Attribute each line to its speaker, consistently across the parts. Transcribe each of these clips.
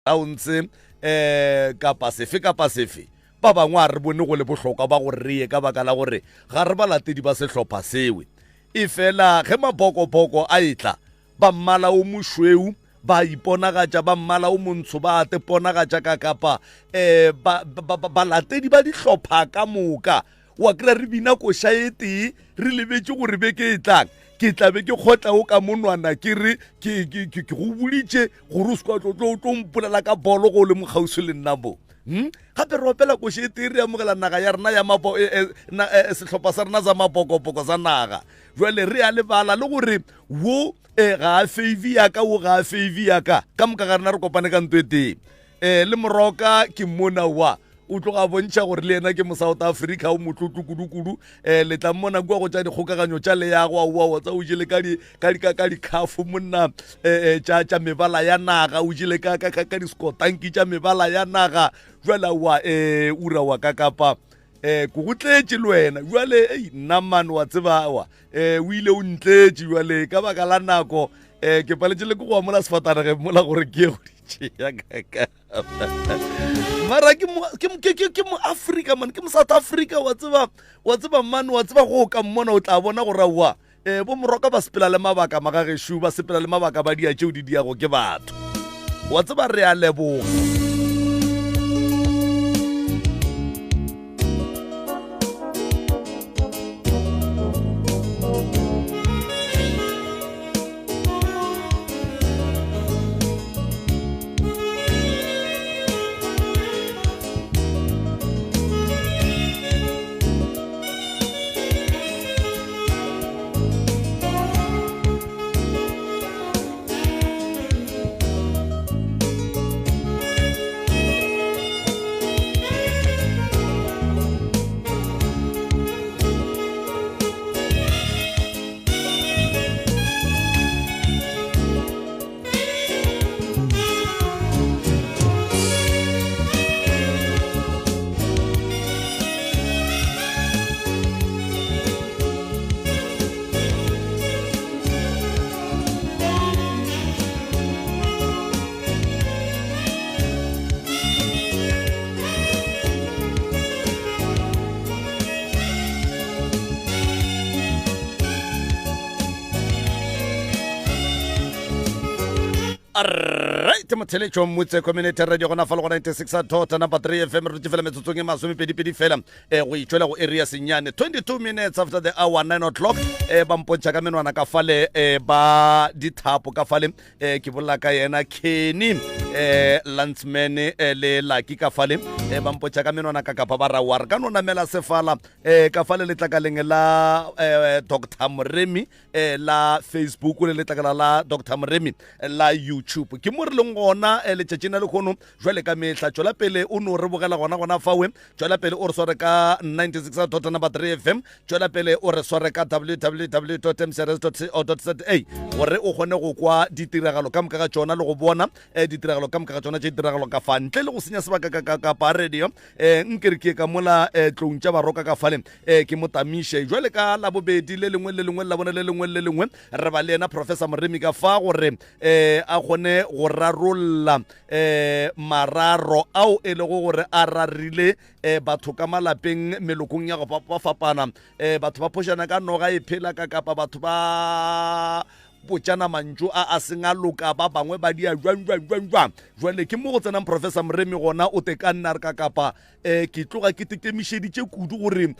Speaker 1: Downs um kapa sefe kapa sefe ba bangwe a re bone go le bohlokwa ba gore re ye ka baka la gore ga re balatedi ba sehlopha sewe e fela ge mabokoboko a etla ba mmala o mošweu ba iponagatša ba mmala o montsho ba teponagatša ka kapa um balatedi ba dihlopha ka moka wa kry-a re bina koša e tee re lebetše gore beke e tlang ke tla be ke kgotla o ka monwana ke re ke go boditše gore o seka tlo tlo mpolela ka bolo go o le mokgauswi le nna mo Hmm? gape re opela koše e tee re amogela naga ya rena ya e, e, e, sehlopha sa rena sa mapokopoko sa naga jale re a lebala le gore wo ga a favor yaka wo ga a favor yaka ka moka ga rena re kopane ka nto e tee um le moroka ke mona wa o tloga a bontšha gore le yena ke mo-south africa o motlotlo kudu-kudu um le tla mmona kua go tša dikgokaganyo tša leyago aowa tsa o jele ka dikhafo monna um tša mebala ya naga o jele ka diskotanki tša mebala ya naga jale aowa um ura wa ka kapa um ko go tletše le wena jale ei nna mane wa tseba wa um o ile o ntletše jale ka baka la nako um ke paletše le ke go amola sefatanege mola gore ke ye go di tšea kaka mara ke mo africa man ke mo south africa wa tseba wa tseba man wa tseba go ka mmona o tla bona gore aowa um bo moroka ba sepela le mabaka magagešo ba sepela le mabaka ba dia tšeo di diago ke batho wa tseba re a leboga Alright, motheletšo mmutse community radio gona fa le go 96 dot number 3 fm re dutše fela metsotsong e masomepedipedi fela eh, go itšwela go area senyane 22 minutes after the hour 9 o'clock eh, ba mpontšha ka menwana ka fale eh, ba dithapo ka fale eh, ke bolela ka yena kenny eh, landsman eh, le laki ka fale eh, ba mpotša ka menwana ka kapa ba rawa re ka no namela sefala eh, ka fale letlakaleng la eh, dr moremi eh, la facebook le letlakala la dr moremi la youtube ke mo re leng gona eh, letšatšing la lekgono jwale ka mehla tšwela pele o no re bogela gona gona fawe tšwela pele o re sware ka 96 dot number 3 fm tšwela pele o re sware ka www mcrs co za gore o kgone go kwa ditiragalo ka moka ga tšona le go bona eh, ditiragalo ka moka ga tšona tše ditiragalo ka fa ntle le go senya sebaka kapa radio um nke re ke ka mola um tlong tša baroka ka fale um ke mo tamiše jwale ka labobedi le lengwe le lengwe la bone le lengwe le lengwe re ba le yena professor moremi ka fa gore um a kgone go rarolla um mararo ao e lego gore a rarile um batho ka malapeng melokong ya go fapafapana um batho ba phošana ka noga e phela ka kapa batho ba botšana mantšu a a seng a loka ba bangwe ba dia jwang jwang jwang jwang jwale ke mo go tsenang professor moremi gona o te ka nna re ka kapa um ke tloga ke tekemišeditše kudu gore um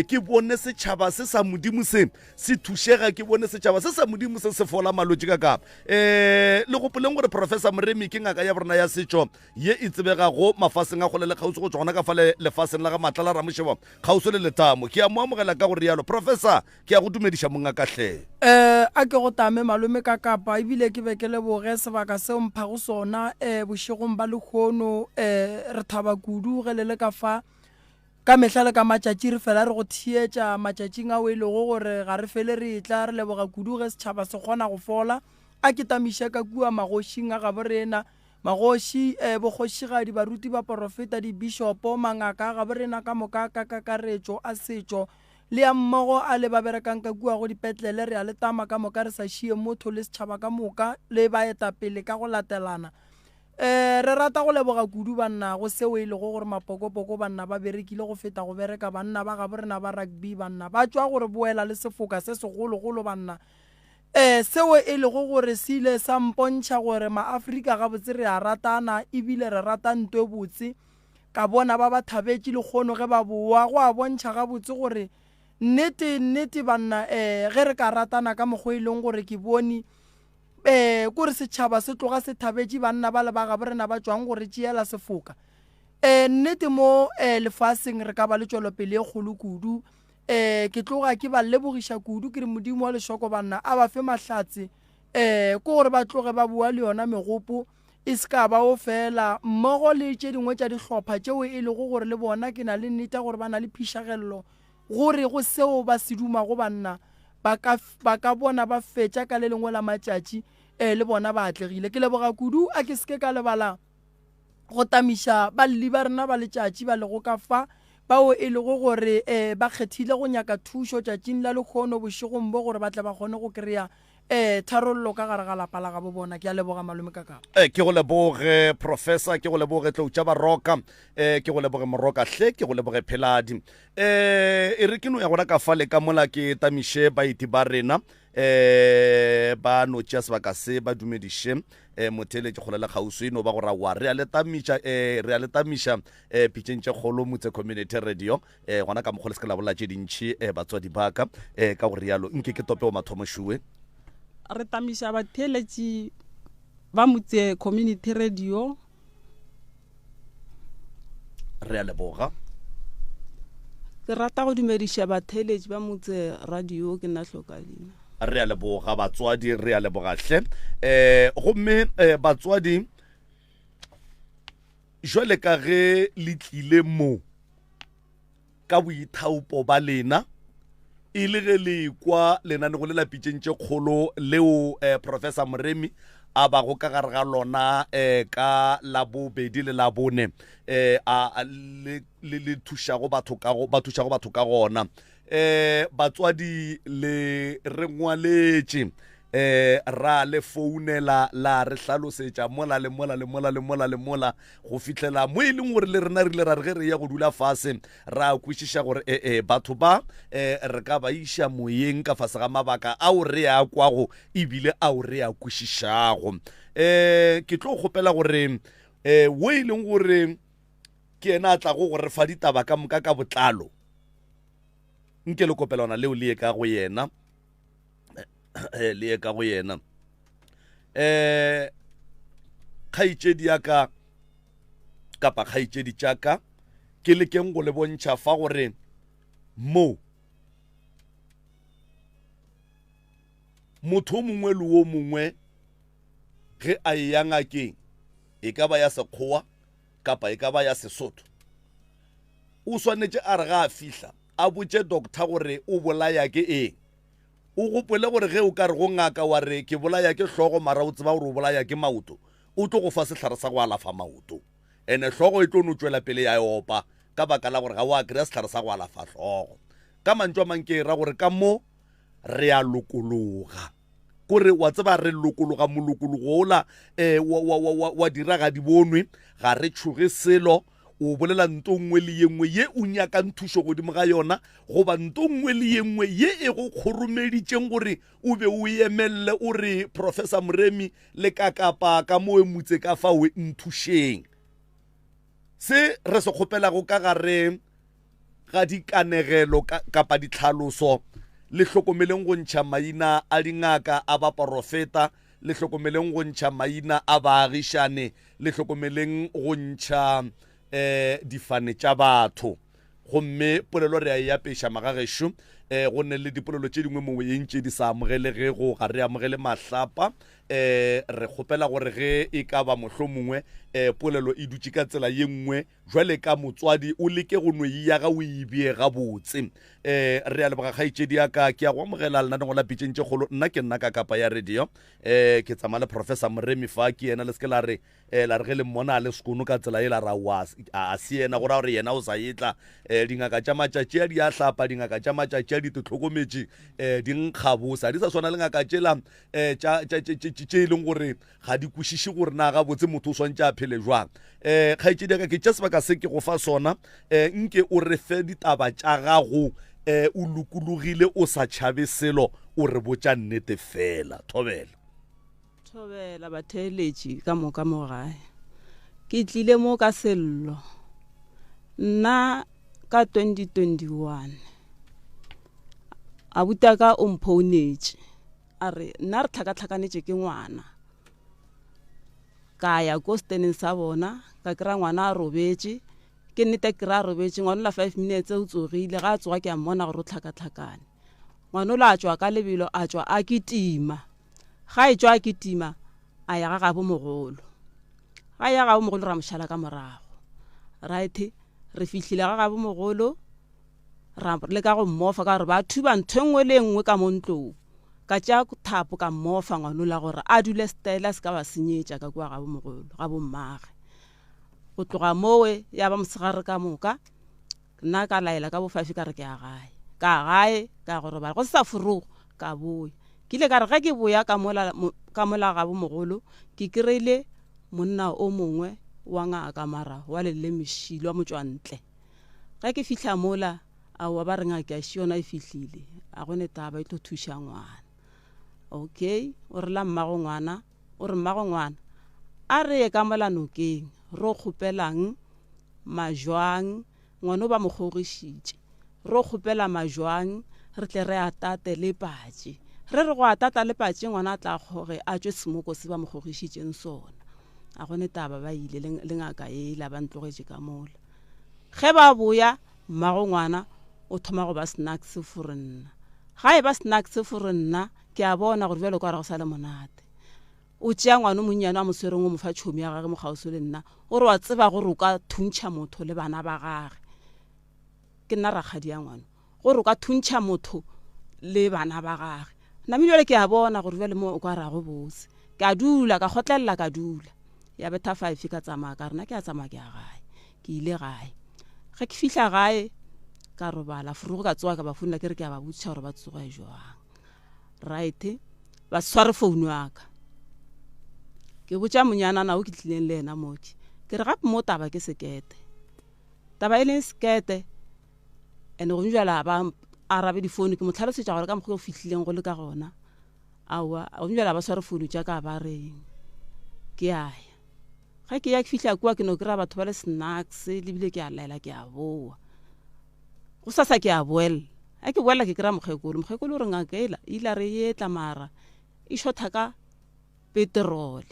Speaker 1: ke bone setšhaba se sa modimo se se thušega ke bone setšhaba se sa modimo se se fola malwetši ka kapa um le gopoleng gore professor moremi ke ngaka ya borena ya setšo ye e tsebegago mafaseng a kgole le kgauswi go tšwa gona ka fa lefaseng la ga matlala ramošebo kgauswi le letamo ke a mo amogela ka go rialo professor Ke a go dumediša mongaka hle.
Speaker 2: Eh, a ke go tame malome ka kapa ebile ke be ke leboge sebaka seo mphago sona eh, bošegong ba lehono eh, re thaba kudu ge le le ka fa ka mehla le ka matšatši re fela re go theetša matšatšing ao e lego gore ga re fele re etla re leboga kudu ge setšhaba se kgona go fola a ke tamiše ka kua magošing a gabo rena magoši eh, bokgošigadi baruti baporofeta dibishopo mangaka a gabo rena ka moka ka kakaretšo a setšo Le ya mmogo a le ba berekang ka kua go dipetlele, re a le tama ka moka re sa šie motho le setšhaba ka moka le baetapele ka go latelana. Um re rata go leboga kudu banna go seo e lego gore mapokopoko banna ba berekile go feta go bereka banna ba gabo rena ba rugby banna ba tšwa go re boela le sefoka se segologolo banna. Um seo e lego gore se ile sa mpontšha gore maAfrika gabotse re a ratana ebile re rata nto e botse. Ka bona ba ba thabetše lekgono ge ba boa go a bontšha gabotse gore nnete nnete banna um ge re ka ratana ka mokgwa e leng gore ke bone Ee, kore setšhaba se tloga se thabetše banna bale ba gabo rena ba tšwang go re tšeela sefoka. Ee, nnete mo ee, lefaseng re ka ba le tšwelopele e kgolo kudu. Ee, ke tloga ke ba lebogiša kudu ke re Modimo wa lešoko banna a ba fe mahlatse. Ee, ke gore ba tloge ba boa le yona megopo e se ka ba o fela mmogo le tše dingwe tša dihlopha tšeo e lego gore le bona ke na le nnete ya gore ba na le phišagello Gore go seo ba se dumago banna ba ka, ba ka bona ba fetša ka le lengwe la matšatši, ee, le bona ba atlegile. Ke leboga kudu, a ke se ke ka lebala go tamiša balli ba rena ba letšatši ba lego ka fa, bao e lego gore ee, ba kgethile go nyaka thušo tšatšing la lehono bošegong bo gore ba tle ba kgone go kry-a ee, tharollo ka gare ga lapa la gabo bona. Ke a leboga malome Kakapa.
Speaker 1: Eh, ke go leboge professor, ke go leboge tlou tša baroka, eh, ke go leboge moroka hle, ke go leboge pheladi. Eh, e re ke no ya gona ka fale ka mola ke tamiše baeti ba rena, eh, ba no tšea sebaka se ba dumediše eh, motheeletši kgole le kgauswi no ba go ra wa re a le tamiša, eh, re a le tamiša eh, pitšeng tše kgolo Motse Community Radio. Eh, gona ka mokgwa le se ke la bolela tše dintši eh, batswadi ba ka eh, ka go rialo nke ke tope o mathomo šuwe.
Speaker 3: Re tamiša batheeletši ba Motse Community Radio.
Speaker 1: Re a leboga.
Speaker 3: Ke rata go dumediša batheeletši ba Motse Radio, ke nna Hlokalina.
Speaker 1: Re a leboga batswadi, re a leboga hle. Eh, gomme eh, batswadi jwale ka ge le tlile mo ka boithaopo ba lena e le ge le kwa lenanego le la pitšeng tše kgolo leo eh, Professor Moremi a bago ka gare ga lona eh, ka labobedi le labone eh, a le, le, le thušago batho ka go, ba thušago batho ka gona eh, batswadi le re ngwaletše eh ra le founela la re hlalosetša mola le mola le mola le mola le mola go fihlela mo e leng gore le rena re ile ra re ge re ya go dula fase ra kwešiša gore ee batho ba eh re ka ba iša moyeng ka fase ga mabaka ao re a kwago ebile ao re a kwešišago. Eh ke tlo kgopela gore eh wo e leng gore ke yena a tlago go re fa ditaba ka moka ka botlalo nke le kopelwana leo le ye ka go yena. Eh, le ye ka go yena um kgaetšedi ya ka kapa kgaetšedi tša ka ke lekeng go le bontšha fa gore mo motho o mongwe le o mongwe ge a eya ngakeng e ka ba ya sekgowa kapa e ka ba ya sesotho o swanetše a re ga a fihla a botše doctor gore o bolaya ke eng O gopole gore ge o ka re go ngaka wa re ke bolaya ke hlogo mara o tseba gore o bolaya ke maoto, o tlo go fa sehlare sa go alafa maoto. Ene hlogo e tlo no tšwela pele ya e opa ka baka la gore ga wa kry-a sehlare sa go alafa hlogo. Ka mantšu a mang ke e ra gore ka mo re a lokologa. Kore wa tseba re lokologa molokologo ola eh, wa, wa, wa, wa, wa dira ga di bonwe, ga re tšhoge selo. O bolela nto nngwe le ye nngwe ye o nyakang thušo godimo ga yona, goba nto nngwe le ye nngwe ye e go kgoromeditšeng gore o be o emelele o re, Professor Moremi, le ka kapa ka mo mutse ka fao, nthušeng. Se re se kgopelago ka gare ga dikanegelo kapa ditlhaloso, le hlokomeleng go ntšha maina a dingaka, a baporofeta, le hlokomeleng go ntšha maina a baagišane, Le hlokomeleng go ntšha um difane tša batho. Gomme polelo re a e apeša magagešo. Um go ne le dipolelo tše dingwe moyeng tše di sa amogelegego, ga re amogele mahlapa. Um re kgopela gore ge e ka ba mohlomongwe um polelo e dutše ka tsela ye nngwe, jwale ka motswadi o leke go no e yaga o e bee gabotse. Um re a leboga kgaetšedi ya ka, ke a go amogela lenanego la Pitšeng tše Kgolo. Nna ke nna ka kapa ya radio. Eh, ke tsamaya le Professor Moremi fa, ke yena, le se ke la re, eh, la re ge le mmona a le sekono ka tsela ye la ra wa, a se yena, go ra gore yena o sa etla. Eh, dingaka tša matšatši a di a hlapa, dingaka tša matšatši a hwetša di tlhokometše um di nkgabose ga di sa swana le ngaka tšela um tše e leng gore ga di kwešiše gore na gabotse motho o swantše a phele jwang um kgaetšedi ya ka ke tša sebaka se ke go fa sona um nke o re fe ditaba tša gago um o lokologile o sa tšhabe selo o re botša nnete fela thobela
Speaker 3: Thobela batheeletši ka moka mo gae. Ke tlile mo ka sello. Nna ka 2021 abutaka o mphounetše a re nna re tlhakatlhakanetše ke ngwana. Ka ya ko steneng sa bona ka kry-a ngwana a robetše ke nnete ke kry-a a robetše ngwana ola five minutes o tsogile ga a tsoga ke a mmona gore o tlhakatlhakane. Ngwana ola a tšwa ka lebelo a tšwa a kitima. Ga e tšwa a kitima a ya ga gabo mogolo. Ga ya gabo mogolo ra mo šala ka morago. Right, re fihlile ga gabo mogolo ra leka go mmofa ka gore ba thuba ntho e nngwe le e nngwe ka mo ntlong. Ka tšea thapo ka mmofa ngwanola gore a dule style a se ka ba senyetša ka kua gabo mogolo ga bommage. Go tloga mowe ya ba mosegare ka moka. Nna ka laela ka bofafi ka re ke ya gae. Ka ya gae ka ya go robala. Go se sa forogo ka boya. Ke ile ka re ge ke boya ka mola ka mola gabo mogolo ke kry-ile monna o mongwe wa ngaka mara wa lelemešilo wa motšwantle. Ge ke fihla mola aowa ba re ngaka še yona e fihlile a go ne taba e tlo thuša ngwana. Okay o re la mmago ngwana o re mmago ngwana a re ye ka mola nokeng ro kgopelang Majwang, ngwano ba mo kgogišitše. Ro kgopela majwang re tle re a tate le patše. Re re go a tata le patše ngwana a tla kgoge a tšwe semoko se ba mo kgogišitšeng sona. A go ne taba ba ile le, le ngaka yela ba ntlogetše ka mola. Ge ba boya mmago ngwana o thoma go ba snacks for nna. Ga e ba snacks for nna ke a bona gore bjalo ka gore go sa le monate. O tšea ngwana o monnyane a mo swereng o mo fa tšhomi ya gage mo kgauswi le nna. O re wa tseba gore o ka thuntšha motho le bana ba gage. Ke nna rakgadi ya ngwana. Gore o ka thuntšha motho le bana ba gage. Nna bjale ke a bona gore bjale mo o ka rago botse. Ke a dula, ka kgotlelela ka dula. Ya betha five ka tsamaya ka re nna ke a tsamaya ke ya gae. Ke ile gae. Ge ke fihla gae ka robala, forogo ka tsoga ka ba founela ke re ke a ba botšiša gore ba tsoga jwang. Right, ba se sware founu ya ka. Ke botša monyanana o ke tlileng le yena mo ke. Ke re gape mo taba ke sekete. Taba e leng sekete and gone jwale a ba arabe difounu ke mo tlhalosetša gore ka mokgwa o fihlileng go le ka gona. Aowa gone jwale a ba sware founu tša ka ba reng. Ke a ya. Ge ke ya ke fihla kua ke no kry-a batho ba le snacks le bile ke a laela ke a boa. Gosasa ke a boela. Ge ke boela ke kry-a mokgekolo. Mokgekolo o re ngaka ela e ile re e etla mara e shotha ka peterole.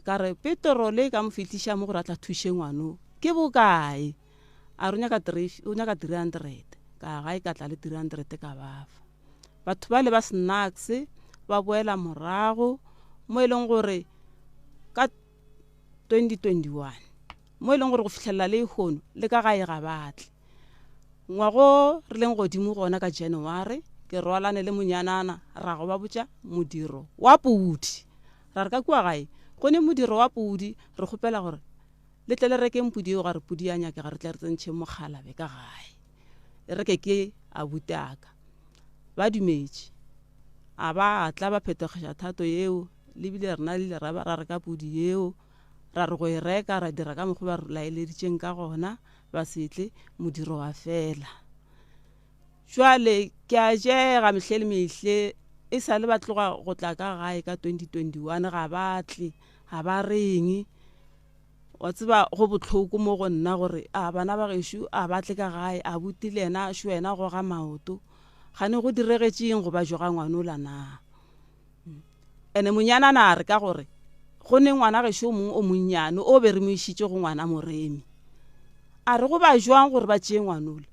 Speaker 3: Ka re peterole e ka mo fihliša mo gore a tla thuše ngwano ke bokae? A re o nyaka o nyaka 300. Ka ya gae ka tla le 300 ka ba fa. Batho bale ba snacks ba boela morago mo e leng gore ka 2021 mo e leng gore go fihlelela le lehono le ka gae ga ba tle. Ngwago re leng godimo gona ka January ke rwalane le monyanana ra go ba botša modiro wa pudi. Ra re ka kua gae go ne modiro wa pudi re kgopela gore le tle le rekeng pudi eo ga re pudi ya nyakega re tle re tsentšheng mokgalabe ka gae. E reke ke abuti aka. Ba dumetše. A ba tla ba phetogiša thato yeo le bile rena le ile ra ba ra reka pudi yeo. Ra re go e reka ra dira ka mokgwa ba re laeleditšeng ka gona, ba se tle, modiro wa fela. Jwale ke a jega mehle le mehle, e sa le ba tloga go tla ka gae ka 2021 ga ba tle, ga ba reng. Wa tseba go bohloko mo go nna gore a bana ba gešo a ba tle ka gae, abuti le yena šo yena goga maoto. Kgane go diregetšeng go ba joga ngwanola na? Ene monyanana a re ka gore go ne ngwana gešo o mongwe o monnyane o be re mo išitše go ngwana Moremi. A re go ba jwang gore ba tšee ngwanola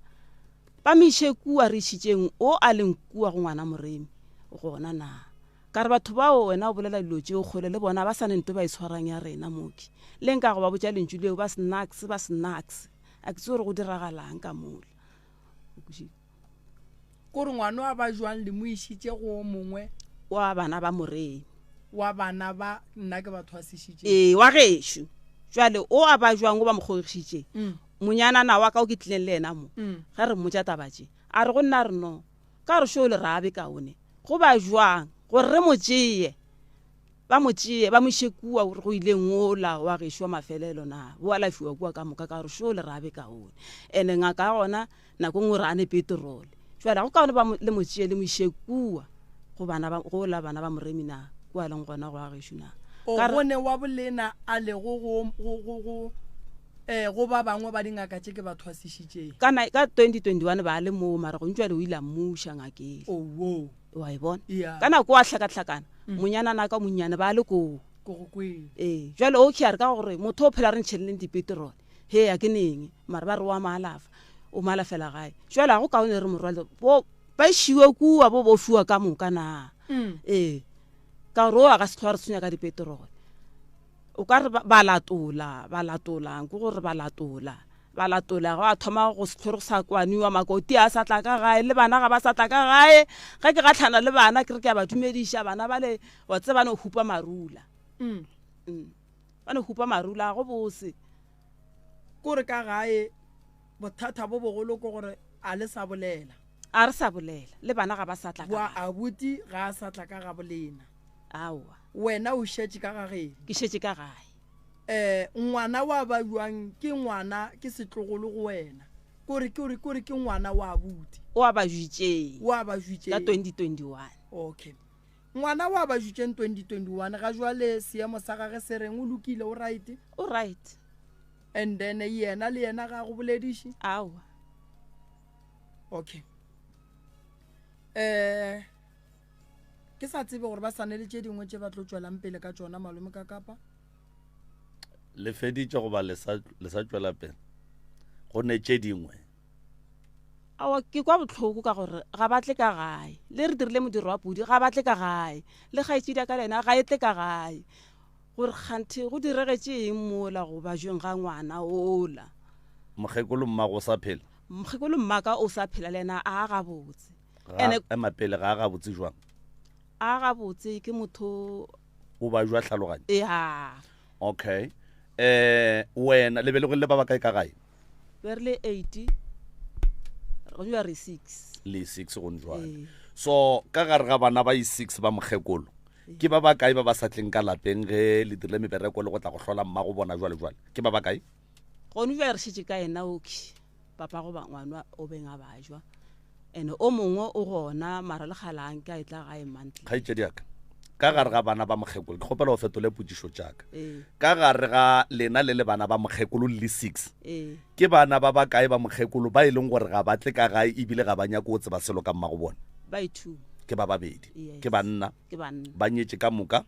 Speaker 3: ba mo iše kua re išitšeng o a leng kua go ngwana Moremi gona na? Ka re batho bao wena o bolela dilo tšeo kgole le bona ba sa ne nto ba e tshwarang ya rena moki. Le nka go ba botša lentšu leo ba snacks ba snacks a ke tsebe gore go diragalang ka mola. O kwešiša?
Speaker 2: Kore ngwano a ba jwang le mo išitše go o mongwe?
Speaker 3: Wa bana ba Moremi.
Speaker 2: Wa bana ba nna ke ba thwasišitšeng.
Speaker 3: Ee, wa gešo. Jwale o a ba jwang o ba mo kgogišitšeng? Monyanana wa ka o ke tlileng le yena mo, ge re mmotša taba tše, A re go nna re no, ka re xo le rabe kaone. Go ba jwang gore re mo tšee? Ba mo tšee, ba mo iše kua go ileng wola wa gešo wa mafelelo na, bo alafiwa kua ka moka, ka gore xo le rabe kaone. Ene ngaka ya gona nako nngwe re ane petrole. Jwale ga go kaone ba le mo tšee le mo iše kua go bana ba, go la bana ba Moremi na, kua a leng gona go wa gešo na.
Speaker 2: O
Speaker 3: Ka re.
Speaker 2: gone wa bolena a lego go, go, go, go, eh, go ba bangwe ba dingaka tše ke ba thwasišitšeng.
Speaker 3: Ka, ka 2021 ba le moo, mara gong jwale o ile a mmuša ngakele.
Speaker 2: Owoo.
Speaker 3: Wa e bona?
Speaker 2: Yeah.
Speaker 3: Ka nako a hlakahlakana, monyanana ka monnyane ba le koo.
Speaker 2: Ko go kwele.
Speaker 3: Ee, jwale o ke a re ka gore motho o phela re ntšheleleng dipeterole, he a ke neng, mara ba re wa mo alafa, o mo alafela gae. Jwale ga go kaone re mo rwale, bo ba išiwe kua bo bo fiwa ka moka na. Ee, ka gore o a ka se tlhola re tshwenya ka dipeterole. O ka re ba latola, ba latola, ke gore ba latola, ba latola, gwa thoma go se hlore go sa kwaniwa, makoti a sa tla ka gae, le bana ga ba sa tla ka gae. Ge ke gahlana le bana ke re ke a ba dumediša, bana bale wa tseba ba no hupa marula. Ba no hupa marula, ga go bose.
Speaker 2: Kore ka gae bothata bo bogolo ke gore a le sa bolela.
Speaker 3: A re sa bolela, le bana ga ba sa tla ka
Speaker 2: Boa
Speaker 3: gae.
Speaker 2: abuti ga a sa tla ka gabolena.
Speaker 3: Aowa.
Speaker 2: Wena o šetše ka ga geno.
Speaker 3: Ke šetše ka gae.
Speaker 2: Eh, ngwana wa ba bjang ke ngwana, ke setlogolo go wena. Kore, kore, kore ke ngwana wa abuti.
Speaker 3: O a ba jwitšeng.
Speaker 2: O a ba jwitšeng.
Speaker 3: Ka 2021.
Speaker 2: Okay. Ngwana wa ba jwitšeng 2021, ga jwale seemo sa gage se reng? O lokile, o right?
Speaker 3: O right.
Speaker 2: And then yena le yena ga a go bolediše?
Speaker 3: Aowa.
Speaker 2: Okay. Eh, Ke sa tsebe gore ba sa ne le tše dingwe tše ba tlo tšwelang pele ka tšona, malome ka kapa.
Speaker 1: Le feditše goba le sa, le sa tšwela pele? Go ne tše dingwe.
Speaker 3: Aowa, ke kwa bohloko ka gore ga ba tle ka gae. Le re dirile modiro wa pudi, ga ba tle ka gae. Le kgaetšedi ya ka le yena ga e tle ka gae. Gore kganthe go diregetše eng mola go bajweng ga ngwana ola?
Speaker 1: Mokgekolo mmago o sa phela?
Speaker 3: Mokgekolo mmaka o sa phela le yena a gabotse.
Speaker 1: Ga
Speaker 3: Ene
Speaker 1: ema pele ga a gabotse jwang?
Speaker 3: A gabotse ke motho
Speaker 1: o ba jwa tlhaloganyo.
Speaker 3: Ya.
Speaker 1: Okay. Eh wena le be le go le ba ba kae ka gae?
Speaker 3: Be re le 8. Go jwa re 6.
Speaker 1: Le 6 go njwale.
Speaker 3: Ee.
Speaker 1: So ka gare ga bana ba i6 ba mokgekolo ke ba ba kae ba ba sa tleng ka lapeng ge le dirile mebereko le go tla go hlola mma go bona jwale jwale? Ke ba ba kae?
Speaker 3: Gone jwa re šetše ka yena okay. Papa goba ngwana o beng a bajwa and o mongwe o gona mara le kgale a nke a etla gae monthly.
Speaker 1: Kgaetšedi ya ka, ka gare ga bana ba mokgekolo, ke kgopela o fetole potšišo tša ka.
Speaker 3: Ee.
Speaker 1: Ka gare ga lena le le bana ba mokgekolo le le six,
Speaker 3: Ee.
Speaker 1: ke bana ba bakae ba mokgekolo ba e leng gore ga ba tle ka gae ebile ga ba nyake go tseba selo ka mmago bona?
Speaker 3: Ba e two.
Speaker 1: Ke ba babedi.
Speaker 3: Yes.
Speaker 1: Ke banna.
Speaker 3: Ke banna.
Speaker 1: Ba nyetše ka moka?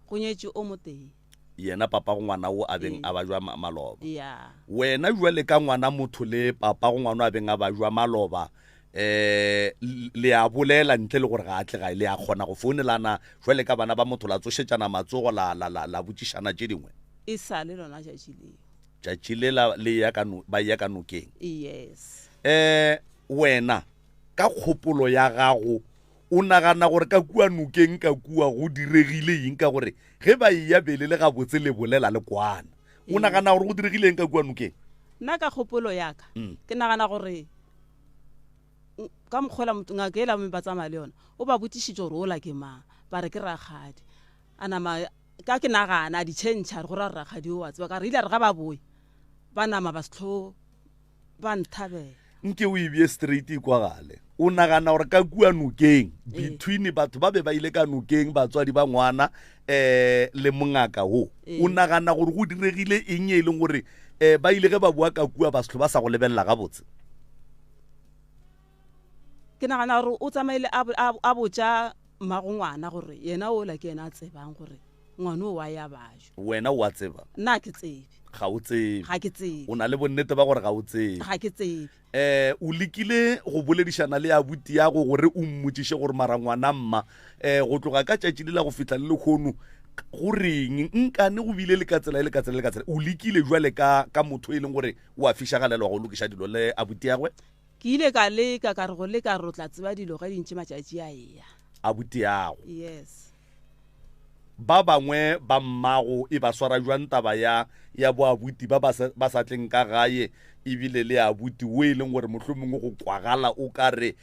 Speaker 3: Go nyetše o motee.
Speaker 1: Yena papago ngwana wo a beng
Speaker 3: Ee.
Speaker 1: a bajwa maloba.
Speaker 3: Ya.
Speaker 1: Wena jwale ka ngwana motho le papago ngwana a beng a bajwa maloba, eh le a bolela ntle le gore ga a tle gae, le a kgona go founelana jwale ka bana ba motho la tsošetšana matsogo la la la la botšišana tše dingwe?
Speaker 3: E sa le lona tšatši leo.
Speaker 1: Tšatši le la le ya ka no, ba ya ka nokeng.
Speaker 3: Yes.
Speaker 1: Eh wena ka kgopolo ya gago O nagana gore ka kua nokeng ka kua go diregile eng? Ka gore ge ba eya bele le gabotse le bolela le kwana. O nagana gore go diregile eng ka kua nokeng?
Speaker 3: Nna ka kgopolo ya ka, ke nagana gore ka mokgwa ola ngaka ela ba tsamaya le yona, o ba botšišitše gore ola ke mang, ba re ke rakgadi. A nama ka ke nagana a di tšhentšha, a re go ra gore rakgadi o a tseba, ka re ile a re ga ba boe ba nama ba se hlo ba nthabela.
Speaker 1: Nke o e bee straight e kwagale. O nagana gore ka kua nokeng, between batho ba be ba ile ka nokeng, batswadi ba ngwana um le mongaka wo, o nagana gore go diregile eng e leng gore um ba ile ge ba boa ka kua ba se ba sa go lebelela gabotse?
Speaker 3: Ke nagana gore o tsamaile a botša mmago ngwana gore yena ola ke yena a tsebang gore ngwana o wa ya bajo.
Speaker 1: Wena o a tseba?
Speaker 3: Nna ke tsebe.
Speaker 1: Ga o tsebe.
Speaker 3: Ga ke tsebe.
Speaker 1: O na le bonnete ba gore ga o tsebe?
Speaker 3: Ga ke tsebe.
Speaker 1: Eh, o lekile go boledišana le abuti yago gore o mmotšiše gore mara ngwana mma, eh, go tloga ka tšatši le la go fihla le lekgono go reng nkane go bile le ka tsela e le ka tsela le ka tsela? O lekile jwale ka, ka motho e leng gore o a fišagalelwa go lokiša dilo le abuti yagwe?
Speaker 3: Ke ile ka leka, ka re go leka re o tla tseba dilo ge di ntše matšatši a eya.
Speaker 1: Abuti yago.
Speaker 3: Yes.
Speaker 1: Ba bangwe ba mmago e ba swara jwang taba ya ya boabuti ba ba sa, ba sa tleng ka gae ebile le abuti o e leng gore mohlomongwe go kwagala o ka re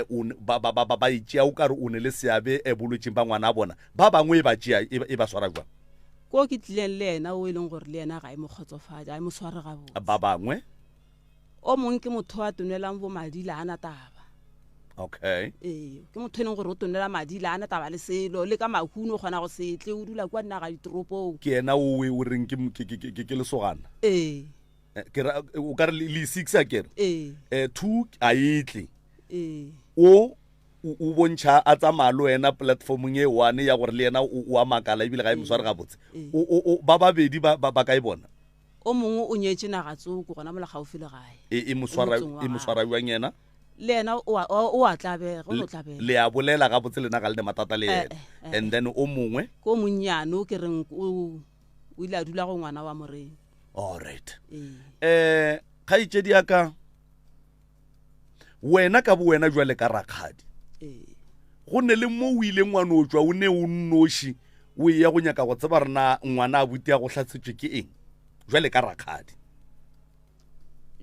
Speaker 1: um ba, ba, ba, ba, ba e tšea o ka re o ne le seabe eh, bolwetšing ba ngwana a bona. Ba bangwe e ba tšea e, e ba swara jwang?
Speaker 3: Ko ke tlileng le yena o e leng gore le yena ga e mo kgotsofatše, ga e mo sware gabotse.
Speaker 1: Ba bangwe?
Speaker 3: O mongwe ke motho a tonelang bo madi le ana taba.
Speaker 1: Okay.
Speaker 3: Ee, ke motho e leng gore o tonela madi le ana taba le selo, le ka mahuno o kgona go se tle, o dula kua dinaga ditoropong.
Speaker 1: Ke yena o o reng ke ke ke ke ke lesogana.
Speaker 3: Ee.
Speaker 1: Eh, ke ra o ka re le six a kere.
Speaker 3: Ee.
Speaker 1: Eh two a etle.
Speaker 3: Ee.
Speaker 1: O o bontšha a tsamaya le wena platformong e one ya gore le yena o a makala ebile ga e mo sware gabotse. O ba babedi ba ba ka e bona.
Speaker 3: O mongwe o nyetše naga tsoko gona mola gaufi le gae.
Speaker 1: E, e mo swara, e mo swara bjang yena?
Speaker 3: Le yena o a, o a tlabega, o no tlabega.
Speaker 1: Le a bolela gabotse lena ga le ne matata le yena.
Speaker 3: Eh, eh,
Speaker 1: And then o mongwe?
Speaker 3: Ke o monnyane o ke reng o, o ile a dula go ngwana wa moreng.
Speaker 1: All right.
Speaker 3: Ee.
Speaker 1: Eh, kgaetšedi ya ka, wena ka bo wena jwale ka rakgadi
Speaker 3: ee.
Speaker 1: go ne le mo o ileng wa no tšwa o ne o nnoši o eya go nyaka go tseba rena ngwana a buti ya go hlatsetšwe ke eng jwale ka rakgadi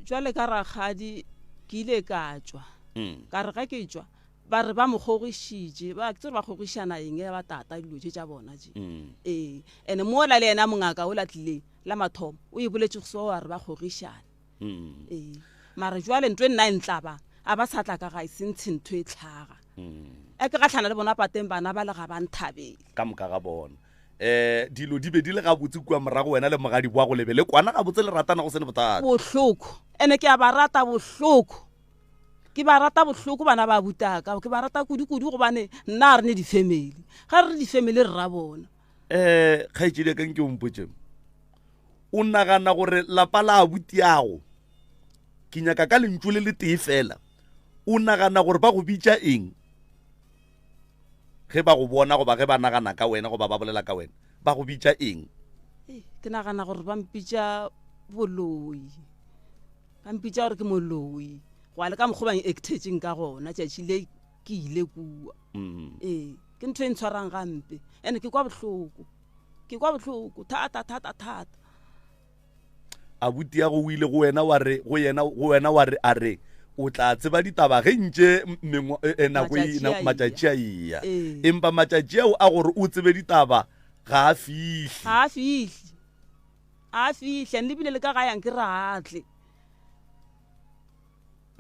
Speaker 3: jwale ka rakgadi ke ile ka tšwa
Speaker 1: mm.
Speaker 3: ka re ga ke tšwa ba re ba mo kgogišitše ba ke tsere ba kgogišana eng ya ba tata dilo tše tša bona tše
Speaker 1: mm.
Speaker 3: ee ene mola le yena mongaka o la tlileng la mathomo o e boletše go so wa re ba kgogišana
Speaker 1: Mm.
Speaker 3: Ee. Mara jwale ntho e nna e ntlaba a ba sa tla ka gae se ntshe ntho e tlhaga.
Speaker 1: Mm.
Speaker 3: A ke gatlhana le bona pateng bana ba le ga ba nthabele.
Speaker 1: Ka moka ga bona. Eh dilo di be di le gabotse kua morago wena le mogadi wa go lebe le kwana gabotse le ratana go sene bothata.
Speaker 3: Bohloko. Ene ke a ba rata bohloko. Ke ba rata bohloko bana ba butaka. Ke ba rata kudu kudu gobane nna a re ne di-family. Ga re re di-family re ra bona.
Speaker 1: Eh kgaetšedi ya ka nke o mpotše. O nagana gore lapa la abutiago, ke nyaka ka lentšu le letee fela, o nagana gore ba go bitša eng ge ba go bona goba ge ba nagana ka wena goba ba bolela ka wena, ba go bitša eng?
Speaker 3: Ke nagana gore ba mpitša boloi, ba mpitša gore ke moloi go ya le ka mokgwa ba actetšeng ka gona tšatši le ke ile kua.
Speaker 1: Mm.
Speaker 3: Ee, ke ntho e ntshwarang gampe and ke kwa bohloko. Ke kwa bohloko thata thata thata.
Speaker 1: Abuti ya go o ile go wena wa re go yena go wena wa re a re o tla tseba ditaba ge ntše mengwa e, e, nako e,
Speaker 3: Matšatši a eya.
Speaker 1: matšatši a eya.
Speaker 3: Ee.
Speaker 1: Empa matšatši ao a gore o tsebe ditaba ga a fihle.
Speaker 3: Ga a fihle. A fihle and ebile le ka gae anke re a tle.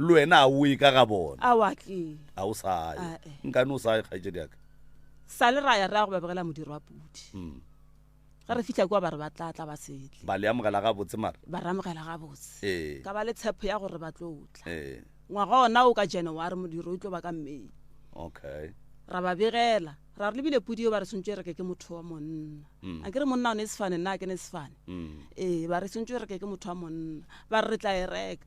Speaker 1: Le wena a o ye ka ga bona.
Speaker 3: A wa tle.
Speaker 1: A o sa ye.
Speaker 3: A eh.
Speaker 1: Nkane o sa ye kgaetšedi ya ka.
Speaker 3: Sa le ra ya re ya go ba begela modiro wa pudi.
Speaker 1: Mm.
Speaker 3: Ge re fihla kua ba re ba tla tla ba se tle.
Speaker 1: Ba le amogela gabotse mara?
Speaker 3: Ba re amogela gabotse.
Speaker 1: Ee.
Speaker 3: Ka ba le tshepo ya gore ba tlo tla.
Speaker 1: Ee.
Speaker 3: Ngwaga ona o ka January modiro o tlo ba ka May.
Speaker 1: Okay.
Speaker 3: Ra ba begela. Ra re lebile pudi eo ba re swantšwe e reke ke motho wa monna.
Speaker 1: Mm.
Speaker 3: A ke re monna o ne sefane nna a ke ne sefane.
Speaker 1: Mm.
Speaker 3: Ee, ba re swantšwe e reke ke motho wa monna. Ba re re tla e reka.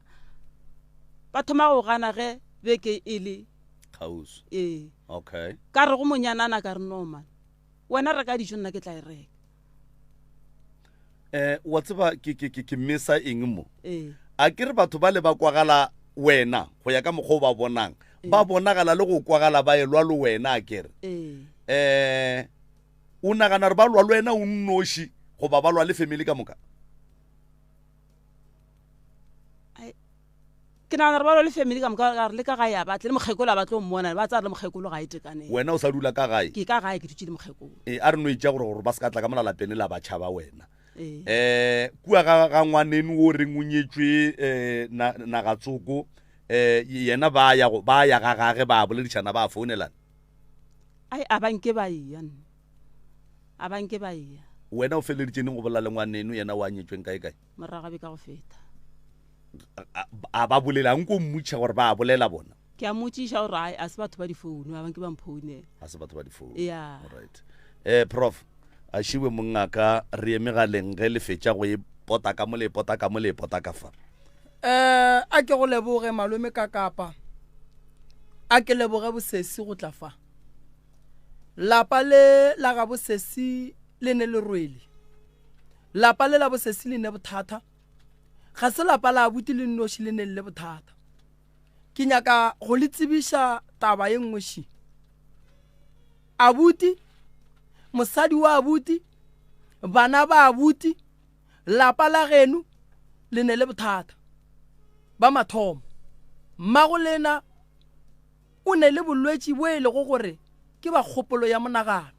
Speaker 3: Ba thoma go gana ge beke e le
Speaker 1: kgauswi.
Speaker 3: Ee.
Speaker 1: Okay.
Speaker 3: Ka re go monyanana ka re no man. Wena reka dijo nna ke tla e reka.
Speaker 1: Eh wa tseba ke ke ke ke mesa eng mo?
Speaker 3: Ee.
Speaker 1: A ke re batho ba le ba kwagala wena go ya ka mokgwa o ba bonang. Ba bonagala le go kwagala ba elwa le wena a ke re.
Speaker 3: Ee.
Speaker 1: Eh o nagana re ba lwa le wena o nnoši goba ba lwa le family ka moka?
Speaker 3: Ke nagana re ba lwa le family ka moka ka re le ka gae a batle le mokgekolo a batle go mmona ba tsaya re le mokgekolo ga e tekaneng.
Speaker 1: Wena o sa dula ka gae?
Speaker 3: Ke ka gae ke dutše le mokgekolo.
Speaker 1: E a re no itša gore gore ba se ka tla ka mola lapeng la ba tšhaba wena.
Speaker 3: Ee.
Speaker 1: Eh kua ga ga ngwaneno o reng o nyetšwe eh na nagatsoko eh yena ba ya go ba ya ga gage ba boledišana ba founelana.
Speaker 3: Ai a ba nke ba eya nna. A ba nke ba eya.
Speaker 1: Wena o feleditše neng go bolela le ngwaneno yena o a nyetšweng kae kae?
Speaker 3: Morago ga beke go feta.
Speaker 1: A ba bolela a nko mmotšiša gore ba a bolela bona?
Speaker 3: Ke a mmotšiša gore ai a se batho ba difounu, a ba nke ba mphounela.
Speaker 1: A se batho ba difounu.
Speaker 3: Ya.
Speaker 1: Alright. Eh prof, a šiwe mongaka re ye megaleng ge le fetša go e pota ka mo le e pota ka mo le e pota ka fa.
Speaker 2: Eh a ke go leboge malome ka kapa. A ke leboge bosesi go tla fa. Lapa le la ga bosesi le ne le rwele. Lapa le la bosesi le ne bothata. Ga se lapa la abuti le nnoši le ne le bothata. Ke nyaka go le tsebiša taba ye nngwe ši. Abuti, Mosadi wa abuti, bana ba abuti, lapa la geno le ne le bothata ba mathomo. Mmago lena o ne le bolwetši bo e lego gore ke ba kgopolo ya monagano.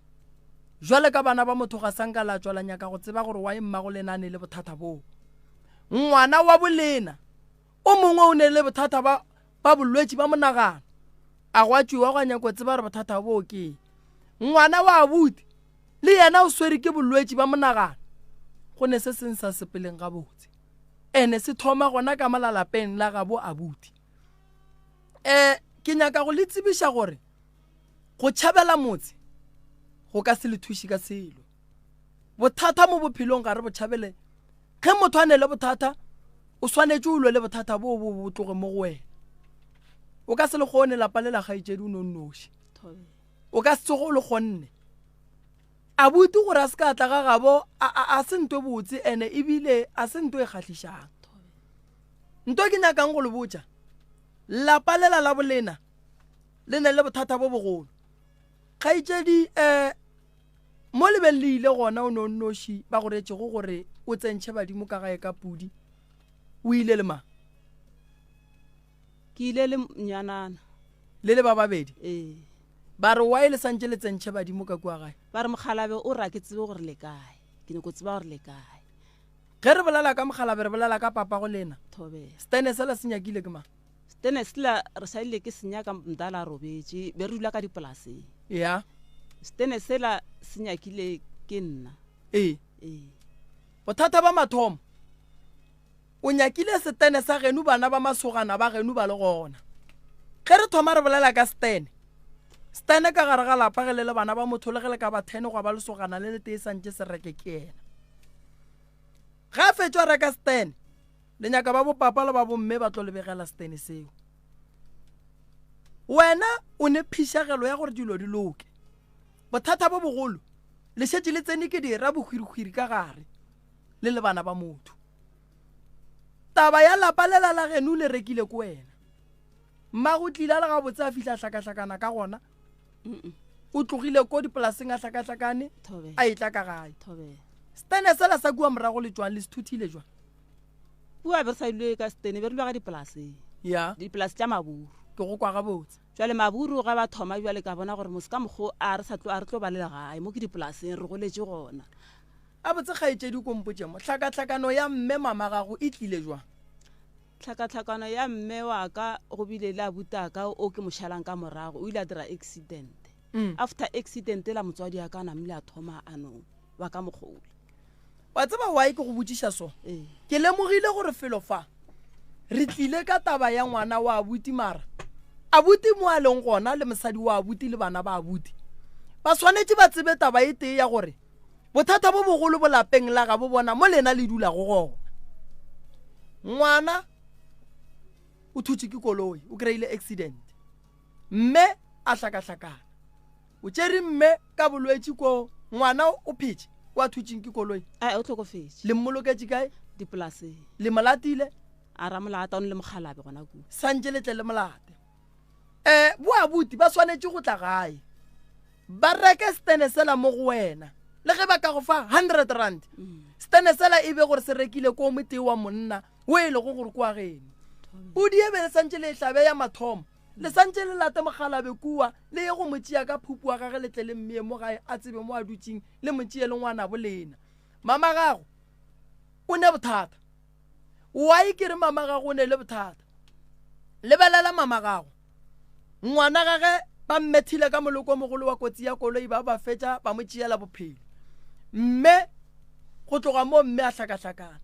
Speaker 2: Jwale ka bana ba motho ga sa nka la tšwa la nyaka go tseba gore why mmago lena a ne le bothata boo. Ngwana wa bolena o mongwe o ne le bothata ba ba bolwetši ba monagano. A gwa tšwewa gwa nyako tseba gore bothata boo ke eng. Ngwana wa abuti le yena o swere ke bolwetši ba monagano. Go ne se seng sa sepeleng gabotse. Ene se thoma gona ka mola lapeng la gabo abuti. Um ke nyaka go le tsebiša gore go tšhabela motse go ka se le thuše ka selo. Bothata mo bophelong ga re bo tšhabele. Ge motho a ne le bothata, o swanetše o lwe le bothata boo bo bo tloge mo go wena. O ka se le kgone lapa le la kgaetšedi o no nnoši. O ka se tsoge o le kgonne. Abuti gore a se ka tla ga gabo a, a se nto e botse ene ebile a se nto e kgahlišang. Nto ke nyakang go le botša, lapa lela la bolena le ne le bothata bo bogolo. Kgaetšedi um mo le beng le ile gona o ne o nnoši ba go retšego gore o tsentšhe badimo ka gae ka pudi, o ile le mang?
Speaker 3: Ke ile le nyanana.
Speaker 2: Le le ba babedi?
Speaker 3: Ee.
Speaker 2: Ba re why le santše le tsentšhe badimo ka kua gae?
Speaker 3: Ba re mokgalabe o ra ke tsebe gore le kae. Ke nyako tseba gore le kae.
Speaker 2: Ge re bolela ka mokgalabe re bolela ka papago lena.
Speaker 3: Thobela.
Speaker 2: Stene sela se nyakile ke mang?
Speaker 3: Stene sela re sa ile ke se nyaka mdala a robetše, be re dula ka dipolaseng.
Speaker 2: Ya.
Speaker 3: Stene sela se nyakile ke nna.
Speaker 2: Ee.
Speaker 3: Ee.
Speaker 2: Bothata ba mathomo. O nyakile setene sa geno bana ba masogana ba geno ba le gona. Ge re thoma re bolela ka setene, setene ka gare ga lapa ge le le bana ba motho le ge le ka ba thene gwa ba lesogana le letee santše se reke ke yena. Ge a fetšwa reka setene, le nyaka ba bopapa le ba bomme ba tlo le begela setene seo. Wena o ne phišagelo ya gore dilo di loke. Bothata bo bogolo le šetše le tsene ke dira bohwirihwiri ka gare le le bana ba motho. Taba ya lapa lela la geno le rekile ko wena. Mmago tlile a le gabotse a fihla a hlakahlakana ka gona. O tlogile ko dipolaseng a hlakahlakane a etla ka gae. Stene sela sa kua morago le tšwang le se thuthile jwang?
Speaker 3: Kua be re sa dule ka stene, be re dula ka dipolaseng.
Speaker 2: Ya.
Speaker 3: Dipolase tša maburu.
Speaker 2: Ke go kwa gabotse.
Speaker 3: Jwale maburu ge ba thoma jwale ka bona gore mose ka mokgo a re sa tlo a re tlo ba le legae mo ke dipolaseng re goletše gona.
Speaker 2: A botse kgaetšedi ko mpotše mo, hlakahlakano ya mme mama gago e tlile jwang?
Speaker 3: Hlakahlakano ya mme wa ka go bile le abutaka o ke mo šalang ka morago, o ile a dira accident. Mm. After accident la motswadi ya ka namile a thoma a no ba ka mokgole.
Speaker 2: Wa tseba why ke go botšiša so?
Speaker 3: Ee.
Speaker 2: Ke lemogile gore felo fa re tlile ka taba ya ngwana wa abuti mara abuti mo a leng gona le mosadi wa abuti le bana ba abuti ba swanetše ba tsebe taba e tee ya gore Bothata bo bogolo bo lapeng la gabo bona mo lena le dulago gona. Ngwana o thutše ke koloi, o kry-ile accident. Mme a hlakahlakana. O tšere mme ka bolwetši ko ngwana o phetše o a thutšeng ke koloi.
Speaker 3: A o hlokofetše.
Speaker 2: Le mmoloketše kae?
Speaker 3: Dipolaseng.
Speaker 2: Le molatile?
Speaker 3: A ra molata o ne le mokgalabe gona kua.
Speaker 2: Santše le tle le molate. Um boabuti ba swanetše go tla gae ba reke stene sela mo go wena le ge ba ka go fa 100 rand stene sela e be gore se rekile ko motee wa monna o e lego gore kwa geno pudi e be le santše le e hlabe ya mathomo le santše le late mogalabe kua le ye go mo tšea ka phupu wa gage le tle le mmeye mo gae a tsebe mo a dutšeng le mo tšee le ngwanabo lena mama gago o ne bothata Why ke re mama gago o ne le bothata? Lebelela mama gago. Ngwana gage ba mmethile ka moloko o mogolo wa kotsi ya koloi ba ba fetša ba mo tšeela bophelo. Mme go tloga moo mme a hlakahlakana.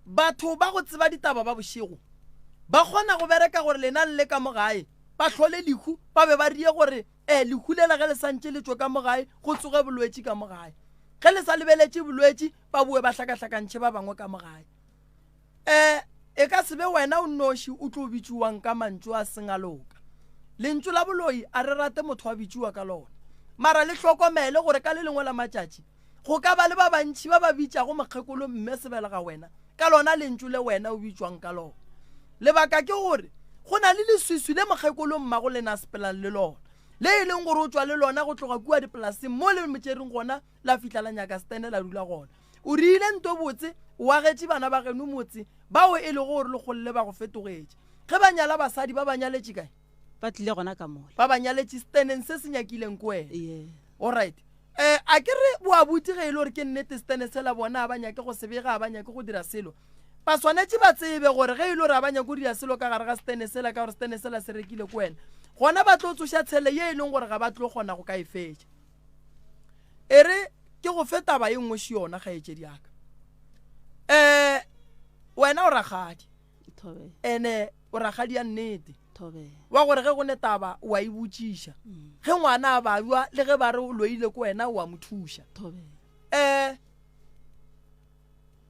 Speaker 2: Batho ba go tseba ditaba ba bošego ba kgona go bereka gore lena le le ka mo gae ba hlole lehu ba be ba rie gore e lehu lela ge le santše le tšwe ka mo gae go tsoge bolwetši ka mo gae. Ge le sa lebeletše bolwetši ba boe ba hlakahlakantšhe ba bangwe ka mo gae. Um e ka se be wena o nnoši o tlo bitšiwang ka mantšu a seng a loka. Lentšu la boloi a re rate motho a bitšiwa ka lona. Mara le hlokomele gore ka le lengwe la matšatši go ka ba le ba bantši ba ba bitšago mokgekolo mme sebelega wena ka lona lentšu le wena o bitšwang ka lona. Lebaka ke gore go na le leswiswi le mokgekolo mmago lena a sepelang le lona. Le e leng gore o tšwa le lona go tloga kua dipolaseng mo le motšereng gona la fihla la nyaka setene la dula gona. O riile nto botse, o agetše bana ba geno motse, bao e lego gore le kgolle ba go fetogetše. Ge ba nyala basadi ba ba nyaletše kae?
Speaker 3: Ba tlile gona ka mola.
Speaker 2: Ba ba nyaletše seteneng se se nyakileng ko wena.
Speaker 3: Yeah.
Speaker 2: Alright. Eh, a ke re boabuti ge e le gore ke nnete setene sela bona a ba nyake go se bega, a ba nyake go dira selo. Ba swanetše ba tsebe gore ge e le gore a ba nyake go dira selo ka gare ga setene sela ka gore setene sela se rekile ko wena, gona ba tlo tsoša tshele ye e leng gore ga ba tlo kgona go ka e fetša. E re ke go fe taba ye nngwe še yona kgaetšedi ya ka. Eh, wena o rakgadi. Ene o rakgadi ya nnete. Wa gore ge go ne taba o a e botšiša. Ge ngwana a babja le ge ba re o loile ko wena o a mo thuša. Eh,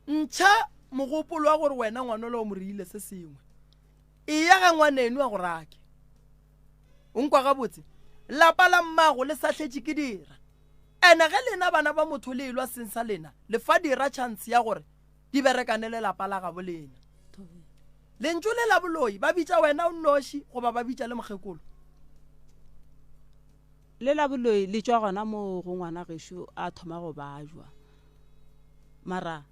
Speaker 2: ntšha mogopolo wa gore wena ngwanola o mo reile se sengwe. Eya ga ngwaneno a go rake. O nkwa gabotse? Lapa la mmago le sahletše ke dira. Ene ge lena bana ba motho le elwa seng sa lena, le fa dira chance ya gore di berekane le lapa la gabo lena. Lentšu le la boloi ba bitša wena o nnoši goba ba bitša le mokgekolo?
Speaker 3: Le la boloi le tšwa gona moo go ngwana gešo a thoma go bajwa. Mara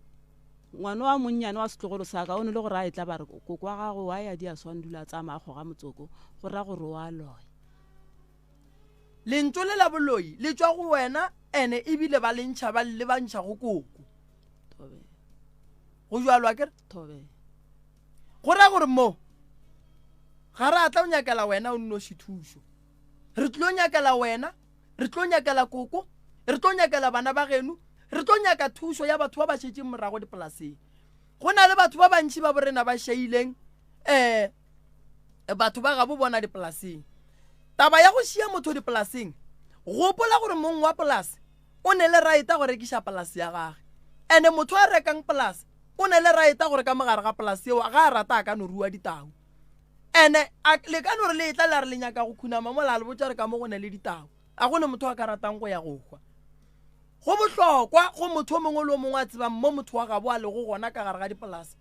Speaker 3: ngwana wa monnyane wa setlogolo sa ka o ne le gore a etla ba re koko wa gago wa ya di a swane dula a tsamaya a kgoga motsoko go ra gore o a loya.
Speaker 2: Lentšu le la boloi le tšwa go wena ene ebile ba le ntšha ba le lebantšha go koko. Go bjalo a kere? Go ra gore mo ga re a tla o nyakela wena o nnoši thušo. Re tlo nyakela wena, re tlo nyakela koko, re tlo nyakela bana ba geno, re tlo nyaka thušo ya batho ba ba šetšeng morago dipolaseng. Go na le batho ba bantši ba borena ba šaileng um batho ba gabo bona dipolaseng. Taba ya go šia motho dipolaseng, gopola gore mong wa polase o ne le right go rekiša polase ya gage. Ene motho a rekang polase o ne le right gore ka mogare ga polase eo ga a rata a ka no rua ditau. Ene a le ka no re le etla la re le nyaka go khunama mola a le botša re ka mo go ne le ditau. A go ne motho a ka ratang go ya go hwa. Go bohlokwa go motho o mongwe le o mongwe a tsebang mo motho wa gabo a lego gona ka gare ga dipolase.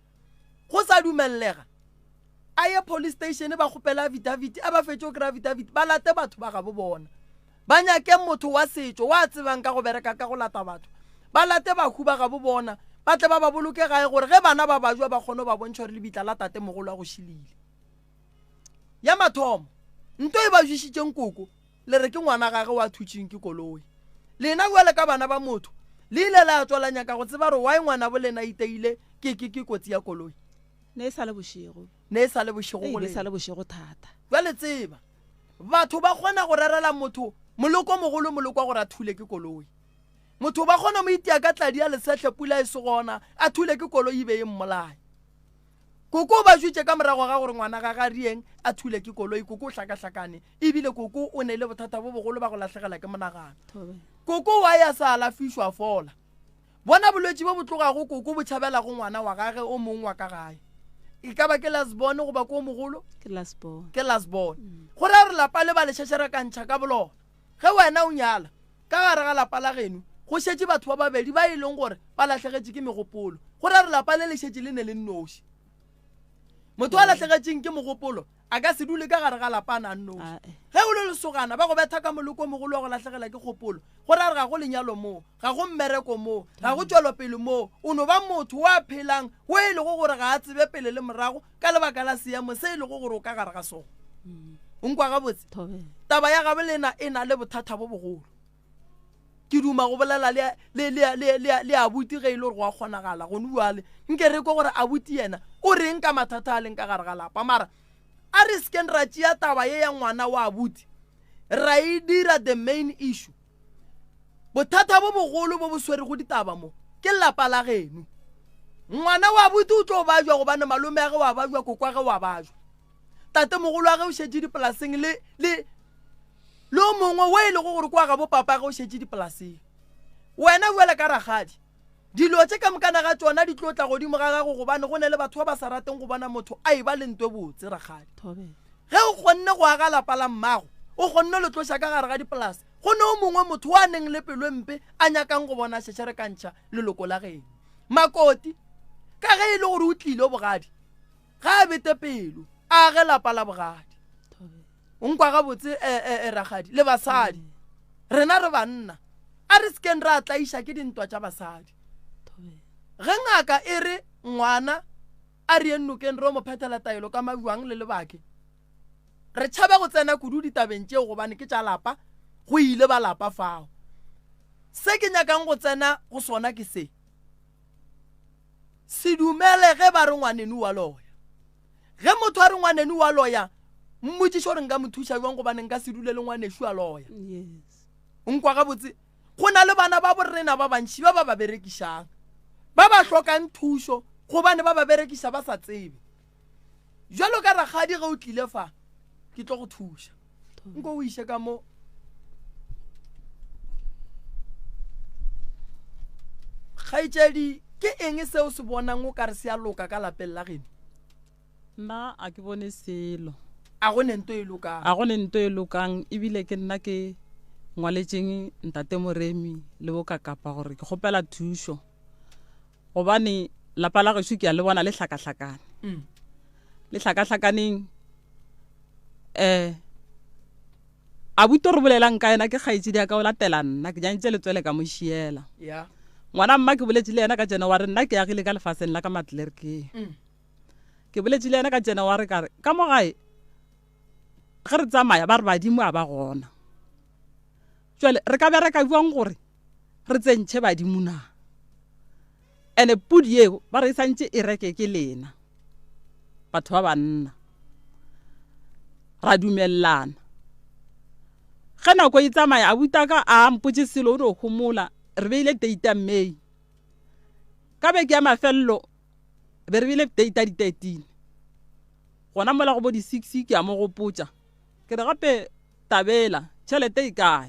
Speaker 2: Go sa dumellega a ye police station ba kgopele affidavit, a ba fetše go kry-a affidavit ba late batho ba gabo bona. Ba nyake motho wa setšo wa tsebang ka go bereka ka go lata batho. Ba late bahu ba gabo bona, ba tle ba ba boloke gae gore ge bana ba bajwa ba kgone go ba bontšha gore lebitla la tatemogolo a go šilile. Ya mathomo, nto e ba jwešitšeng koko, le re ke ngwana gage wa thutšeng ke koloi. Lena bjale ka bana ba motho, le ile la tswa la nyaka go tseba gore why ngwanabo lena a iteile ke, ke, ke kotsi ya koloi.
Speaker 3: Ne e sa le bošego.
Speaker 2: Ne e sa le bošego
Speaker 3: go
Speaker 2: lena.
Speaker 3: E sa le bošego thata.
Speaker 2: Bjale tseba, batho ba kgona go rerela motho moloko mogolo moloko wa gore a thule ke koloi. Motho ba kgona mo itia ka tladi ya lesehle pula e se gona, a thule ke koloi e be e mmolaya. Koko o ba jwetše ka morago ga gore ngwana ga ga rieng a thule ke koloi. Koko o hlakahlakane ebile koko o ne le bothata bo bogolo ba go lahlegela ke monagano. Koko wa ya sa alafišwa a fola. Bona bolwetši bo bo tlogago koko bo tšhabela go ngwana wa gage o mong wa ka gae. E ka ba ke last born goba ke o mogolo?
Speaker 3: Ke last born.
Speaker 2: Ke last born. Go raya gore lapa le ba le šešerekantšha ka bolona. Ge wena o nyala, ka gare ga lapa la geno go šetše batho ba babedi ba e leng gore ba lahlegetše ke megopolo. Go ra gore lapa le le šetše le ne le nnoši. Motho a lahlegetšeng ke mogopolo a ka se dule ka gare ga lapa a na nnoši. Ge o le lesogana ba go betha ka moloko o mogolo wa go lahlegela ke kgopolo, go ra gore ga go lenyalo moo, ga go mmereko moo, ga go tšwelopele moo. O no ba motho wa phelang wo e lego gore ga a tsebe pele le morago ka lebaka la seemo se e lego gore o ka gare ga sona. O nkwa gabotse? Taba ya gabo lena e na le bothata bo bogolo. Ke duma go bolela le, le, le, le, le, le abuti ge e le gore go a kgonagala gone bjale. Nke re kwe gore abuti yena o reng ka mathata a leng ka gare ga lapa. Mara a re sekeng ra tšea taba ye ya ngwana wa abuti ra e dira the main issue. Bothata bo bogolo bo bo swerego ditaba mo ke lapa la geno. Ngwana wa abuti o tlo bajwa gobane malome a ge wa bajwa, koko wa ge wa bajwa. Tatemogolo wa ge o šetše dipolaseng le, le, le o mongwe wo e lego gore kwa gabo papa ge o šetše dipolaseng. Wena bjale ka rakgadi, dilo tše ka mokana ga tšona di tlo tla godimo ga gago gobane go ne le batho ba ba sa rateng go bona motho a eba le ntwe botse, rakgadi. Ge o kgonne go aga lapa la mmago, o kgonne le tloša ka gare ga dipolase, go ne o mongwe motho wa neng le pelo e mpe a nyakang go bona šešerekantšha leloko la geno. Makoti, ka ge e le gore o tlile bogadi, ga a bete pelo, a age lapa la bogadi. O nkwa gabotse eh, eh, eh, rakgadi le basadi. Rena re banna. A re sekeng ra tlaiša ke dintwa tša basadi. Ge ngaka e re ngwana a re yeng nokeng re yo mo phethela taelo ka mabjang le lebake, re tšhaba go tsena kudu ditabeng tšeo gobane ke tša lapa, go ile ba lapa fao. Se ke nyakang go tsena go sona ke se. Se dumele ge ba re ngwaneno wa loya. Ge motho a re ngwaneno wa loya, mmotšiše gore nka mo thuša bjang gobane nka se dule le ngwanešu a loya.
Speaker 3: Yes.
Speaker 2: Nkwa gabotse? Go na le bana ba borena ba bantši ba ba ba berekišang, ba ba hlokang thušo gobane ba ba berekiša ba sa tsebe. Bjalo ka rakgadi ge o tlile fa, ke tlo go thuša. Nko o iše ka mo. Kgaetšedi, ke eng seo se bonang o ka re se a loka ka lapeng la geno?
Speaker 4: Nna a ke bone selo.
Speaker 2: A go ne nto e lokang?
Speaker 4: A go ne nto e lokang, ebile ke nna ke ngwaletšeng ntate Moremi le bokakapa gore ke kgopela thušo gobane lapa la gešo ke a le bona le hlakahlakane. Le hlakahlakaneng um abuti o re bolelang ka yena ke kgaetšedi ya ka o latela nna ke nyantše letswele ka mo šiela. Ngwana mma ke boletše le yena ka January nna ke agile ka lefaseng la ka Matlerkeng. Ke boletše le yena ka January ka re ka mo gae ge re tsamaya ba re badimo a ba gona. Jwale re ka bereka bjang gore re tsentšhe badimo na? Ene pudi eo ba re e santše e reke ke lena batho ba banna. Ra dumelelana. Ge nako e tsamaya abutaka a mpotše selo o no homola re beile date ya May. Ka beke ya mafelelo be re bile date ya di-13 gona mola go bo di-six ke a mo gopotša ke re gape tabela tšhelete e kae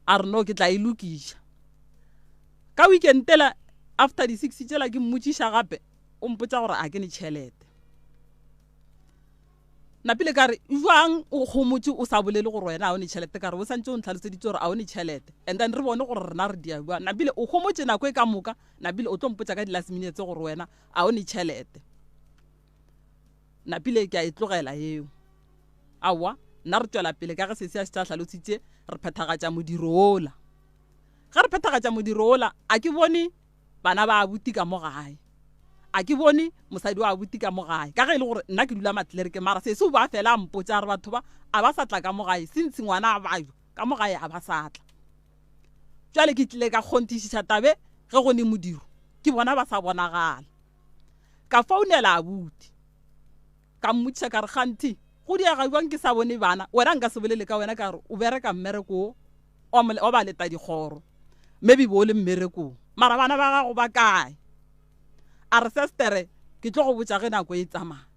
Speaker 4: a re no ke tla e lokiša ka weekend tela after di-six tšela ke mmotšiša gape o mpotša gore a ke ne tšhelete Napile ka re, Jwang o homotše o sa bolele gore wena ga o ne tšhelete? Ka re, O santše o ntlhaloseditše gore ga o ne tšhelete. And then re bone gore rena re dia bjang. Napile o homotše nako e ka moka. Napile o tlo mpotša ka di-last minutes gore wena ga o ne tšhelete. Napile ke a e tlogela yeo. Aowa, nna re tšwela pele ka ge sesi a šetše a hlalositše, re phethagatša modiro wola. Ge re phethagatša modiro wola, a ke bone Bana ba abuti ka mo gae. A ke bone mosadi wa abuti ka mo gae. Ka ge e le gore nna ke dula Matlereke mara sesi o ba fela a mpotša a re batho ba a ba sa tla ka mo gae since ngwana a bajwa ka mo gae a ba sa tla. Bjale ke tlile ka kgonthišiša tabe ge go ne modiro ke bona ba sa bonagala. Ka founela abuti ka mmotšiša ka re kganthi go diega bjang ke sa bone bana wena nka se bolele ka wena ka re o bereka mmereko wo wa ba leta dikgoro maybe bo le mmerekong mara bana ba gago ba kae a re sestere ke tlo go botša ge nako e tsamaya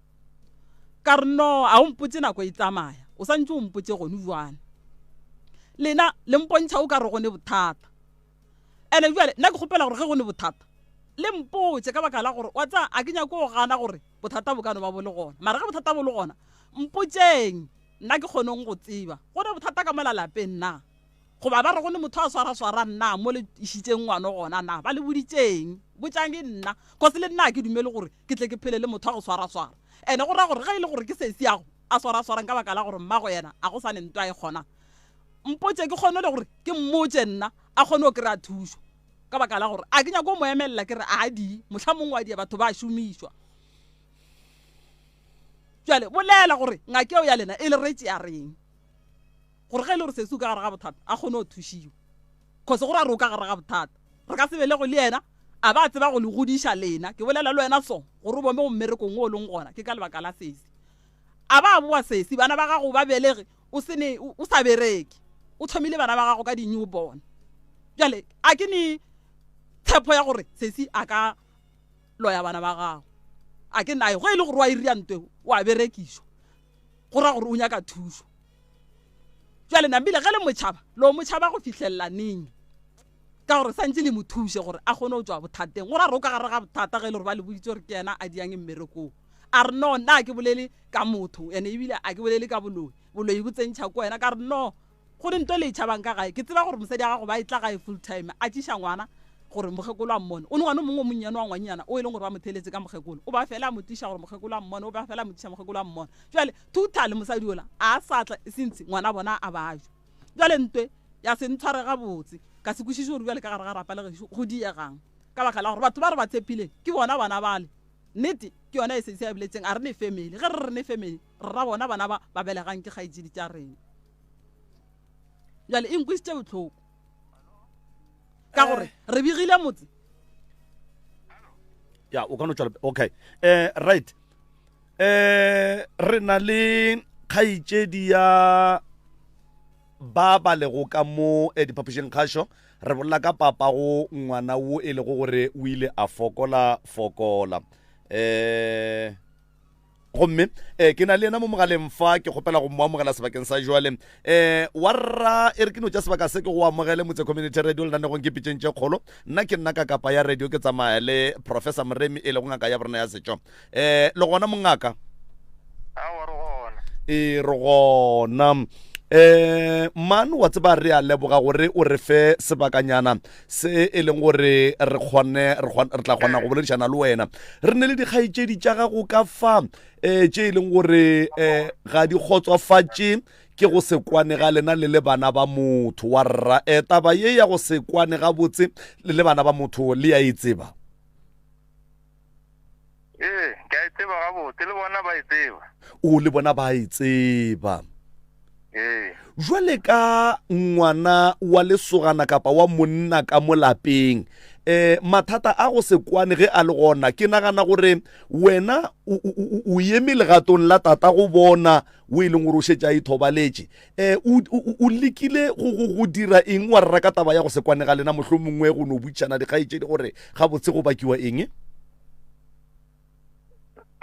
Speaker 4: ka re no a o mpotse nako e tsamaya o santse o mpotse gone jwane lena le mpontšha o ka re gone bothata ene jale nna ke kgopela gore ge go ne bothata le mpotse ka baka la gore wa tsaya a ke nyako go gana gore bothata bo ka no ba bo le gona mara ge bothata bo le gona mpotseng Nna ke kgonong go tseba go ne bothata ka mola lapeng na? Goba ba re go ne motho a swaraswarang na mo le išitšeng ngwano gona na? Ba le boditšeng? Botšang ke nna, cause le nna ga ke dumele gore ke tle ke phele le motho wa go swaraswara. Ene go ra gore ge e le gore ke sesi yago a swaraswarang ka baka la gore mmago yena a go sa ne nto a e kgonang, mpotše ke kgone le gore ke mmotše nna a kgone go kry-a thušo ka baka la gore a ke nyake go mo emelela ke re a di mohla mongwe wa dia batho ba šomišwa. Bjale bolela gore ngaka eo ya lena e le retše ya reng, gore ge e le gore sesi o ka gare ga bothata a kgone go thušiwa. Cause go ra re o ka gare ga bothata, re ka se belego le yena a ba tseba go le godiša lena. Ke bolela le wena so gore o bone go mmerekong o leng gona ke ka lebaka la sesi. A ba boa sesi, bana ba gago ba belege o se ne o sa bereke, o thomile bana ba gago ka di-newborn. Bjale a ke ne tshepo ya gore sesi a ka loya bana ba gago a ke nayo go e le gore wa iria ntwe o a berekišwa go ra gore o nyaka thušo jale nambile ge le motšhaba lo motšhaba go fihlelela neng ka gore santse le mo thuse gore a kgone go tswa bothateng go ra re o ka gare ga bothata ge e le gore ba le boditse gore ke yena a diang mmerekong a re no nna a ke bolele ka motho ene ebile a ke bolele ka boloi boloi bo tsentšha ko wena ka re no Go re nto le e tšhabang ka gae, ke tseba gore mosadi ya gago ba e tla gae full time a tšiša ngwana. gore mokgekolo a mmone. O ne ngwana o mongwe o monnyane wa ngwannyana o e leng gore ba mo theeletse ka mokgekolo. O ba fela a mo tliša gore mokgekolo a mmone, o ba fela a mo tliša mokgekolo a mmone. Jwale Thutha le mosadi ola a sa tla since ngwana bona a bajwa. Jwale ntwe ya se ntshware gabotse, ka se kwešiše gore bjale ka gare ga rapa le gešo go diegang. Ka baka la gore batho ba re ba tshepileng ke bona bana bale. Nnete ke yona e sesi a e boletseng, a re ne family. Ge re re ne family, re ra bona bana ba ba belegang ke kgaetšedi tša rena. Jwale e nkwisitše bohloko ka gore re begile motse.
Speaker 1: Ya, o ka no tšwela okay. Right. Re na le kgaetšedi ya ba ba lego ka mo eh, diphapošing kgašo re bolela ka papago ngwana wo e lego gore o ile a fokola fokola eh gomme eh ke na le yena mo mogaleng fa ke kgopela go mo amogela sebakeng sa jwale eh wa rra e re ke no tša sebaka se ke go amogele motse community radio lenanegong ke pitšeng tše kgolo nna ke nna ka kapa ya radio ke tsamaya le professor moremi e lego ngaka ya borena ya setšo eh le gona mongaka
Speaker 5: aowa re gona
Speaker 1: e re gona eh man wa tseba re a leboga gore o re fe sebakanyana se e leng gore re kgone re tla kgona go boledišana le wena re ne le dikgaetšedi tša gago ka fa um tše e leng gore um ga di kgotsofatše ke go se kwane ga lena le le bana ba motho wa rra um taba ye ya go se kwane gabotse le le bana ba motho le ya e tseba
Speaker 5: Ee, ke a e tseba gabotse, le bona ba e tseba.
Speaker 1: O le bona ba e tseba.
Speaker 5: Ee.
Speaker 1: Jwale ka ngwana wa lesogana kapa wa monna ka mo lapeng, eh mathata a go se kwane ge a le gona, ke nagana gore wena o eme legatong la tata go bona o e leng gore o šetše a ithobaletše. Eh o lekile go dira eng wa rra ka taba ya go se kwane ga lena, mohlomongwe go no botšana dikgaetšedi gore gabotse go bakiwa eng?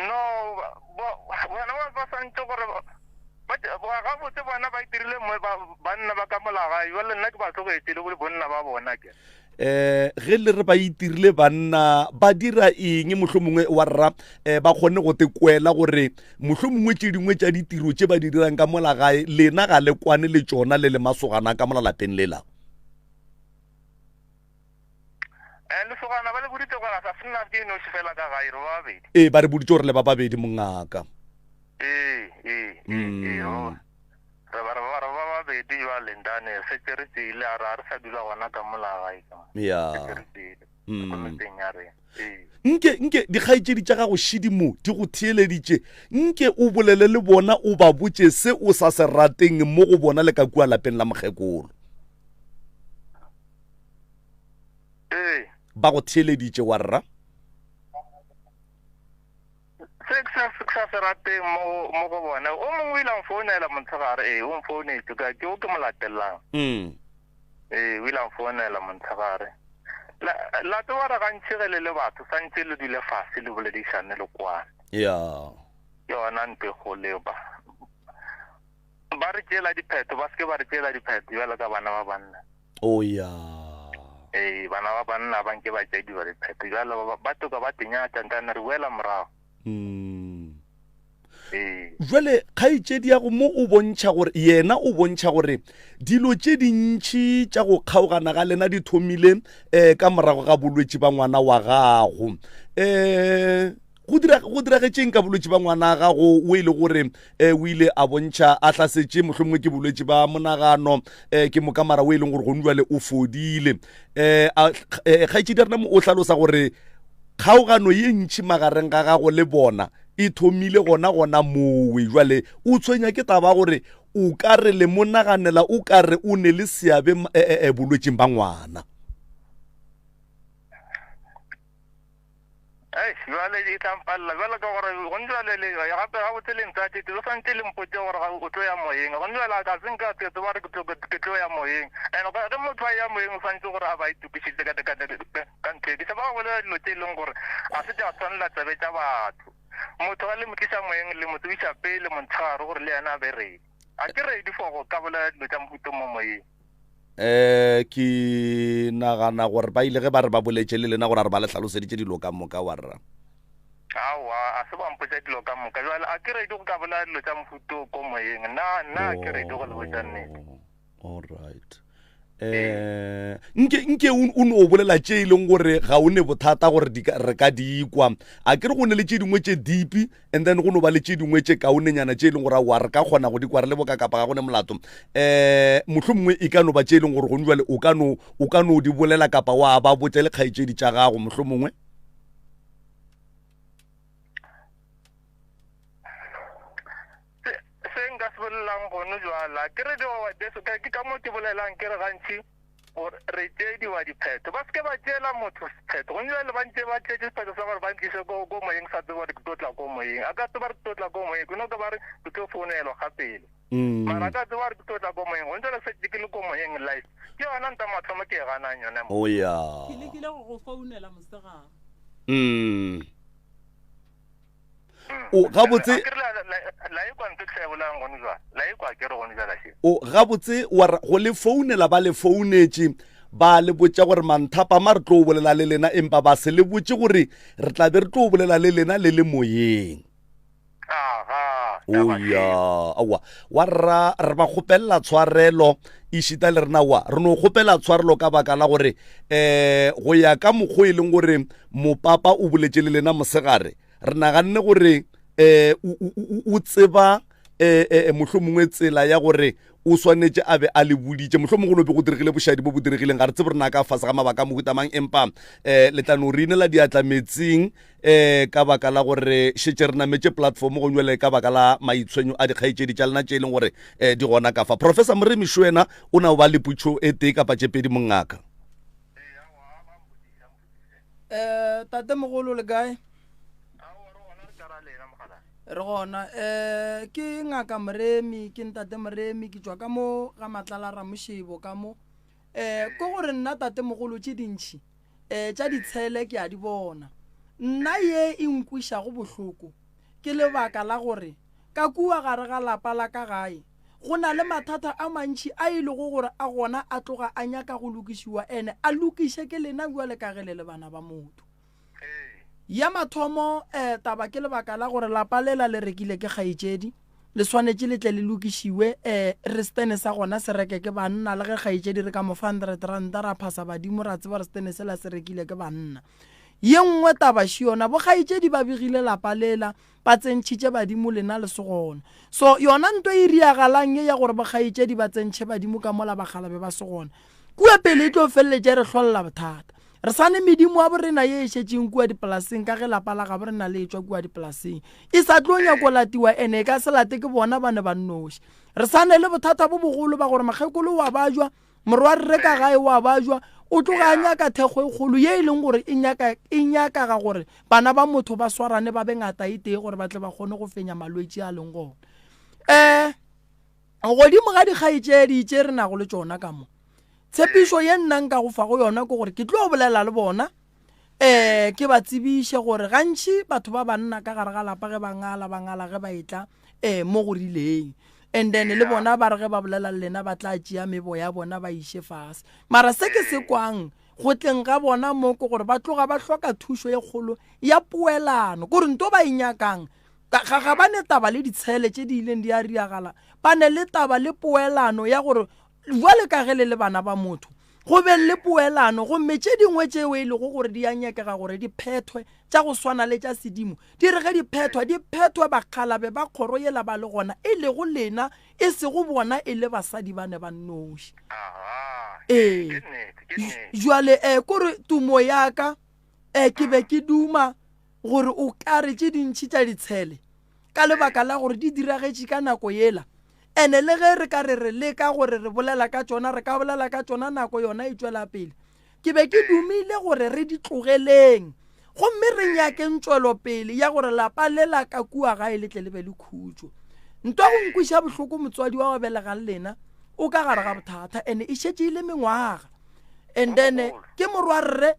Speaker 5: No, bona ba santse gore gabotse bona ba itirile banna ba ka molagae, jale nna ke ba tlogetše le bonna ba bona ke.
Speaker 1: Eh ge le re ba itirile banna ba dira eng mohlomongwe wa rra eh ba kgone go te kwela gore mohlomongwe tše dingwe tša ditiro tše ba di dirang ka mola gae lena ga le kwane le tšona le le masogana ka mola lapeng lela?
Speaker 5: Eh, lesogana ba le boditse gore a sa sena ke noši fela ka gae re ba babedi.
Speaker 1: Ee, ba re boditse gore le ba babedi mongaka.
Speaker 5: Ee, ee, ee, ee, oh. Re ba re ba re ba babedi jwale ntane setse re tsile a re a re sa dula gona ka mola gae ka.
Speaker 1: Ya.
Speaker 5: Setse re tsile. Ko metseng ya rena. Ee.
Speaker 1: Nke nke dikgaetšedi tša gago šidimo di go theeleditše, nke o bolele le bona o ba botše se o sa se rateng mo go bona le ka kua lapeng la mokgekolo.
Speaker 5: Ee.
Speaker 1: Ba go theeleditše wa rra?
Speaker 5: Se ke sa se ke sa se rateng mo mo go bona. O mongwe o ile a mfounela montshegare, ee, o mfounetše ka ke o ke mo latelang.
Speaker 1: Mm.
Speaker 5: Ee, o ile a mfounela montshegare. La la tseba gore gantši ge le le batho santše le dule fase le boledišane le kwane.
Speaker 1: Ya.
Speaker 5: Ke yona ntho e kgolo eo ba. Ba re tšeela diphetho, ba se ke ba re tšeela diphetho bjalo ka bana ba banna.
Speaker 1: O ya.
Speaker 5: Ee, bana ba banna ba nke ba tšea dilo diphetho bjalo ba, ba toka ba tenyatša ntane re boela morago.
Speaker 1: Mm.
Speaker 5: Ee.
Speaker 1: Jwale kgaetšedi ya go mo o bontšha gore yena o bontšha gore dilo tše dintši tša go kgaogana ga lena di thomile um ka morago ga bolwetši ba ngwana wa gago. Um go dira go diragetšeng ka bolwetši ba ngwana gago o e le gore um o ile a bontšha a hlasetše mohlomongwe ke bolwetši ba monagano um ke moka mara o e leng gore gone jwale o fodile um kgaetšedi ya rena mo o hlalosa gore kgaogano ye ntšhi magareng ga gago le bona e thomile gona gona mowe jwale o tshwenya ke taba gore o ka re le monaganela o ka re o ne le seabe bolwetšing ba ngwana.
Speaker 5: Eish, bjale e tla mpalela bjale ka gore gone bjale le gape gabotse le ntatete le swantse le mpotse gore ga o tlo ya moyeng gone bjale a ka se nka ke tseba gore ke tlo ya moyeng and ge motho a ya moyeng o swantse gore a ba itokišitse ka ka ntho e ke se ba bolela dilo tse e leng gore a se tša tshwanela tsebe tša batho motho ga le mo tlisa moyeng le mo tsebiša pele montshegare gore le yena a be ready a ke ready for go ka bolela dilo tša mohuta mo moyeng
Speaker 1: Eh ke nagana gore ba ile ge ba re ba boletše le lena gore a re ba le hlaloseditše dilo ka moka wa rra.
Speaker 5: Aowa, a se ba mpotša dilo ka moka. Jwale a ke ready go ka bolela dilo tša mohuta o ko moyeng. Nna, nna a ke ready go le botša nnete.
Speaker 1: All right. Eh, nke nke o no bolela tše e leng gore ga o ne bothata gore re ka di kwa a ke re go ne le tše dingwe tše deep and then go no ba le tše dingwe tše kaonenyana tše e leng gore aowa re ka kgona go di kwa re le boka kapa ga go ne molato um mohlho mongwe e ka no ba tše e leng gore gone jale o ka no o ka no di bolela kapa wa ba botša le kgaetšedi tša gago mohlho mongwe
Speaker 5: Se nka se bolelang gone jwala ke re ke ka mo ke bolelang ke re gantši gore re tšeediwa diphetho ba seke ba tšeela motho sephetho gone jale ba ntse ba tšeetše sephetho sa gore ba ntlise ko ko moyeng sa tseba gore ke tlo tla ko moyeng a ka tseba re ke tlo tla ko moyeng ke no ka ba re ke tlo founelwa ga pele mm. mara a ka tseba gore ke tlo tla ko moyeng gone jale setse ke le ko moyeng life ke yona nta mathomo ke e ganang yone mo
Speaker 1: oh, ya
Speaker 4: ke lekile go go founela mosegare
Speaker 1: mm. O gabotse O gabotse wa go le founela ba le founetše ba le botša gore manthapama re tlo bolela le lena empa ba se le botše gore re tla be re tlo bolela le lena le le moyeng. O ya aowa wa rra re ba kgopelela tshwarelo ešita le rena wa re no kgopela tshwarelo ka baka la gore um go ya ka mokgwa e leng gore mopapa o boletše le lena mosegare re naganne gore um o tseba um mohlho mongwe tsela ya gore o swanetše a be a le boditše mohlho mongwe go no be go diregile bošadi bo bo diregileng ga re tsebe rena ka fase ga mabaka a mohutamang empa um le tla no re inela diatla metsing um ka baka la gore šetše re nametše platform go nywele ka baka la maitshwenyo a dikgaetšedi tša lena tše e leng gore um di gona ka fa professor moremi šoena o na o ba le putšo e tee kapa tše pedi mongaka
Speaker 2: um tate mogolo le kae re gona um ke ngaka moremi ke ntate moremi ke tšwa ka mo ga matlala ramošebo ka mo um ke gore nna tate mogolo tše dintšhi um tša ditshele ke a di bona nna ye e nkwišago bohloko ke lebaka la gore ka kua gare ga lapa la ka gae Go na le mathata a mantši a e lego gore a gona a tloga a nyaka go lokišiwa ene a lokiše ke lena bjale ka ge le le bana ba motho. Ya mathomo um taba ke lebaka la gore lapa lela le rekile ke kgaetšedi le swanetše le tle le lokišiwe um re stene sa gona se reke ke banna le ge kgaetšedi re ka mo fa hundred ranta ra phasa badimo ra tseba gore stene sela se rekile ke banna. Ye nngwe taba še yona bokgaetšedi ba begile lapa lela Ba tsentšhitše badimo lena le se gona. So yona nto e riagalang ye ya gore bokgaetšedi ba tsentšhe badimo ka mola bakgalabe ba se gona, kua pele e tlo feleletša e re hlolela bothata. Re sa ne medimo ya borena ye e šetšeng kua dipolaseng ka ge lapa la gabo rena le etšwa kua dipolaseng. E sa tlo nyako latiwa ene e ka se late ke bona ba ne ba nnoši. Re sa ne le bothata bo bogolo ba gore mokgekolo wa bajwa Morwarre ka gae wa bajwa o tloga a nyaka thekgo e kgolo ye e leng gore e nyaka e nyakaga gore bana ba motho ba swarane ba be ngata e tee gore ba tle ba kgone go fenya malwetši a leng gona. Um godimo ga dikgaetšedi tše re nago le tšona ka mo, tshepišo ye nna nka go fago yona ke gore ke tlo bolela le bona um ke ba tsebiše gore gantši batho ba banna ka gare ga lapa ge ba ngala ba ngala ge ba etla um mo go rileng and then le bona ba re ge ba bolela le lena ba tla tšea mebo ya bona ba iše fase mara se ke se kwang go tleng ga bona mo ke gore ba tloga ba hloka thušo e kgolo ya poelano kore nto ba e nyakang ga ga ba ne taba le ditshele tše di ileng di a riagala ba ne le taba le poelano ya gore Bjale ka ge le le bana ba motho, go beng le poelano, gomme tše dingwe tšeo e lego gore di a nyakega gore di phethwe, tša go swana le tša sedimo, di re ge di phethwa, di phethwe bakgalabe ba kgoro yela ba le gona, e lego lena, e sego bona e le basadi ba ne ba nnoši. Ee. Bjale, eh, kore tumo ya ka, eh, ke be ke duma gore o ka re tše dintši tša ditshele, ka lebaka la gore di diragetše ka nako yela, Ene le ge re ka re re leka gore re bolela ka tšona, re ka bolela ka tšona nako yona e tšwela pele. Ke be ke dumile gore re di tlogeleng gomme re nyakeng tšwelopele ya gore lapa le la ka kua gae le tle le be le khutšo. Ntwa go nkwiša bohloko motswadi wa wa belegang lena o ka gare ga bothata ene e šetše e le mengwaga. And then ke morwarre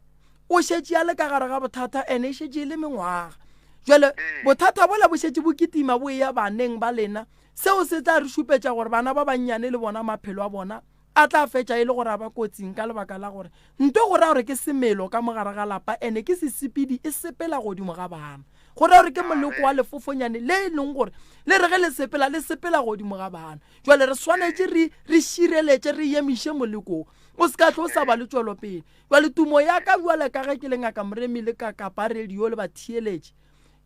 Speaker 2: o šetše a le ka gare ga bothata ene e šetše e le mengwaga. Jwale bothata bola bo šetše bo kitima bo eya baneng ba lena Seo se tla re šupetša gore bana ba bannyane le bona maphelo a bona a tla fetša e le gore a ba kotsing ka lebaka la gore nto go ra gore ke semelo ka mo gare ga lapa ene ke sesepedi e sepela godimo ga bana. Go ra gore ke moleko wa lefofonyane le e leng gore le re ge le sepela le sepela godimo ga bana. Jwale re swanetše re re šireletše re emiše moleko wo. O se ka tlo sa ba le tšwelopele. Jwale tumo ya ka bjale ka ge ke le Ngaka Moremi le ka kapa radio le batheeletši,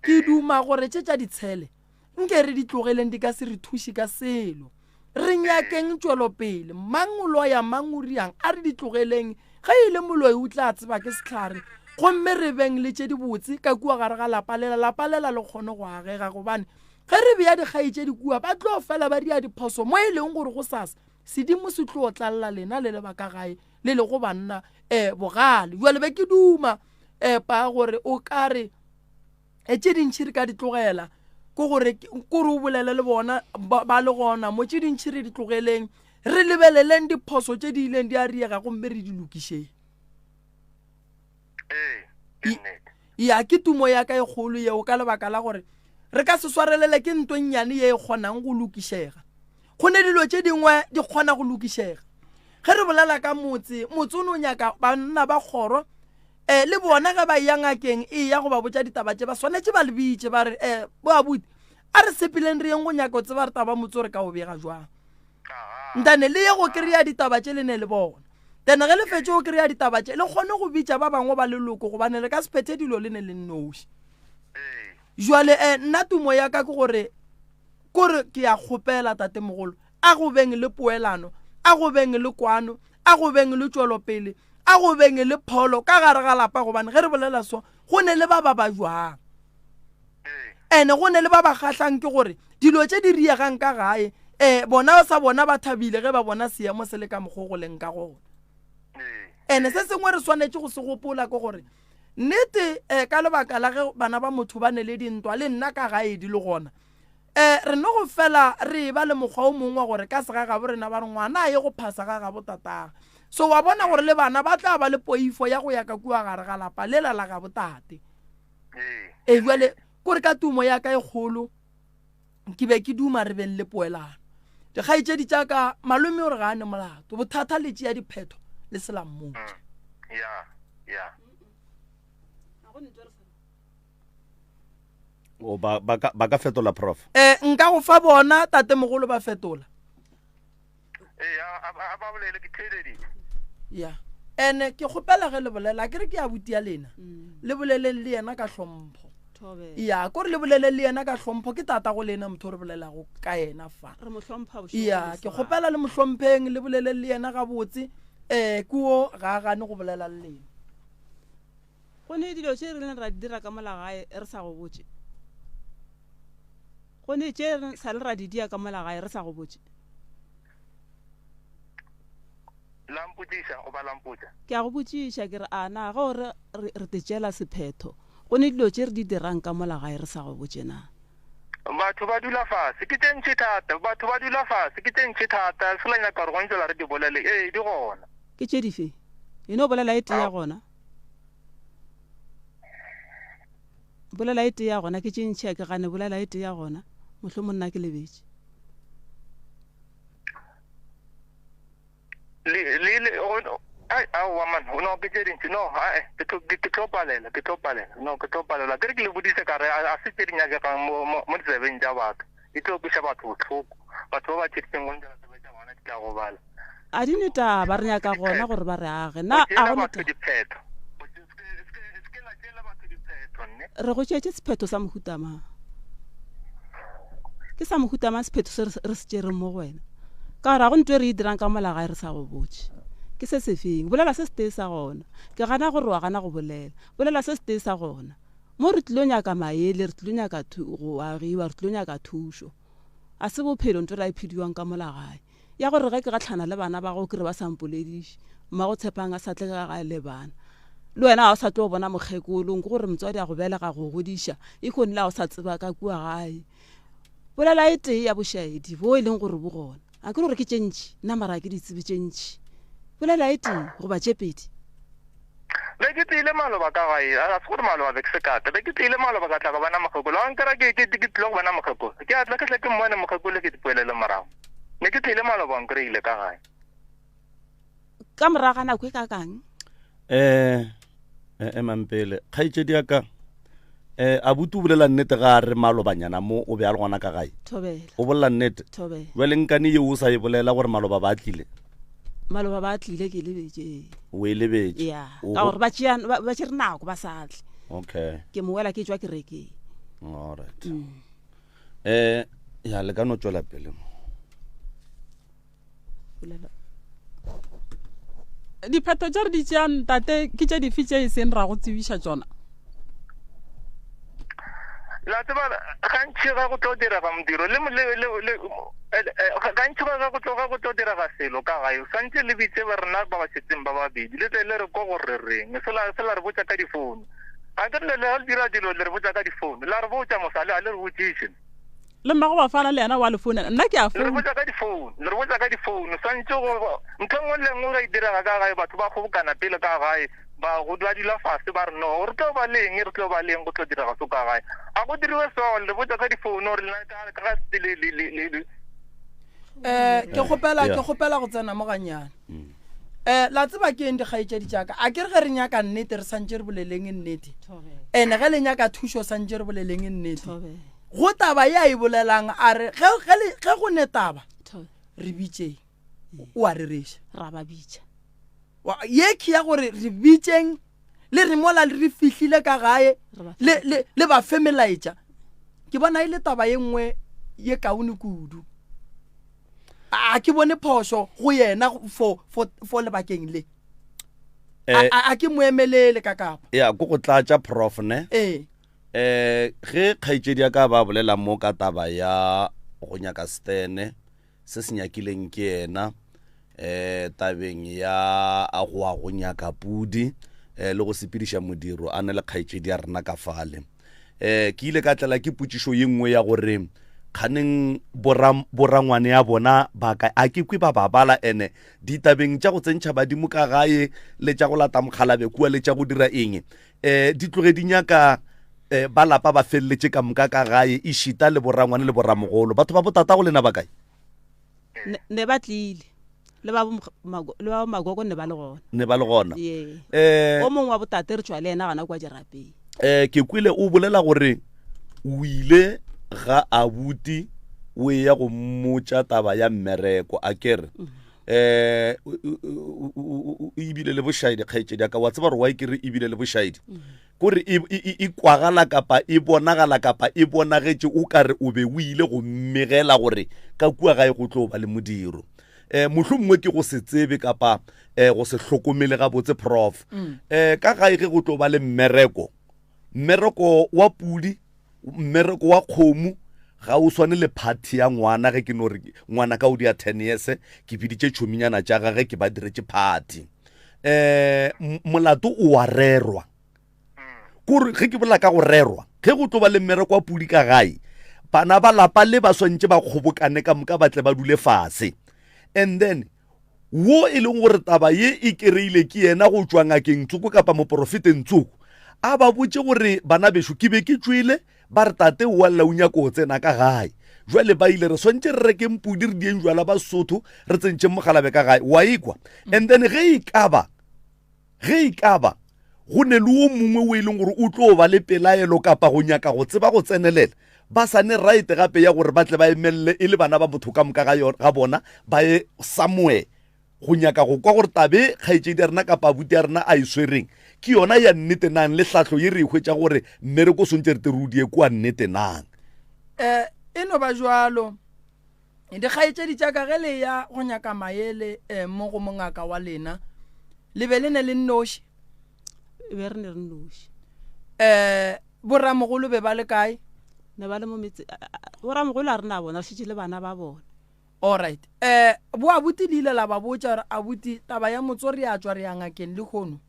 Speaker 2: ke duma gore tše tša ditshele nke re di tlogeleng di ka se re thuše ka selo. Re nyakeng tšwelopele. Mang o loya mang o riang, a re di tlogeleng. Ge e le moloi o tla tseba ke sehlare. Gomme re beng le tše dibotse ka kua gare ga lapa lela, lapa lela le kgone go agega gobane ge re bea dikgaetšedi kua ba tlo fela ba dia diphoso mo e leng gore gosasa sedimo se tlo tlalela lena le le ba ka gae le lego banna um bogale. Jwale be ke duma um pa gore o ka re e tše dintšhi re ka di tlogela ke gore kore o bolele le bona ba le gona mo tše dintšhi re di tlogeleng re lebeleleng diphoso tše di ileng di a riega gomme re di lokišeng. Ya ke tumo ya ka e kgolo yeo ka lebaka la gore re ka se swarelele ke nto nnyane ye e kgonang go lokišega. Go ne dilo tše dingwe di kgona go lokišega. Ge re bolela ka motse, motse o no nyaka banna ba kgoro um le bona ge ba eya ngakeng e ya go ba botša ditaba tše ba swanetše ba le bitše ba re um bo abuti a re sepeleng re yeng go nyaka o tseba re taba motse o re ka o bega jwang. Ntane le ye go kry-a ditaba tše le ne le bona. Then ge le fetše go kry-a ditaba tše le kgone go bitša ba bangwe ba leloko gobane le ka se phethe dilo le ne le nnoši. Jwale um nna tumo ya ka ke gore kore ke ya kgopela tatemogolo a go beng le poelano, a go beng le kwano, a go beng le tšwelopele, a go beng le pholo ka gare ga lapa gobane ge re bolela so go ne le ba ba ba jwang. Ene go ne le ba ba kgahlang ke gore dilo tše di riegang ka gae um bona sa bona ba thabile ge ba bona seemo se le ka mokgo go leng ka gona. Ene se sengwe re swanetše go se gopola ke gore nnete um ka lebaka la ge bana ba motho ba ne le dintwa le nna ka gae di le gona um re no go fela re ba le mokgwa o mongwe wa gore ka segagabo rena ba re ngwana a ye go phasa ga gabo tataga. So wa bona gore le bana ba tla ba le poifo ya go ya ka kua gare ga lapa lela la gabo tate. Ee jwale kore ka tumo ya ka e kgolo ke be ke duma re beng le poelano. Dikgaetšedi tša ka malome o re ga a ne molato bothata le tšea diphetho le se la mmotša.
Speaker 1: O ba ba ka ba ka fetola prof.
Speaker 2: Eh nka go fa bona tatemogolo ba fetola.
Speaker 5: Ee a a ba bolele ke theeleditše.
Speaker 2: Ya. Ene ke kgopela ge le bolela ke re ke abuti ya lena. Le boleleng le yena ka hlompho. Ya, kore le bolele le yena ka hlompho ke tata go lena motho re bolelago ka yena fa.
Speaker 3: Re mo hlompha bošego.
Speaker 2: Ya, ke kgopela le mo hlompheng le bolele le yena gabotse. Eh kuo ga a gane go bolela le lena.
Speaker 3: Go ne dilo tše re ileng ra di dira ka mola gae re sa go botše. Go ne tše re sa le ra di dia ka mola gae re sa go botše.
Speaker 5: La mpotšiša goba la mpotša?
Speaker 3: Ke a go botšiša ke re, a na ge o re re, re te tšeela sephetho, go ne dilo tše re di dirang ka mola gae re sa go botše na?
Speaker 5: Batho ba dula fase, ke tše ntši thata. Batho ba dula fase, ke tše ntši thata. Se la nyaka gore go ntšwela re di bolele. Ee, di gona.
Speaker 3: Ke tše dife? E no bolela e tee ya gona. Bolela e tee ya gona, ke tše ntši a ke gane, bolela e tee ya gona. Mohlomong nna ke lebetše.
Speaker 5: Le, le, le, go, ai, aowa man, no, ke tše dintši, no, ae, ke tlo, ke, ke tlo palela, ke tlo palela, no, ke tlo palela. Ke re ke le bodise ka re, a, a se tše di nyakegang mo, mo, mo ditsebeng tša batho. Di tlo kweša batho bohloko. Batho ba ba tšheditseng go ntšha tsebe tša bona di tla gobala.
Speaker 3: A di ne taba, re nyaka gona gore ba re age. Na a go ne taba? Re go tšeetše sephetho sa mohuta mang? Ke sa mohuta mang sephetho se re se tšereng mo go wena? Ka gore ga go ntho e re e dirang ka mola gae re sa go botše. Ke se sefeng? Bolela se setee sa gona. Ke gana gore wa gana go bolela. Bolela se setee sa gona. Mo re tlilo nyaka maele, re tlilo nyaka go agiwa, re tlilo nyaka thušo. A se bophelo ntho e ra e phediwang ka mola gae. Ya gore ge ke gahlana le bana ba gago ke re ba sa mpolediše. Mmago Tshepang a sa tle ka gae le bana. Le wena ga o sa tlo bona mokgekolong, ke gore motswadi a go belega go godiša, e kgone le ga o sa tseba ka kua gae. Bolela e tee ya bošaedi bo e leng gore bo gona. A ke re gore ke tše ntši, nna mara ga ke di tsebe tše ntši. Bolela e tee goba tše pedi.
Speaker 5: Be ke tlile maloba ka gae, a se gore maloba be ke se ka tla, be ke tlile maloba ka tla ka bona mokgekolo. Ga nkera ke, ke, ke tlile go bona mokgekolo, ke a tla ke tle ke mmone mokgekolo ke dipoelele morago. Ne ke tlile maloba o nkreile ka gae.
Speaker 3: Ka morago ga nako e ka kang?
Speaker 1: Eh, eh, emang pele. Kgaetšedi ya ka, eh, abuti o bolela nnete ga a re malobanyana mo o be a le gona ka gae.
Speaker 3: Thobela.
Speaker 1: O bolela nnete.
Speaker 3: Thobela.
Speaker 1: Jwale nkane yeo o sa e bolela gore maloba ba tlile?
Speaker 3: Maloba ba tlile ke lebetše.
Speaker 1: O e lebetše?
Speaker 3: Ya, ka gore ba tšea ba tšere nako ba sa tle.
Speaker 1: Okay.
Speaker 3: Ke mo wela ke tšwa kerekeng.
Speaker 1: All right. Mm. Eh, ya le ka no tšwela pele mo.
Speaker 4: Diphetho tše re di tšeang tate ke tše dife tše e seng ra go tsebiša tšona?
Speaker 5: La tseba gantši ga go tlo direga modiro le le le le gantši ga go tlo ga go tlo direga selo ka gae swantse le bitse ba rena ba ba šetseng ba babedi le tle le re ko gore reng sela sela re botša ka difounu ga ke le le dira dilo le re botša ka difounu la re botša mosale a le re botšiše
Speaker 4: Le mmago Bafana le yena wa le founela. Nna ke a
Speaker 5: Le re
Speaker 4: founa.
Speaker 5: botša ka difounu, le re botša ka difounu. Swantše go ntho e nngwe le e nngwe ge e direga ka gae, batho ba kgobokana pele ka gae, ba go ba dula fase ba re no, re tlo ba le eng, re tlo ba le eng, go tlo direga so ka gae. A go diriwe so, le re botša ka difounu gore lena ka ka ga se le le le le le.
Speaker 2: Eh, ke kgopela
Speaker 1: Yeah.
Speaker 2: ke kgopela go tsena mo ganyane. Eh, la tseba ke eng dikgaetšedi tša ka? A ke re ge re nyaka nnete re santše re boleleng nnete.
Speaker 3: Thobela.
Speaker 2: Ene ge le nyaka thušo santše re boleleng nnete.
Speaker 3: Thobela.
Speaker 2: Go taba ye a e bolelang a re ge, ge, le, ge go ne taba re bitšeng, o a rereša.
Speaker 3: Ra ba bitša.
Speaker 2: Wa, ye ke ya gore re bitšeng le re mola re fihlile ka gae
Speaker 3: Re ba
Speaker 2: le, le, le ba fe melaetša. Ke bona e le taba ye nngwe ye kaone kudu. A ke bone phošo go yena for, for, for lebakeng le. A,
Speaker 1: Eh,
Speaker 2: a, a ke mo emelele ka kapa.
Speaker 1: ya ko go tlatša prof ne
Speaker 2: Ee.
Speaker 1: Eh, ge kgaetšedi ya ka ba bolela mo ka taba ya go nyaka stene se se nyakileng ke yena eh tabeng ya a go a go nyaka pudi eh le go sepediša modiro a na le kgaetšedi ya rena ka fale eh ke ile ka tlela ke potšišo ye nngwe ya gore kganeng borangwane ya bona ba ka a ke kwe ba ba bala ene ditabeng tša go tsentšha badimo ka gae le tša go lata mokgalabe kua le tša go dira eng eh di tloge di nyaka eh ba lapa ba feleletše ka moka ka gae e šita le borangwane le boramogolo batho ba botata go lena ba kae
Speaker 3: Ne, ne ba tlile le ba le ba magogo ne ba le gona
Speaker 1: ne ba le gona
Speaker 3: ye
Speaker 1: eh
Speaker 3: o mongwe wa botate re tšwa le yena gona kwa dirapeng
Speaker 1: eh ke kwele o bolela gore o ile ga abuti o ya go mmotša taba ya mmereko a kere mm. eh ebile le bošaedi kgaetšedi ya ka wa tseba gore wa e kere ebile le bošaedi kore e, e, e, e kwagala kapa e bonagala kapa e bonagetše o ka re o be o ile go mmegela gore ka kua gae go tlo ba le modiro um mohlho mongwe ke go se tsebe kapa um go se hlokomele gabotse prof um ka gae ge go tlo ba le mmereko mmereko wa pudi mmereko wa kgomo ga o swane le phathi ya ngwana ge ke no re ngwana ka o dia 10 years ke biditše tšhominyana tša gage ke ba diretše phathi um molato o wa rerwa kore ge ke bolela ka go rerwa ge go tlo ba le mmereko wa pudi ka gae bana ba lapa le ba swantše ba kgobokane ka moka ba tle ba dule fase and then wo e leng gore taba ye e kereile ke yena go tšwa ngakeng tsoko kapa moporofeteng tsoko a ba botše gore bana bešo ke be ke tšwele ba re tate o a lla o nyako o tsena ka gae jwale ba ile re swantše re rekeng pudi re dieng jwala ba sotho re tsentšeng mogalabe ka gae wa ikwa and then ge e ka ba Ge e ka ba go ne le wo mongwe o e leng gore o tlo ba le pelaelo kapa go nyaka go tseba go tsenelela, ba sa ne right gape ya gore ba tle ba emelele e le bana ba motho ka moka ga yona, ga bona ba ye somewhere go nyaka go kwa gore tabe kgaetšedi ya rena kapa abuti ya rena a e swereng ke yona ya nnete nang le hlahlo ye re e hwetša gore mmereko o swantše re te re o die kua nnete nang.
Speaker 2: Eh, e no ba jwalo. Dikgaetšedi tša ka, ge le ya go nyaka maele eh, mo go mongaka wa lena, le be le ne le nnoši?
Speaker 3: E be re ne re nnoši.
Speaker 2: Eh, boramogolo be ba le kae?
Speaker 3: Ne ba le mo metse, boramogolo a re na bona, re šetše le bana ba bona.
Speaker 2: Alright. Eh, bo abuti le ile la ba botša gore abuti taba ya motso re a tšwa re ya ngakeng lehono?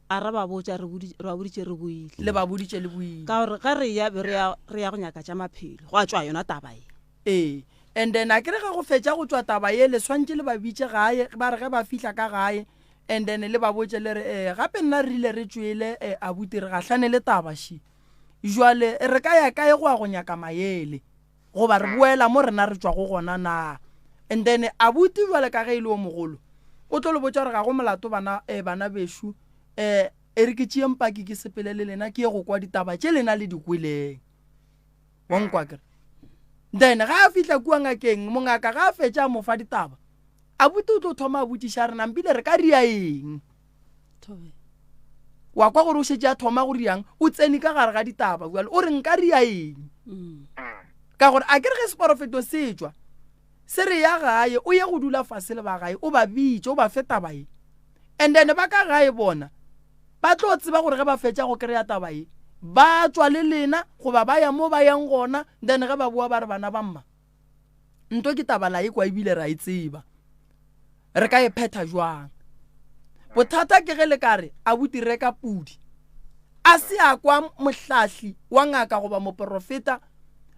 Speaker 3: A ra ba botša re re ba boditše re boile.
Speaker 2: Le ba boditše le boile.
Speaker 3: Ka gore ge re ya be re ya re ya go nyaka tša maphelo, gwa tšwa yona taba ye.
Speaker 2: Ee. And then a ke re ge go fetša go tšwa taba ye le swantše le ba bitše gae, ba re ge ba fihla ka gae and then le ba botše le re ee gape nna re rile re tšwele eh, abuti re gahlane le taba še. Jwale re ka ya kae go ya go nyaka maele? Goba re boela mo rena re tšwago gona na? And then abuti jwale ka ge e le o mogolo o tlo le botša gore ga go molato bana eh, bana bešo eh, e re ke tšee mpaki ke sepele le lena ke ye go kwa ditaba tše lena le di kweleng. Wa nkwa kere? Then ga a fihla kua ngakeng, mongaka ga a fetša a mo fa ditaba. Abuti o tlo thoma a botšiša a re nampile re ka ria eng? Wa kwa gore o šetše a thoma go riang, o tsene ka gare ga ditaba bjale o re nka ria eng? Mm. Ka gore a ke re ge seporofeto se tšwa se re ya gae o ye go dula fase le ba gae o ba bitše o ba fe taba ye and then ba ka gae bona ba tlo tseba gore ge ba fetša go kry-a taba ye ba tšwa le lena goba ba ya mo ba yang gona then ge ba boa ba re bana ba mma nto ke taba la e kwa ebile ra e tseba re ka e phetha jwang bothata ke ge le ka re abuti reka pudi a se a kwa mohlahli wa ngaka goba moporofeta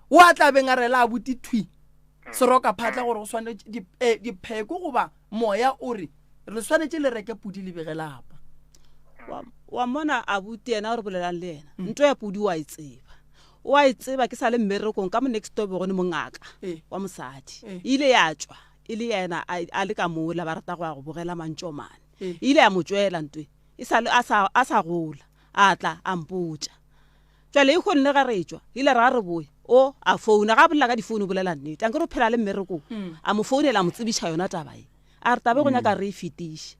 Speaker 2: o a tla beng a rela abuti thwi seroka phatla gore go swanetše eh, dipheko goba moya o re re swanetše le reke pudi le bege lapa
Speaker 3: wa mona abuti yena o re bolelang le yena mm. nto ya pudi wa e tseba o a e tseba ke sa le mmerekong ka mo next door be go ne mongaka eh. wa mosadi eh. e ile ya tšwa e le yena a le ka mola ba rata go ya go bogela mantšomane e ile ya mo tšwela ntwe e sa a sa a sa gola a tla a mpotša jale e kgonne ga re tšwa ile ra re boe o a founa ga bolela ka difounu bolela nnete a nkere o phela le mmerekong mm. a mo founela a mo tsebiša yona taba e a re tabe go nyaka re e fetiše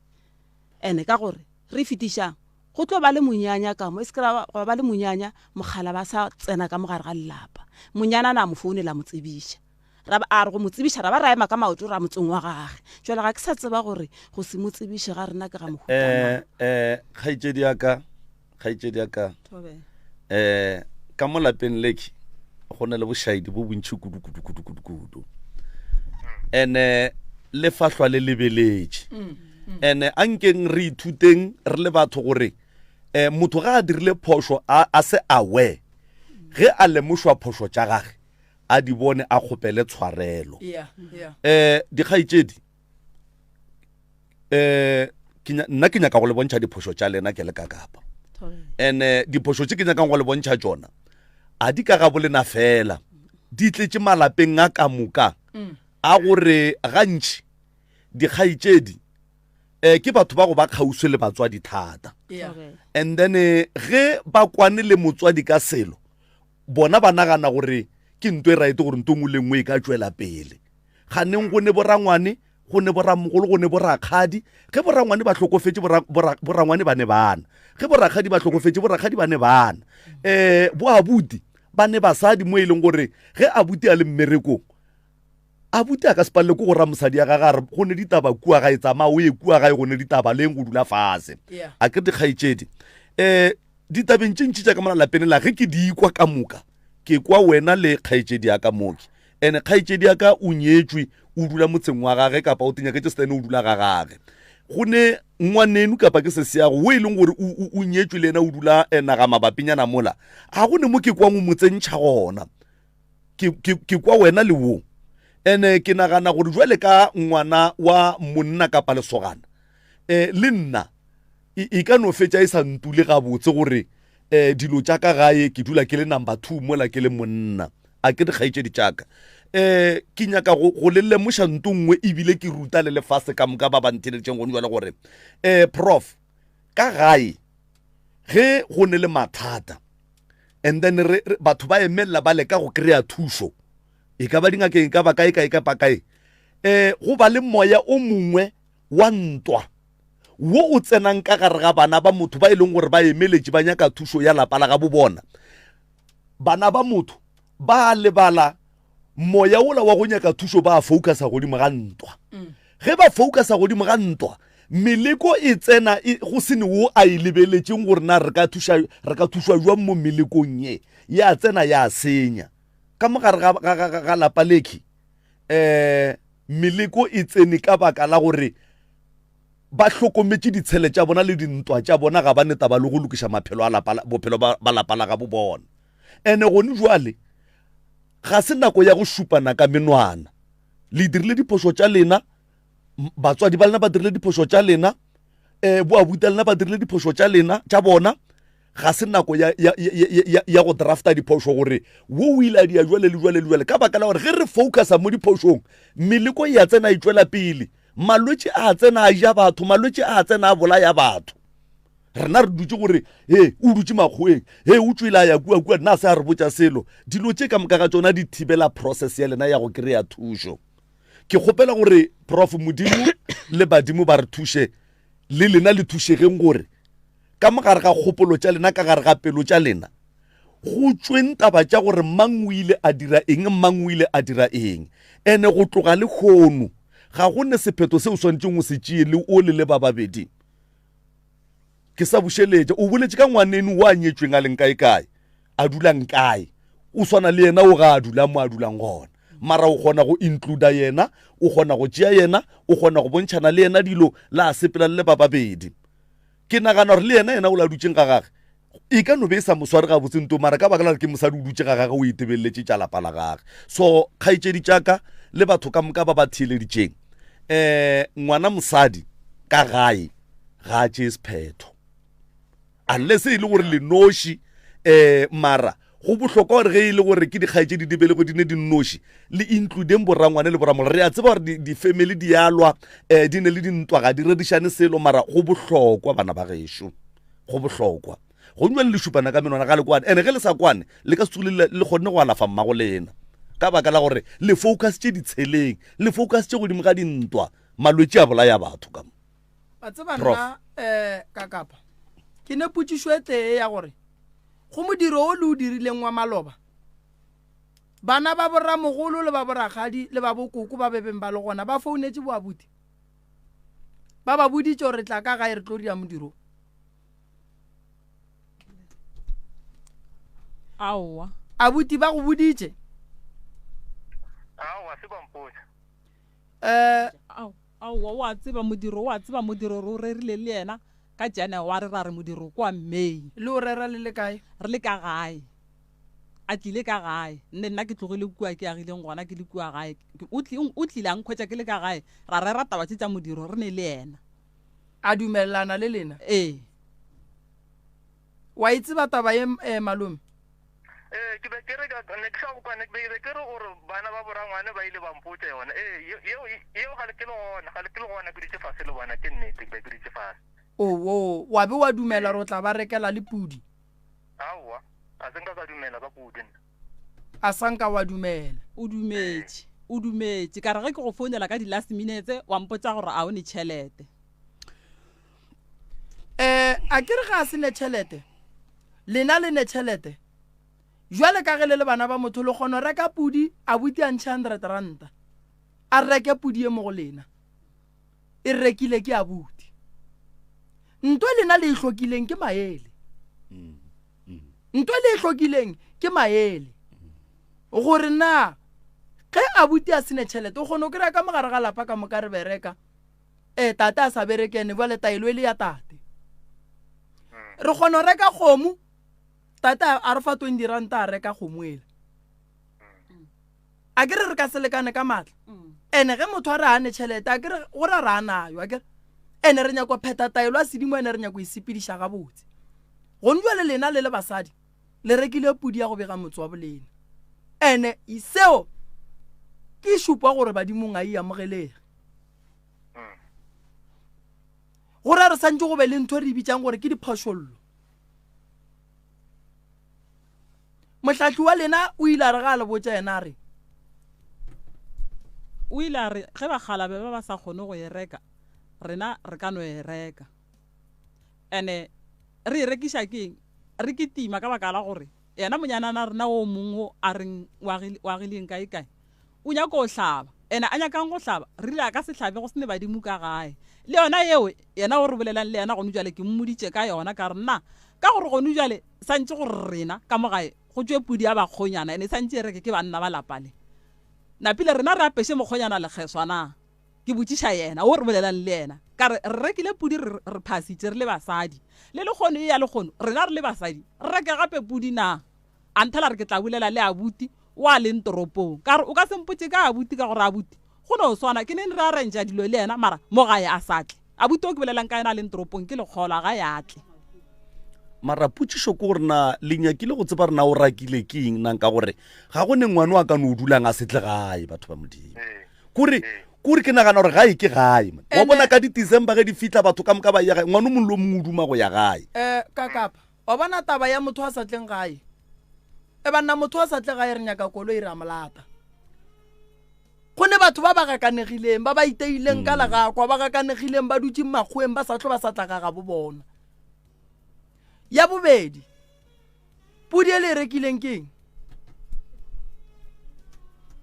Speaker 3: ene ka gore re e fetišang Go tlo ba le monyanya ka mo, e se ke ra gwa ba le monyanya, mogala ba sa tsena ka mo gare ga lelapa. Monyana na a mo founela a mo tsebiša. Ra ba, a re go mo tsebiša, ra ba ra ema ka maoto ra motseng wa gage. Jwale ga ke sa tseba gore go se mo tsebiše ga rena ke ga mohuta
Speaker 1: mang. Eh, kgaetšedi ya ka, kgaetšedi ya ka, eh, ka mo lapeng leki go na le bošaedi bo bontši kudu kudu kudu kudu kudu. Ene le fahlwa le lebeletše. Mm. Ene a nkeng re ithuteng re le batho gore um motho ga a dirile phošo a se aware ge a lemošwa phošo tša gage a di bone a kgopele tshwarelo um dikgaetšedi um nna ke nyaka go le bontšha diphošo tša lena ke le ka kapa and diphošo tše ke nyakang go le bontšha tšona a di ka ga bolena fela di tletše malapeng a ka moka mm. a gore gantši dikgaetšedi um ke batho ba go ba kgauswi le batswadi thata and then eh, ge ba kwane le motswadi ka selo bona ba nagana gore ke nto e raete gore nto nngwe le nngwe e ka tšwela pele ganeng go ne borangwane go ne boramogolo go ne borakgadi ge borangwane ba hlokofetše borangwane ba ne bana ge borakgadi ba hlokofetše borakgadi ba ne bana um bo abuti ba ne basadi mo e leng gore ge abuti a le mmerekong Abuti a ka se palele ko go ra mosadi ya gage a re go ne ditaba kua gae tsamaya o ye kua gae go ne ditaba leng go dula fase a ke dikgaetšedi um ditabeng tše ntši tša ka mola lapeng la ge ke di ikwa ka moka ke kwa wena le kgaetšedi ya ka moki ene kgaetšedi ya ka o nyetšwe o dula motseng wa gage kapa o tenyaketše setene o dula ga gage go ne ngwanenu kapa ke seseago o e leng gore o nyetšwe le yena o dula eh, naga mabapinyana mola ga go ne mo ke kwang o mo tsentšha gona ke, ke, ke kwa wena le wo ene ke nagana gore jwale ka ngwana wa monna kapa lesogana um le nna e, e ka no fetša e sa ntule gabotse gore um dilo tša ka gae ke dula ke le number two mola ke le monna a ke dikgaetšedi tša ka um ke nyaka go, go le lemoša nto nngwe ebile ke ruta le lefase ka moka ba ba ntheleditšeng gone jale gore um prof ka gae ge go ne le mathata and then re, re batho ba emelela ba leka go kry-a thušo e ka ba dingakeng e ka ba kae kae kapa kae um go ba le moya o mongwe wa ntwa wo o tsenang ka gare ga bana ba motho ba e leng gore ba emeletše ba nyaka thušo ya lapa la gabo bona bana ba motho ba lebala moya wola wa go nyaka thušo ba focusa godimo ga ntwa mm. ge ba focusa godimo ga ntwa meleko e tsena e, go sene wo a e lebeletšeng gore na re ka thuša re ka thušwa jwang mo melekong ye ya tsena ya senya ka mo gare ga lapa lekhi um meleko e tsene ka baka la gore ba hlokometše ditshele tša bona le dintwa tša bona ga ba ne taba le go lokiša maphelo a lapa bophelo ba lapa la gabo bona ene gone jwale ga se nako ya go šupana ka menwana le dirile diphošo tša lena batswadi ba lena ba dirile diphošo tša lena um boabuta lena ba dirile diphošo tša lena tša bona ga se nako ya, ya, ya, ya, ya go drafta diphošo gore wo o ile a dia jwale le jwale le jwale ka baka la gore ge re focusa mo diphošong meleko ya tsena e tšwela pele malwetši a tsena a ja batho malwetši a tsena a bolaya batho rena re dutše gore he o dutše makgoweng he o tswile a ya kua kua nna se a re botša selo dilo tše ka moka ga tšona di thibela process ya lena ya go kry-a thušo. Ke kgopela gore Prof Modimo le badimo ba re thuše le lena le thušegeng gore ka mo gare ga kgopolo tša lena ka gare ga pelo tša lena go tšweng taba tša gore mang o ile a dira eng mang o ile a dira eng ene go tloga le kgono ga go ne sephetho se o swanetšeng o se tšee le o le le ba babedi Ke sa bušeletša, o boletše ka ngwaneno o a nyetšweng a leng kae-kae, a dulang kae. O swana le yena o ga a dula mo a dulang gona. Mara o kgona go includa yena, o kgona go tšea yena, o kgona go bontšhana le yena dilo, la sepela le le ba babedi. Ke nagana gore le yena yena o la dutšeng ga gage, e ka no be e sa mo sware gabotse nto, mara ka baka la gore ke mosadi o dutše ga gage o itebeletše tša lapa la gage. So kgaetšedi tša ka le batho ka moka ba ba theeleditšeng, um ngwana mosadi ka gae, ga a tšee sephetho unless e le gore le noši um mara go bohlokwa gore ge e le gore ke dikgaetšedi di belego di ne di nnoši le includeng borangwane le boramolo re a tseba gore di-family di alwa um di ne le dintwa ga di rerišane selo mara go bohlokwa bana ba gešo go bohlokwa go nywa le šupana ka menwana ga le kwane ene ge le sa kwane le ka se tsogile le kgonne go alafa mmago lena ka baka la gore le focus tše ditsheleng le focus tše godimo ga dintwa malwetši a bolaya batho ka mo
Speaker 2: Wa tseba nna um ka kapa ke ne potšišo e tee ya gore go modiro o le o dirileng wa maloba bana ba boramogolo le ba borakgadi le ba bokoko ba bebeng ba le gona ba founetše boabuti ba ba boditše gore tla ka gae re tlo dira modiro
Speaker 4: Aowa.
Speaker 2: Abuti ba go boditše?
Speaker 5: Aowa, se ba mpotša.
Speaker 2: Um
Speaker 4: Aowa, o a tseba modiro, o a tseba modiro re o rerile le yena ka January ra re modiro ke wa May.
Speaker 2: Le o rera le le kae?
Speaker 4: Re le ka gae. A tlile ka gae. Nne nna ke tlogile kua ke agileng gona ke le kua gae. O o tlile a nkhwetša ke le ka gae, ra rera taba tše tša modiro re ne le yena.
Speaker 2: A dumelelana le lena?
Speaker 4: Ee.
Speaker 2: Wa e tseba taba ye, eh, malome?
Speaker 5: Ee, ke be ke re ka, ne ke sa go kwa, ne ke be ke re gore bana ba borangwane ba ile ba mpotša yona. Ee, yeo, yeo ga le ke le gona, ga le ke le gona, ke dutše fase le bona, ke nnete, ke be ke dutše fase.
Speaker 2: Owo, wa be wa dumela gore o tla ba rekela le pudi?
Speaker 5: Aowa, a se nka ka dumela ka pudi nna.
Speaker 2: A sa nka wa dumela?
Speaker 4: O dumetše, o dumetše. Ka re ge ke go founela ka di-last minutes, wa mpotša gore a o ne tšhelete.
Speaker 2: Eh, a ke re ga a se ne tšhelete? Lena le ne tšhelete? Jwale ka ge le le bana ba motho le kgona go reka pudi, abuti a ntšhe hundred ranta a reke pudi ye mo go lena. E rekile ke abuti. Nto lena le e hlokileng ke maele. Nto le e hlokileng ke maele. Gore na ge abuti a se ne tšhelete o kgona go kry-a ka mogare ga lapa ka moka re bereka. Ee, tate a sa bereke ene bjale taelo e le ya tate. Re kgona go reka kgomo, tate a re fa 20 ranta a reka kgomo ela. A ke re re ka se lekane ka maatla. Ene ge motho a re a ne tšhelete, a ke re go ra re a nayo, a ke re. Ene re nyako phetha taelo ya sedimo, ene re nyako e sepediša gabotse. Gone jwale lena le le basadi, le rekile pudi ya go bega motse wa bolena. Ene seo ke šupa gore badimong a e amogelege. Go ra re santse go be le ntho re e bitsang gore ke diphošollo. Mohlahli wa lena o ile a re ga a le botša yena a re.
Speaker 4: O ile a re ge bakgalabe ba ba sa kgone go e reka, rena re ka no e reka. Ene re e rekiša ke eng? Re kitima ka baka la gore yena monyanana rena o mongwe o a reng o agileng kae kae, O nyaka go hlaba. Ena a nyakang go hlaba, re rile a ka se hlabe go se ne badimo ka gae. Le yona yeo, yena o re bolelang le yena gonu bjale, ke mmoditše ka yona, ka re, Nna, ka gore gonu bjale santše gore rena ka mo gae go tšwe pudi ya bakgonyana, ene santše e reke ke banna ba lapa le. Napile rena re apeše mokgonyana lekgeswa na? Ke botšiša yena o re bolelang le yena, ka re, Re rekile pudi re, re phasitše re le basadi. Le lekgono, eya lekgono, rena re le basadi, re reke gape pudi na? A nthela re ke tla bolela le abuti wa leng toropong. Ka re, O ka se mpotše ka abuti ka gore abuti go no swana ke neng re arrangea dilo le yena mara mo gae a sa tle. Abuti o ke bolelang ka yena a leng toropong ke lekgolwa ga ya tle.
Speaker 1: Mara potšišo ke gore na le nyakile go tseba gore na o rakile ke eng nang ka gore ga go ne ngwane wa ka no dulang a se tle gae batho ba Modimo. Kore kore ke nagana gore gae ke gae man. Wa bona ka di December ge di fihla batho ka moka ba ya gae ngwane o mongwe le o mongwe o duma go ya gae.
Speaker 2: Eh kakapa. Wa bona taba ya motho a sa tleng gae? E banna motho a sa tle gae re nyaka koloi re a mo lata. Go ne batho ba ba gakanegileng, ba ba iteileng ka legakwa, ba gakanegileng, ba dutše makgoweng, ba sa hlwe ba sa tla ga gabo bona. Ya bobedi, pudi e le e rekileng ke eng?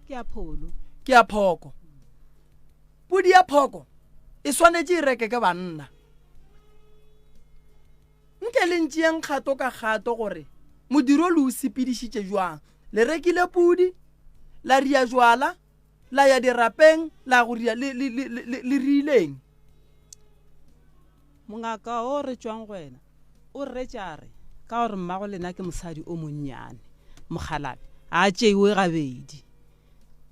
Speaker 3: Ke ya pholo.
Speaker 2: Ke ya phoko. Pudi ya phoko e swanetše e reke ke banna. Nke le ntšeeng kgato ka kgato gore modiro le o sepedišitše jwang. Le rekile pudi, la ria jwala, la ya dirapeng, la go ria, le, le, le, le, le riileng?
Speaker 3: Mongaka o re tšwang go wena o rretše a re, Ka gore mmago lena ke mosadi o monnyane, mokgalabje, ga a tšeiwe gabedi.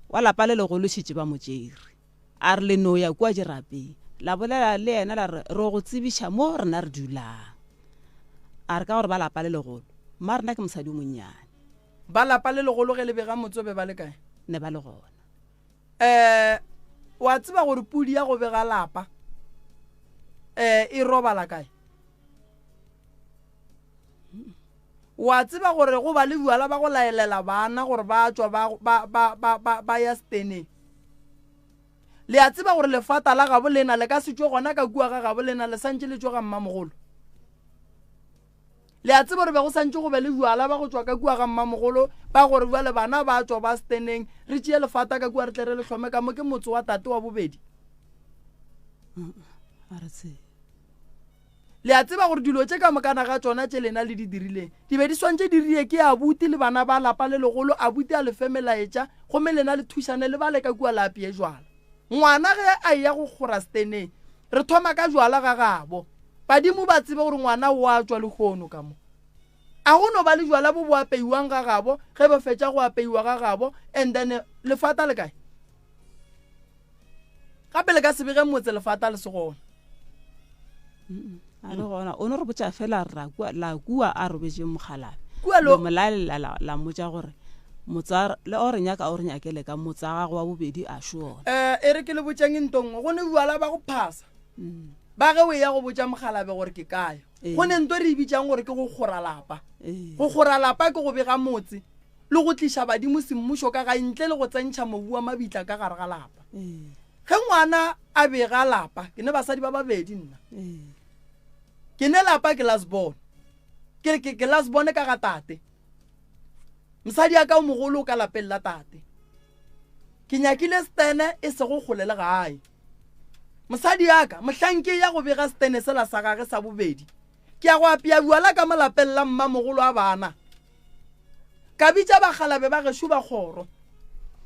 Speaker 3: Wa lapa le legolo šetše ba mo tšere. A re le no ya kua dirapeng, la bolela le yena la re, Re go tsebiša mo rena re dulang. A re ka gore ba lapa le legolo, mma rena ke mosadi o monnyane.
Speaker 2: Ba lapa le legolo ge le bega motse o be ba le kae?
Speaker 3: Ne ba le gona.
Speaker 2: Um wa tseba gore pudi ya go bega lapa um e robala kae? Wa tseba gore go ba le bjala ba go laelela bana gore ba tšwa ba, ba, ba, ba, ba, ba ya steneng. Le a tseba gore lefata la gabo lena le ka se tšwe gona ka kua ga gabo lena le santše le tšwe ga mmamogolo. Le a tseba gore be go santše go be le bjala ba go tšwa ka kua ga mmamogolo ba gore bjale bana ba tšwa ba steneng re tšee lefata ka kua re tle re le hlome ka mo ke motse wa tate wa bobedi.
Speaker 3: A re tsebe.
Speaker 2: Le a tseba gore dilo tše ka mokana ga tšona tše lena le di dirileng di be di swantše di rie ke abuti le bana ba lapa le legolo, abuti a le fe melaetša, gomme lena le thušane le bale ka kua le apee jwala. Ngwana ge a eya go kgora steneng, re thoma ka jwala ga gabo. Badimo ba tsebe gore ngwana o a tšwa lehono ka mo. A go no ba le jwala bo bo apeiwang ga gabo, ge bo fetša go apeiwa ga gabo, and then lefata le kae? Gape le ka se bege motse lefata le se gona.
Speaker 3: A le gona o no re botša fela ra kua la kua a robetše mokgalabje.
Speaker 2: Kua lo
Speaker 3: mo lalela la, la mmotša gore motsa le o re nyaka o re nyakele ka motsa gago wa bobedi a šo ona.
Speaker 2: Eh e re ke le botšeng nto nngwe go ne bjala ba go phasa. Mm. Ba ge o ya go botša mokgalabje gore ke kae. Go ne nto re e bitsang gore ke go kgora lapa. Go kgora lapa ke go bega motse. le go tliša badimo semmušo ka gae ntle le go tsentšha mobu wa mabitla ka gare ga lapa. Ge ngwana a bega lapa, ke ne basadi ba babedi nna. Ke ne lapa ke last born. Ke ke ke last born ka ga tate. Mosadi ya ka o mogolo o ka lapeng la tate. Ke nyakile stene e sego kgole le gae. Mosadi ya ka mohlang ke ya go bega stene sela sa gage sa bobedi, Ke ya go apea bjala ka mo lapeng la mmamogolo wa bana. Ka bitša bakgalabe ba gešo ba kgoro,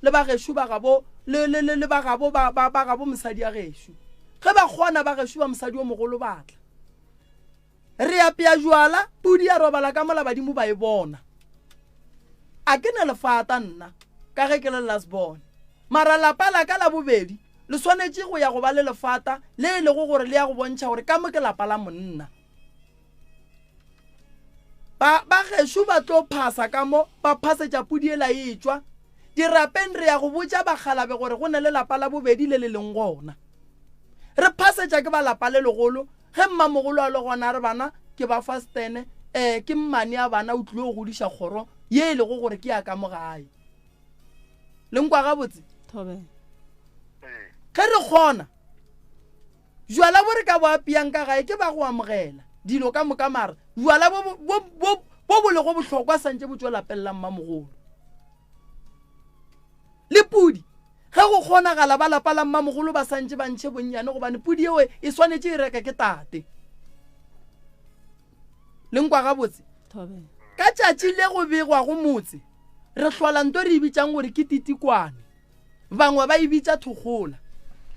Speaker 2: le ba gešo ba gabo, le, le, le, le ba gabo, ba, ba, ba gabo mosadi ya gešo. Ge ba kgona ba gešo ba mosadi o mogolo ba tla. Re apea bjala, pudi ya robala ka mola badimo ba e bona. A ke ne lefata nna, ka ge ke le last born. Mara lapa la ka la bobedi le swanetše go ya go ba le lefata le e lego gore le ya go bontšha gore ka mo ke lapa la monna. Ba, ba gešo ba tlo phasa ka mo, ba phasetša pudi ela e etšwa. Dirapeng re ya go botša bakgalabe gore go ne le lapa la bobedi le le leng gona. Re phasetša ke ba lapa le legolo, ge mmamogolo a le gona a re bana ke ba fa stene, eh, ke mmane a bana o tlile go godiša kgoro ye e lego gore ke ya ka mo gae. Le nkwa gabotse?
Speaker 3: Thobela.
Speaker 2: Ge re kgona, jwala bo re ka bo apeang ka gae ke ba go amogela dilo ka moka mara jwala bo bo bo bo bo lego bohlokwa santše bo tšwe lapeng la mmamogolo. Le pudi ge go kgonagala ba lapa la mmamogolo ba santše ba ntšhe bonnyane gobane pudi yeo e swanetše e reka ke tate. Le nkwa gabotse? Ka tšatši le go begwago motse re hlola nto re e bitšang gore ke titikwane. Bangwe ba e bitša thokgola.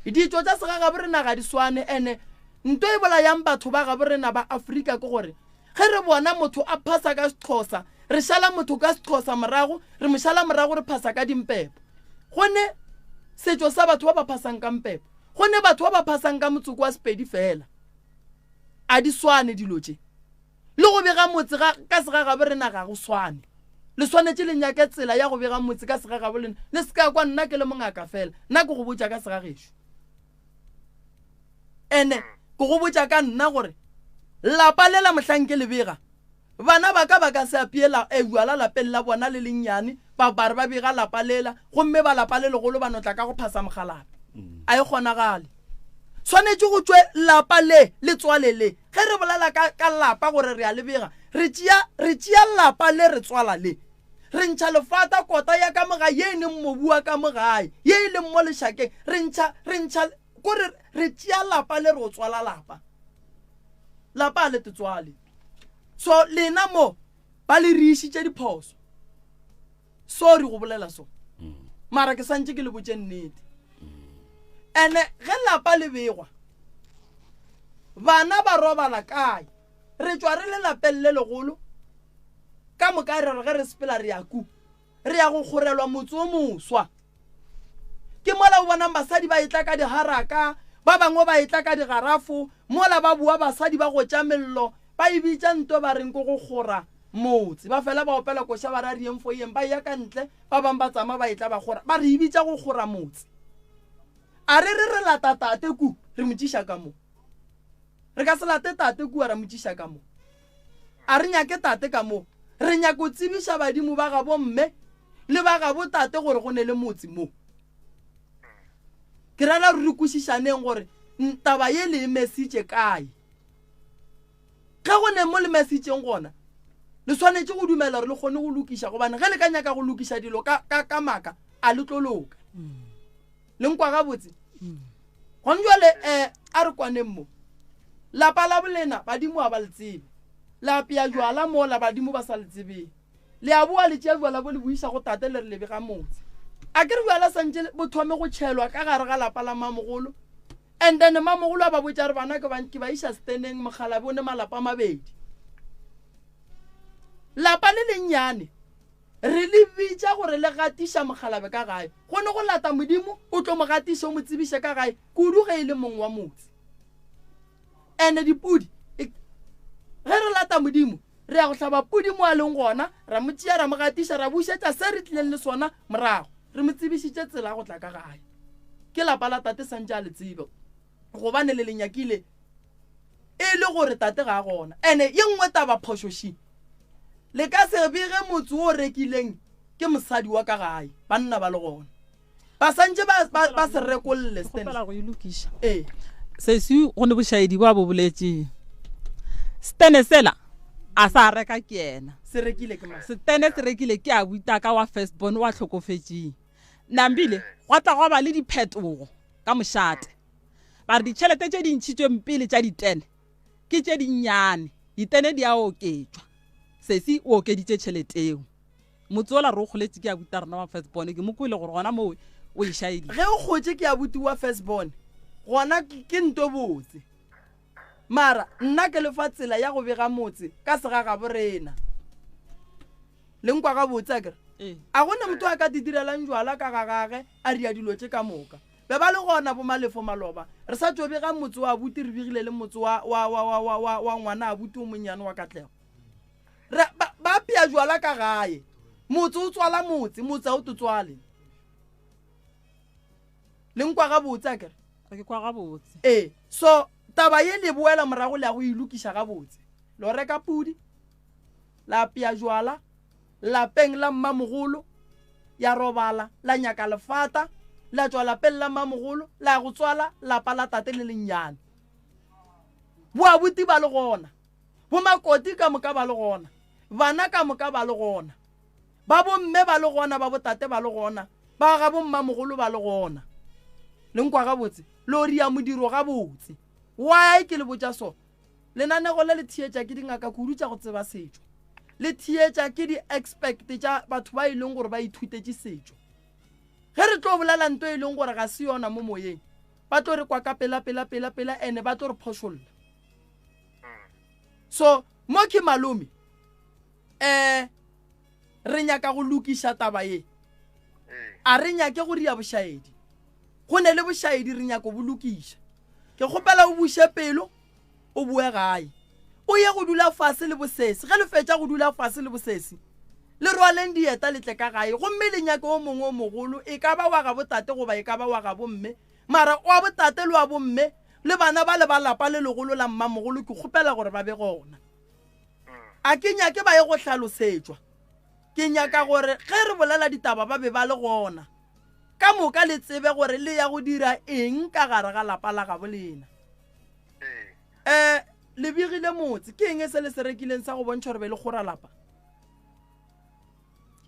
Speaker 2: Ditšo tša segagabo rena ga di swane ene nto e bolayang batho ba gabo rena ba Afrika ke gore ge re bona motho a phasa ka Sexhosa re šala motho ka Sexhosa morago re mo šala morago re phasa ka dimpepo. Go ne setšo sa batho ba ba phasang ka mpepo. Go ne batho ba ba phasang ka motsoko wa Sepedi fela. A di swane dilo tše. Le go bega motse ga, ka segagabo rena ga go swane. Le swanetše le nyake tsela ya go bega motse ka segagabo lena. Le se ka kwa nna ke le mongaka fela. Nna ke go botša ka segagešo. Ene ke go botša ka nna gore lapa lela mohlang ke le bega, bana ba ka ba ka se apee la, eh, bjala lapeng la bona le lennyane. ba ba re ba bega lapa lela gomme ba lapa le legolo ba no tla ka go phasa mogalape a e kgonagale swanetše go tšwe lapa le le tswale le ge re bolela ka, ka lapa gore re a le bega re tšea re tšea lapa le re tswala le re ntšha lefata kota ya ka moga ye e leng mobu wa ka mo gae ye e leng mo lešakeng re ntšha re ntšha kore re tšea lapa le re o tswala lapa lapa a le tetswale so lena mo ba le re išitše diphoso sorry go bolela so mara ke santše ke le botše nnete ene ge lapa le begwa bana ba robala kae re tšwa re le lapeng le legolo ka moka re re ge re sepela re ya ku re ya go kgorelwa motse o moswa ke mola o bonang basadi ba etla ka diharaka ba bangwe ba etla ka digarafo mola ba boa basadi ba gotša mello ba e bitša nto ba reng ke go kgora motse ba fela ba opela koša ba ra rieng fo yeng ba ya ka ntle ba bangwe ba tsama ba etla ba kgora ba re e bitša go kgora motse a re re re lata tate ku re mo tšiša ka mo re ka se late tate kua ra mo tšiša ka mo a re nyake tate ka mo re nyako tsebiša badimo ba gabo mme le ba gabo tate gore go ne le motse mo ke rela re re kwešišaneng gore taba ye le e mesitše kae ge go ne mo le mesitšeng gona le swanetše go dumela gore le kgone go lokiša gobane ge le ka nyaka go lokiša dilo ka, ka, ka maaka a le tlo loka le nkwa gabotse gone jale um a re kwaneng mo lapa la bolena badimo a ba le tsebe le apea jwala mola badimo ba sa le tsebeng le a boa le tšea jwala bo le boiša go tate le re lebe ga motse a ke re jwala santše bo thome go tšhelwa ka gare ga lapa la mamogolo and then mamogolo a ba botša re bana ke ba iša steneng mogalabe o ne malapa a mabedi lapa le lennyane Re le bitša gore le gatiša mokgalabe ka gae. Go ne go lata Modimo, o tlo mo gatiša o mo tsebiše ka gae, kudu ge e le mong wa motse. Ene dipudi, e, ge re lata Modimo, re ya go hlaba pudi mo a leng gona, ra mo tšea, ra mo gatiša, ra bušetša se re tlileng le sona morago. Re mo tsebišitše tsela ya go tla ka gae. Ke lapa la tate santše a le tsebe, gobane le le nyakile e le gore tate ga a gona. Ene ye nngwe taba phošo ši. Le ka se bege motse wo o rekileng ke mosadi wa ka gae, banna ba le gona. Ba santše ba, ba, ba se rekolle.
Speaker 4: Kgopela go e lokiša.
Speaker 2: Ee.
Speaker 4: Sesi go ne bošaedi bo a bo boletšeng. Setene sela a sa reka ke yena.
Speaker 2: Se rekile ke mang?
Speaker 4: Setene se rekile ke a butaka wa first born wa hlokofetšeng. Nambile gwa tla gwa ba le diphetogo ka mošate. Ba re ditšhelete tše di ntšhitšweng pele tša ditene ke tše dinnyane, ditene di a oketšwa. Sesi o okeditše tšhelete eo. Motse ola re o kgoletše ke abuti a rena wa first born, ke mo kwele gore gona moo o e šaeditše.
Speaker 2: Ge o kgotše ke abuti wa first born, gona ke nto botse. Mara nna ke le fa tsela ya go bega motse ka segagabo rena. Le nkwa gabotse akere?
Speaker 4: Ee.
Speaker 2: A go ne motho a ka te direlang jwala ka ga gage a ria dilo tše ka moka. Be ba le gona bo Malefo maloba. Re sa tšo bega motse wa abuti, re begile le motse wa, wa, wa, wa, wa, wa, wa ngwana abuti o monnyane wa Katlego. Re, ba, ba apea jwala ka gae. Motse o tswala motse, motse a o te tswale. Le nkwa gabotse akere?
Speaker 4: Re ke kwa gabotse.
Speaker 2: Ee, so taba ye le boela morago le ya go e lokiša gabotse. Lo reka pudi, la apea jwala, lapeng la mmamogolo, ya robala, la nyaka lefata, la tšwa lapeng la mmamogolo, la ya go tswala lapa la tate le lennyane. Boabuti ba le gona, bomakoti ka moka ba le gona, bana ka moka ba le gona, ba bomme ba le gona, ba botate ba le gona, ba ga bommamogolo ba le gona. Le nkwa gabotse? Lo ria modiro gabotse. Why ke le botša so? Lenanego le le theetša ke dingaka kudu tša go tseba setšo. Le theetša ke di-expect tša batho ba e leng gore ba ithutetše setšo. Ge re tlo bolela nto e leng gore ga se yona mo moyeng, ba tlo re kwa ka pela pela pela pela ene ba tlo re phošolla. So mo ke malome eh re nyaka go lokiša taba ye. A re nyake go ria bošaedi. Go ne le bošaedi re nyako bo lokiša. Ke kgopela o buše pelo o boe gae. O ye go dula fase le bosesi. Ge le fetša go dula fase le bosesi, le rwaleng dieta le tle ka gae gomme le nyake o mongwe o mogolo, e ka ba wa ga botate goba e ka ba wa ga bomme, mara wa botate le wa bomme le bana ba le ba lapa le legolo la mmamogolo ke kgopela gore ba be gona. A ke nyake ba ye go hlalosetšwa. Ke nyaka gore ge re bolela ditaba ba be ba le gona. Ka moka le tsebe gore le ya go dira eng ka gare ga lapa la gabo lena. Um le begile motse, ke eng se le se rekileng sa go bontšha gore be le kgora lapa?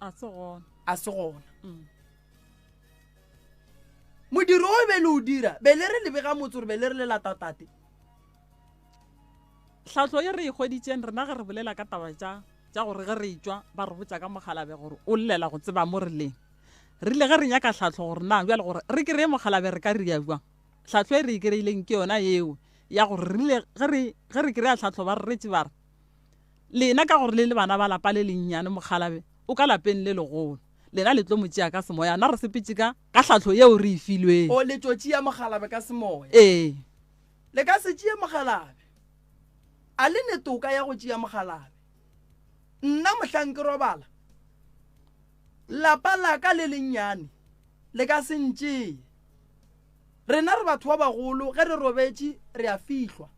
Speaker 4: A se gona.
Speaker 2: A se gona. Mm. Modiro o be le o dira, be le re le bega motse gore be le re le lata tate.
Speaker 4: Tlhahlo ye re e hweditšeng rena ge re bolela ka taba tša tša gore ge re etšwa ba re botša ka mokgalabe gore o llela go tseba mo re leng. Re rile ge re nyaka tlhahlo gore na bjale gore re kry-e mokgalabe re ka ria bjang. Tlhahlo e re e kry-ileng ke yona yeo ya gore re rile ge re ge re kry-a tlhahlo ba re retše ba re lena ka gore le le bana ba lapa le lennyane mokgalabe o ka lapeng le legolo lena le tlo mo tšea ka semoya na re sepetše ka ka tlhahlo yeo re e filweng.
Speaker 2: O le tšo tšea mokgalabe ka semoya.
Speaker 4: Ee.
Speaker 2: Le ka se tšee mokgalabe. A le ne toka ya go tšea mokgalabe. Nna mohlang ke robala, lapa la ka le lennyane le ka se ntšee. Rena re batho ba bagolo, ge re robetše re a fihlwa.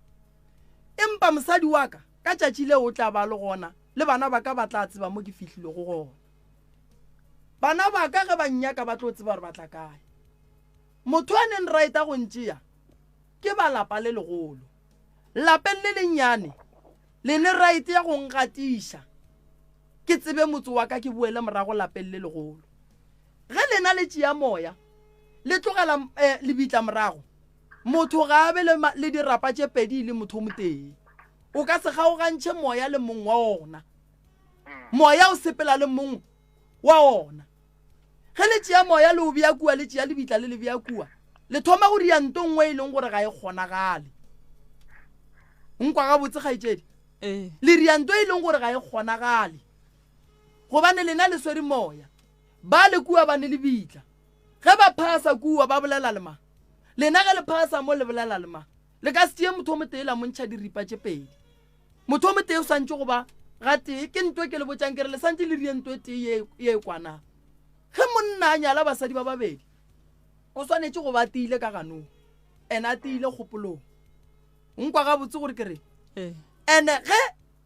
Speaker 2: Empa mosadi wa ka, ka tšatši leo o tla ba le gona, le bana ba ka ba tla tseba mo ke fihlilego gona. Bana ba ka ge ba nnyaka ba tlo tseba gore ba tla kae. Motho a neng right a go ntšea ke ba lapa le legolo. Lapeng le lennyane le ne right ya go ngatiša ke tsebe motse wa ka ke boele morago lapeng le legolo. Ge lena le tšea moya le tlogela eh, lebitla morago, motho ga a be le, le dirapa tše pedi e le motho o motee. O ka se kgaogantšhe moya le mong wa ona. Moya o sepela le mong wa ona. Ge le tšea moya le o bea kua, le tšea lebitla le le bea kua, le thoma go ria nto nngwe e leng gore ga e kgonagale. Nkwa gabotse kgaetšedi?
Speaker 4: Ee.
Speaker 2: Le ria nto e leng gore ga e kgonagale. Gobane lena le swere moya. Ba le kua ba ne lebitla. Ge ba phasa kua ba bolela le mang? Lena ge le phasa mo le bolela le mang? Le ka se tšee motho o motee la mo ntšha diripa tše pedi. Motho o motee o swantše go ba gatee. Ke nto e ke le botšang ke re le swantše le rie nto e tee ye ye e kwanang. Ge monna a nyala basadi ba babedi, o swanetše go ba tiile ka ganong ene a tiile kgopolong. Nkwa gabotse gore ke re
Speaker 4: Ee.
Speaker 2: ene ge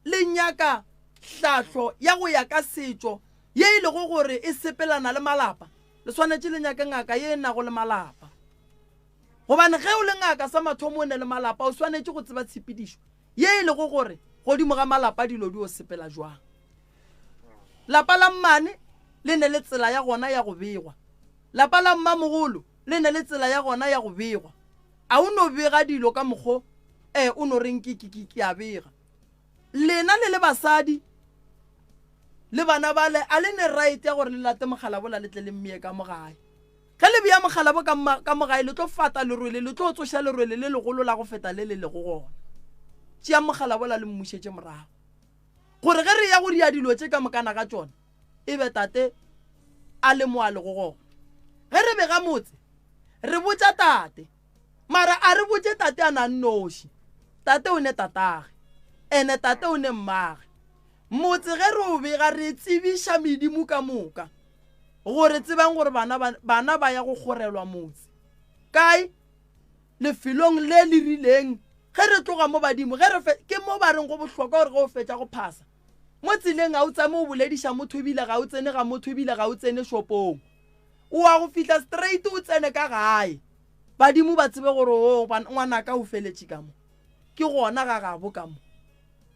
Speaker 2: le nyaka hlahlo ya go ya ka setšo ye e lego gore e sepelana le malapa, le swanetše le nyake ngaka ye e nago le malapa. Gobane ge o le ngaka sa mathomo o ne le malapa, o swanetše go tseba tshepedišo ye e lego gore godimo ga malapa dilo di o sepela jwang. Lapa la mmane le ne le tsela ya gona ya go begwa. Lapa la mmamogolo le ne le tsela ya gona ya go begwa. A o no bega dilo ka mokgo eh o no reng ke ke ke ke a bega. Lena le le basadi le bana bale a le ne right ya gore le late mogala bola le tle le mmeye ka mo gae. Ge le bea mogala bo ka, ka mo gae, le tlo fata lerwele, le tlo tsoša lerwele le legolo la go feta le le lego gona. Tšeang mogala bola le mmušetše morago. Gore ge re ya go ria dilo tše ka mokana ga tšona, e be tate a le mo a lego gona. Ge re bega motse, re botša tate. Mara a re botše tate a na nnoši. Tate o ne tatage, ene tate o ne mmage. Motse ge re o bega re tsebiša medimo ka moka. Gore tsebang gore bana ba, bana ba ya go kgorelwa motse. Kae? Lefelong le le rileng. Ge re tloga mo badimo, ge re fe, ke mo ba reng go bohlokwa gore ge o fetša go phasa, mo tseleng ga o tsame o bolediša motho ebile ga o tsene ga motho ebile ga o tsene shopong. O wa go fihla straight o tsene ka gae. Badimo ba tsebe gore o, ngwanaka o feletše ka mo. Ke gona ga gabo ka mo.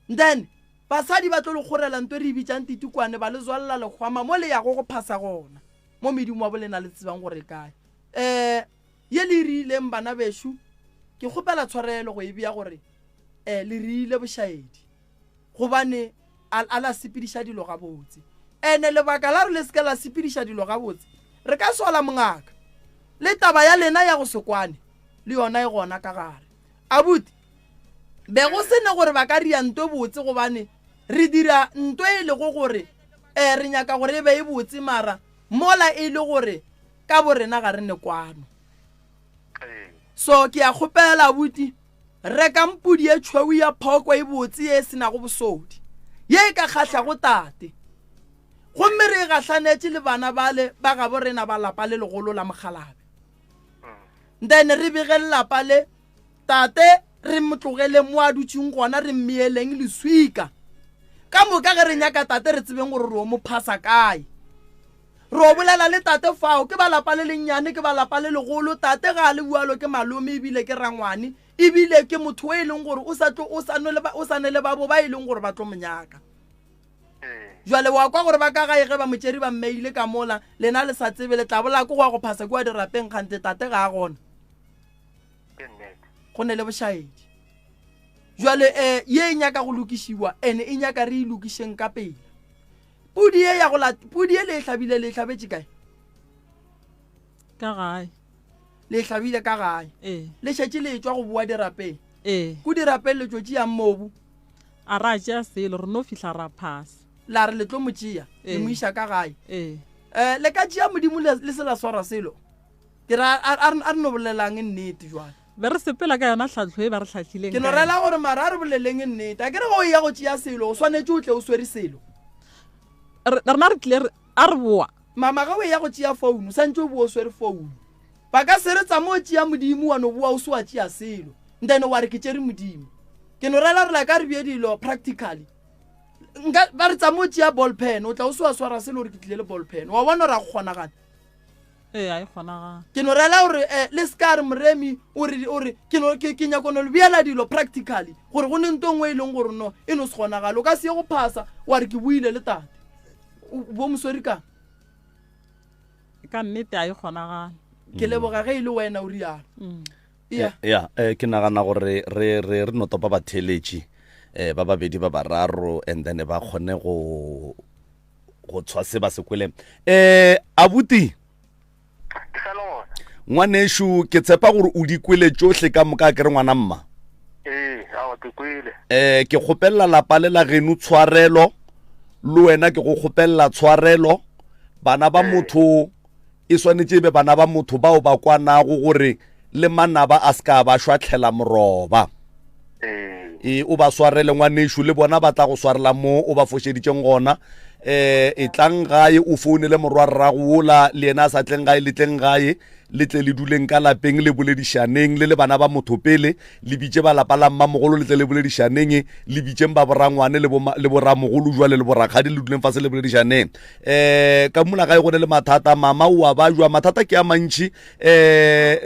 Speaker 2: Then basadi ba tlo le kgorela nto e re e bitšang titikwane ba le zwalela lehwama mo le yago go phasa gona mo medimo wa bolena le tsebang gore e kae. Um ye le e riileng bana bešo ke kgopela tshwarelo go e bea gore um le riile bošaedi gobane a, a la sepediša dilo gabotse. Ene lebaka la re le seke la sepediša dilo gabotse re ka sola mongaka le taba ya lena ya go se kwane le yona e gona ka gare. Abuti, be go se ne gore ba ka ria nto botse gobane re dira nto e lego gore um re nyaka gore e be e botse mara mola e le gore ka bo rena ga re ne kwano. So ke a kgopela abuti, rekang pudi e tšhweu ya phoko e botse ye e se nago bosodi, ye e ka kgahlago tate. Gomme re e gahlanetše le bana bale ba gabo rena ba lapa le legolo la mokgalabe. Then re bege lelapa le tate re mo tlogeleng mo a dutšeng gona re mmeeleng leswika. Ka moka ge re nyaka tate re tsebeng gore re o mo phasa kae. Re o bolela le tate fao, ke ba lapa le lennyane, ke ba lapa le legolo, tate ga a le bualo ke malome ebile ke rangwane, ebile ke motho o e leng gore o sa tlo, o sa no le ba, o sa ne le babo ba e leng gore ba tlo mo nyaka. Jwale wa kwa gore ba ka gae ge ba mo tšere ba mmeile ka mola, lena le sa tsebe, le tla bolaya ke go ya go phasa kua dirapeng kgante tate ga a gona. Go ne le bošaedi. Jwale um ye e nyaka go lokišiwa ene e nyaka re e lokišeng ka pela. Pudi ye ya go lat pudi ye le e hlabile le e hlabetše kae?
Speaker 4: Ka gae.
Speaker 2: Le e hlabile ka gae.
Speaker 4: Ee.
Speaker 2: Le šetše le etšwa go boa dirapeng.
Speaker 4: Ee.
Speaker 2: Ko dirapeng le tšo tšeang mobu.
Speaker 4: A ra tšea selo re no fihla ra phasa.
Speaker 2: La re le tlo mo tšea le mo
Speaker 4: Ee.
Speaker 2: iša ka gae.
Speaker 4: Ee.
Speaker 2: Um le ka tšea modimo le le se la swara selo? Ke ra a a a re no bolelang nnete jwale.
Speaker 4: Be re sepela ka yona tlhahlo e ba re hlahlileng
Speaker 2: Ke no
Speaker 4: ka yona.
Speaker 2: rela gore mara a re boleleng nnete. A ke re ge o eya go tšea selo o swanetše o tle o swere selo.
Speaker 4: Re, rena re tlile re, a re boa.
Speaker 2: Mama ge o eya go tšea founu santše o boa o swere founu. Ba ka se re tsama o tšea Modimo wa no boa o se wa tšea selo. Then wa re ke tšere Modimo. Ke no rela gore like a re bee dilo practically. Nka ba re tsama o tšea ball pen o tla o se wa swara selo gore ke tlile le ball pen. Wa bona gore a go kgonagale.
Speaker 4: Ee, a e kgonagale.
Speaker 2: Ke no rela gore eh, le se ka re Moremi o re o re ke no ke, ke nyako no le beela dilo practically gore go ne nto nngwe e leng gore no e no se kgonagale. O ka se ye go phasa wa re ke buile le tate. O bo moswere kang?
Speaker 4: Ka nnete a e kgonagale.
Speaker 2: Ke leboga ge e le wena o rialo.
Speaker 4: Mm.
Speaker 2: Yeah.
Speaker 1: Ya, eh, ke nagana gore re re re no topa batheeletši eh ba babedi ba bararo and then ba kgone go go tshwa se ba se kweleng. Eh abuti
Speaker 5: Ke sa le gona.
Speaker 1: Ngwanešu ke tshepa gore o di kwele tšohle ka moka ke re ngwana mma.
Speaker 5: Ee, aowa ke kwele.
Speaker 1: Eh ke kgopelela lapa le la geno tshwarelo le wena ke go kgopelela tshwarelo bana ba motho e swanetše e be bana ba motho bao ba kwanago gore le manaba a se ka ba šwahlela moroba.
Speaker 5: Ee.
Speaker 1: E, o ba swarele ngwanešu, le bona ba tla go swarela mo o ba fošeditšeng gona. E, etlang gae o founele morwarrago wola, le yena a sa tleng gae, le tleng gae, le tle le duleng ka lapeng, le boledišaneng, le le bana ba motho pele, le bitše ba lapa la mmamogolo, le tle le boledišaneng, le bitšeng ba borangwane le bo, le boramogolo jwale le borakgadi, le duleng fase le boledišaneng. E, ka mola gae go ne le mathata, mama o a bajwa, mathata ke a mantši. E,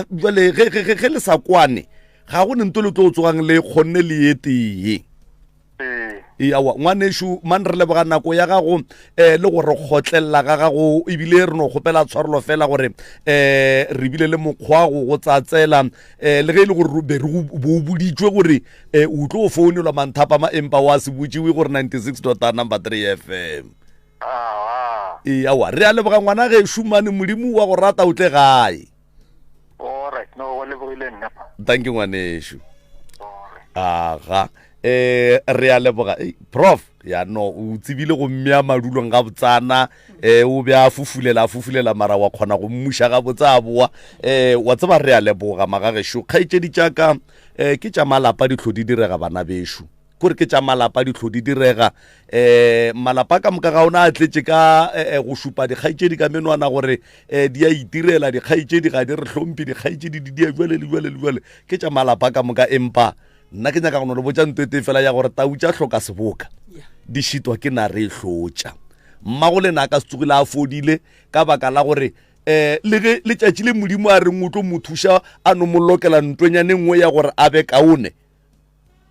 Speaker 1: jwale ge, ge, ge, ge le sa kwane, ga go ne nto le tlo tsogang le kgonne le ye tee.
Speaker 5: Ee.
Speaker 1: Ee, aowa, ngwanešu, man, re leboga nako ya gago um le go re kgotlelela ga gago, ebile re no kgopela tshwarelo fela gore um re bile le mokgwa go go tsatsela um le ge e le gore be re go bo o boditšwe gore um o tlo founelwa manthapama empa wa se botšiwe gore 96 dot number 3 FM.
Speaker 5: Aowa.
Speaker 1: Ee, aowa, re a leboga ngwana gešo, mane, Modimo wa go rata o tle gae.
Speaker 5: Alright, no, go lebogile nna.
Speaker 1: Thank you ngwanešu.
Speaker 5: Alright.
Speaker 1: Aga. Eh re a leboga. Ei, prof, ya no o tsebile go mmea madulong ga botsana, eh o be a fufulela a fufulela mara wa kgona go mmuša ga botsa a boa. Eh wa tseba re a leboga magagešo. Kgaetšedi tša ka eh ke tša malapa di hlo di direga bana bešo. Kore ke tša malapa di hlo di direga. Um malapa ka moka ga ona a tletše ka eh, eh, go šupa dikgaetšedi ka menwana gore um di a itirela, dikgaetšedi ga di re hlomphe, dikgaetšedi di dia jwale le jwale le jwale. Ke tša malapa ka moka, empa nna ke nyaka go no le botša nto e tee fela ya gore tau tša hloka seboka di šitwa ke nare e hlotša. Mmago lena a ka se tsogile a fodile ka baka la gore um le ge letšatši le Modimo a reng o tlo mo thuša a no mo lokela ntonyane nngwe ya gore a be kaone,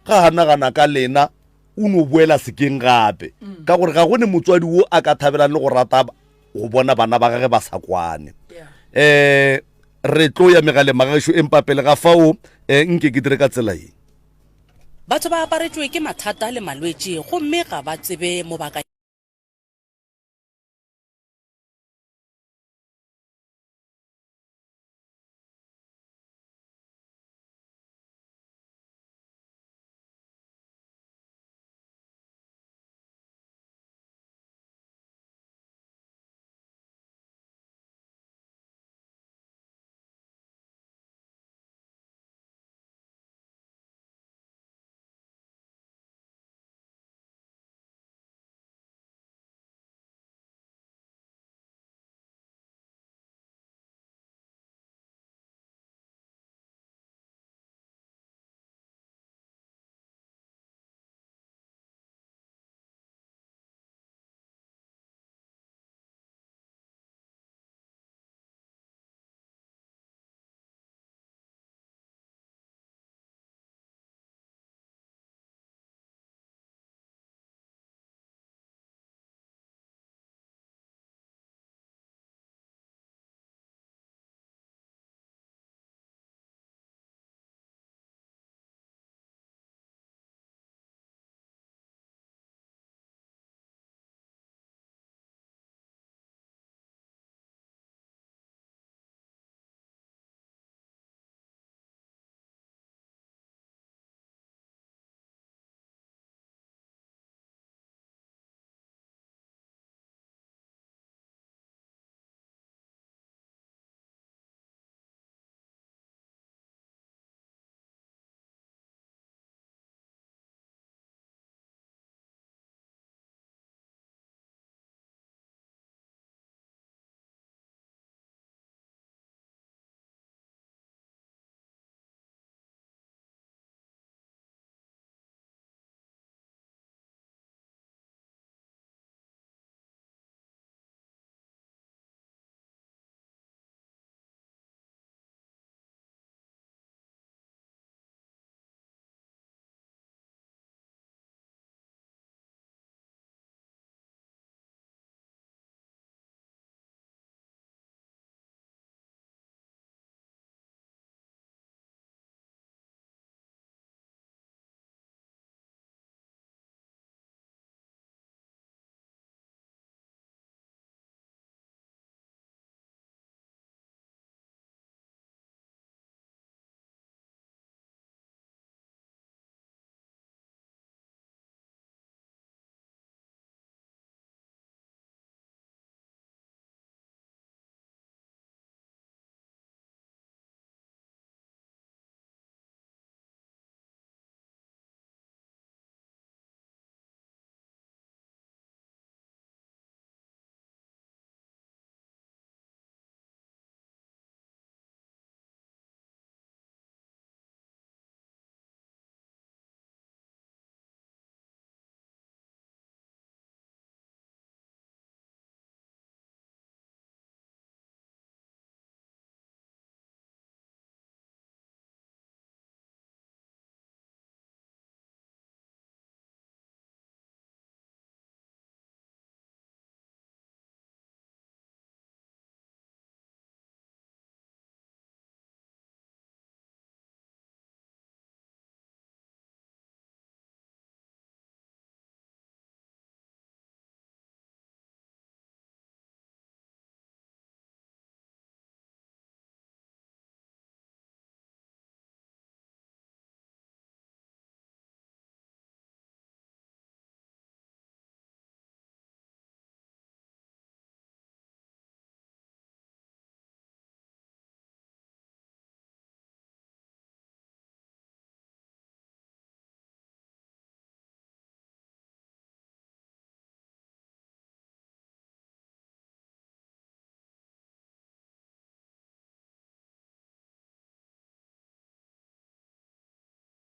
Speaker 1: ga a nagana ka lena o no boela sekeng gape mm. ka gore ga go ne motswadi wo a ka thabelang le go rata go bona bana ba gage ba sa kwane um re tlo ya megaleng magagešo empa pele ga fao um nke ke dire ka tsela ye
Speaker 6: Batho ba aparetšwe ke mathata le malwetši gomme ga ba tsebe mo ba ka.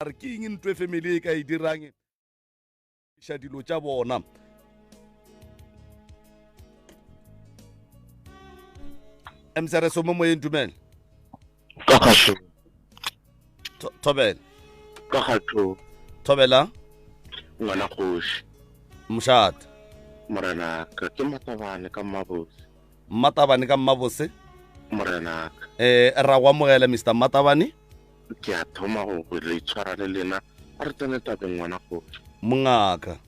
Speaker 1: Re ke eng ntho e family e ka e dirang iša dilo tša bona. MCRS mo moyeng dumela.
Speaker 7: Ka kgato.
Speaker 1: Thobela.
Speaker 7: Ka kgato.
Speaker 1: Thobela.
Speaker 7: Ngwana kgoši.
Speaker 1: Mošate.
Speaker 7: Morena ka ke matabane ka mmabose.
Speaker 1: Mmatabane ka mmabose.
Speaker 7: Morena ka.
Speaker 1: Eh ra go amogela Mr Mmatabane.
Speaker 7: Ke a thoma go go le tshwara le lena. A re tsene tabeng ngwana kgoši.
Speaker 1: Mongaka.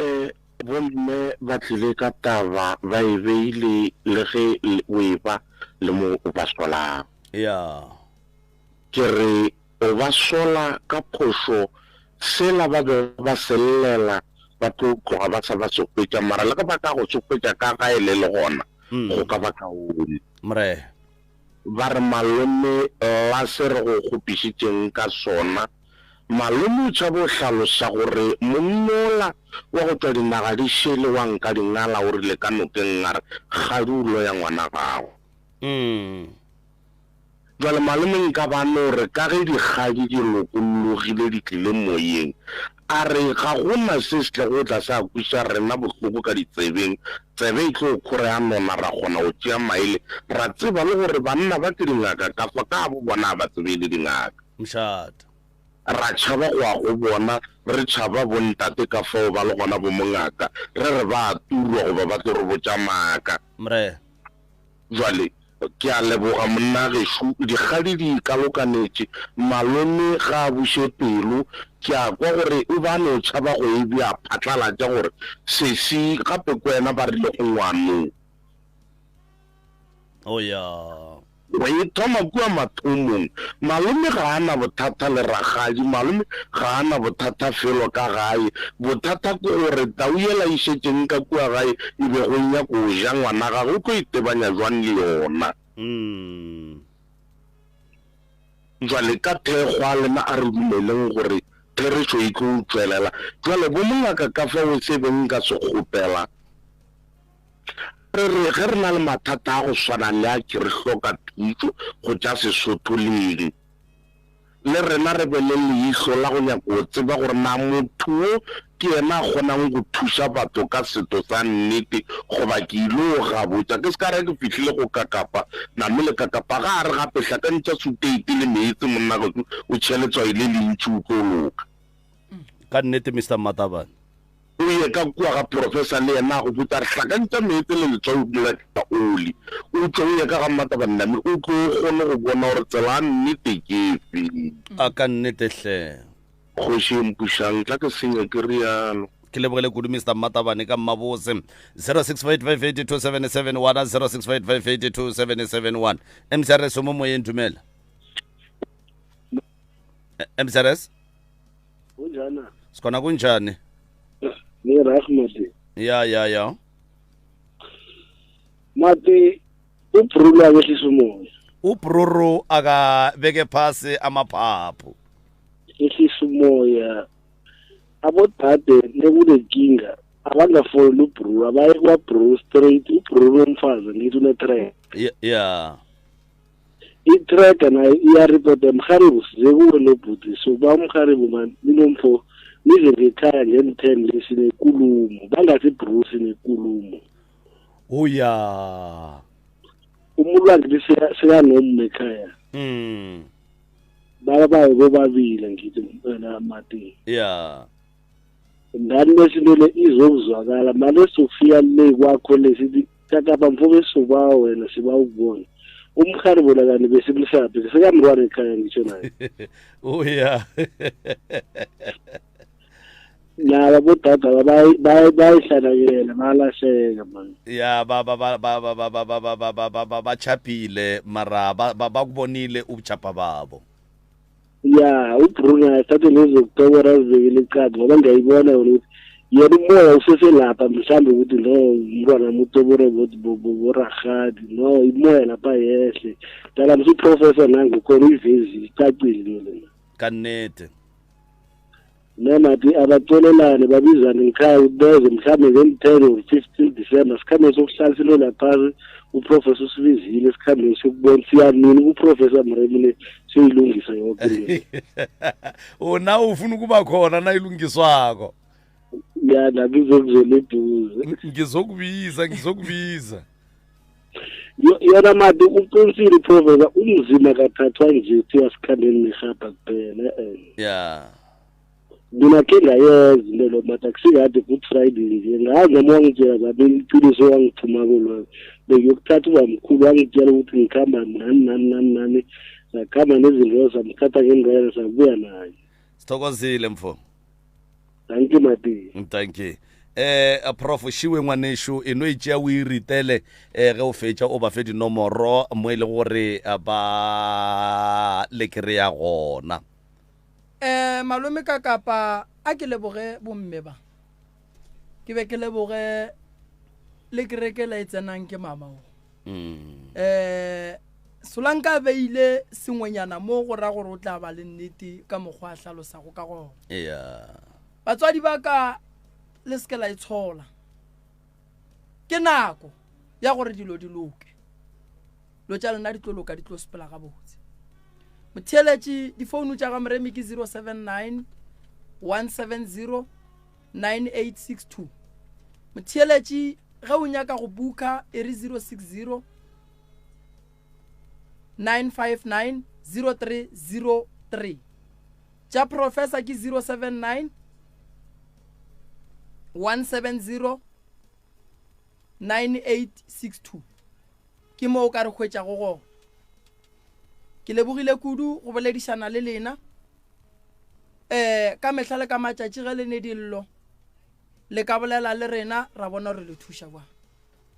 Speaker 7: Eh bomme ba tlile ka taba ba e beile le ge o e ba le mo o ba solang.
Speaker 1: Ya.
Speaker 7: Ke re o ba sola ka phošo sela ba be ba se llela ba tlo tloga ba sa ba se hwetša mara le ge ba ka go se hwetša ka gae le le gona go ka ba kaone.
Speaker 1: Mre.
Speaker 7: Ba re malome la se re go kgopišitšeng ka sona. Malome o tšhaba o hlalosa gore monnola wa go tšwa dinaga di šele wa nka dingala o rile ka nokeng a re kgadi o loya ngwana gago. Bjale malome nka ba no re ka ge dikgadi di lokollogile di tlile moyeng, a re ga go na se se tlago go tla sa kweša rena bohloko ka ditsebeng, tsebe e tlo khora ya nona ra kgona go tšea maele, ra tseba le gore banna ba ke dingaka ka fa ka bo bona ga ba tsebe e le dingaka.
Speaker 1: Mošate.
Speaker 7: Ra tšhaba go ya go bona, re tšhaba bontate ka fao ba le gona bo mongaka, re re ba a turwa goba ba tlo re botša maaka.
Speaker 1: Mre.
Speaker 7: Jwale, ke a leboga monna gešo, dikgadi di ikalokanetše, malome ga a buše pelo, ke a kwa gore o be a no tšhaba go e bea phatlalatša gore sesi gape ke wena ba rile go ngwanong.
Speaker 1: Oh ya.
Speaker 7: Go e thoma kua mathomong, malome ga a na bothata le rakgadi, malome ga a na bothata felo ka gae. Bothata ke gore tau yela e šetšeng ka kua gae e bego e nyaka go ja ngwana gagwe, o tlo itebanya jwang le yona? Jwale ka thekgo a lena a re dumeleng gore therešo e tlo tšwelela. Jwale bo mongaka ka fao se beng nka se kgopela, Re re ge re na le mathata a go swana le a ke re hloka thušo go tša Sesotho leng? Le rena re be le leihlo la go nyaka go tseba gore na motho wo ke yena a kgonang go thuša batho ka setho sa nnete goba ke ile go gabotša. Ke se ka ra ke fihlile go kakapa, namele kakapa ga a re gape hlakantšha suteite le meetse monna gešo o tšhe letswai le lentši o tlo loka.
Speaker 1: Ka nnete Mister Mmatabane.
Speaker 7: O ye ka kua ga professor le yena a go botša a re hlakantša meetse le letswai o dula ka oli. O tšwe o ye ka ga Mmatabanami o tlo o kgone go bona gore tsela ya nnete ke efe.
Speaker 1: A ka nnete hle.
Speaker 7: Kgoši e mpušang, tla ke senya ke realo.
Speaker 1: Ke lebogile kudu Mister Mmatabane ka Mmabose. 0655827771 0655827771. MCRS o mo moyeng dumela. MCRS?
Speaker 8: Kunjani?
Speaker 1: Sikhona kunjani?
Speaker 8: Ni reg mati.
Speaker 1: Ya ya ya.
Speaker 8: Mati uBruno akehlisa umoya.
Speaker 1: UBruru akabeke phasi amaphaphu.
Speaker 8: Ehlisa umoya. Abodade nekunenkinga abangafoneli uBruru abaye kwaBruru straight uBruru umfazi ngithi une-track.
Speaker 1: Yeah.
Speaker 8: I-tracker nayo iyaripota mharibu size kuwe nobhuti so ba umharibu man ninomfo nize ngekhaya ngen-ten le sinekulumo bangathi bru sinekulumo
Speaker 1: uya
Speaker 8: umuntu wangithi sekanomma ekhaya baba bayo bobabili ngithi wena Martin
Speaker 1: ya
Speaker 8: ngani lesinto le izokuzwakala mane sofika le kwakho le sithi kakapa mfo besobawa wena siba ukubona umhari bona kani besimsaphi sekamntwana ekhaya ngitsho naye
Speaker 1: uya
Speaker 8: naba bodada bayihlanakela bayalahleka mani
Speaker 1: ya ba ba ba ba ba ba ba ba ba ba ba ba ba ba chapile mara ba ba bakubonile ubuchapha babo
Speaker 8: ya uBruno athathe lezokutobora azibekele eqadi ngoba ngiyayibona yona ukuthi yena umoya useselapha mhlawumbe ukuthi no umntwana mutobore boragadi no imoya lapha yehle dala mse uprofessor nangu khona uyivezile icacile into lena
Speaker 1: ka nnete.
Speaker 8: Nemati abacolelane babizane ngikhaya ukuthi beze mhlawumbe ngen-10 or 15 December sikhambe sokuhlalisa into laphasi uprofessor usibizile sikhambeni siyokubona siya nini kuprofessor Mremune siyoyilungisa yoke into.
Speaker 1: Una ufuna ukuba khona nayilungiswako.
Speaker 8: Ya nami ngizokuzela eduze.
Speaker 1: Ngizokubiza, ngizokubiza.
Speaker 8: Yona mati uqinisile uprofessor umzima kathathwa nje kuthiwa sikhambeni nerhabha kuphela eh.
Speaker 1: Ya.
Speaker 8: Mina khe ngayenza into lo mati akusikade good friday nje ngazi noma wangitshela zami iqiniso wangithuma kulo bengiyokuthatha ubamkhulu wangitshela ukuthi ngikhamba nani nani nani nani sakhamba nezinto samthatha ngendlela sabuya naye.
Speaker 1: Sithokozile mfo.
Speaker 8: Thank you mati.
Speaker 1: Thank you. Eh prof šiwe ngwanešu e no itšea o e ritele eh ge o fetša o ba fe dinomoro mo e le gore ba le kry-a gona.
Speaker 2: Eh malome ka kapa a ke leboge bomme ba ke be ke leboge le kereke la e tsenang ke mama o mm. eh solanka a beile sengwenyana mo go ra gore o tla ba le nnete ka mokgwa a hlalosago ka gona
Speaker 1: yeah.
Speaker 2: Batswadi ba ka le se ke la itshola. Ke nako ya gore dilo di loke. Dilo tša lena di tlo loka di tlo sepela gabotse. Motheeletši difounu tša ga Moremi ke 079 170 9862. Motheeletši ge o nyaka go buka e re 060 959 0303. Tša professor ke 079 170 9862. Ke mo o ka re hwetšago gona. Ke lebogile kudu go boledišana le lena. Eh, ka mehla le ka matšatši ge le ne dillo le ka bolela le rena ra bona gore le thuša bjang.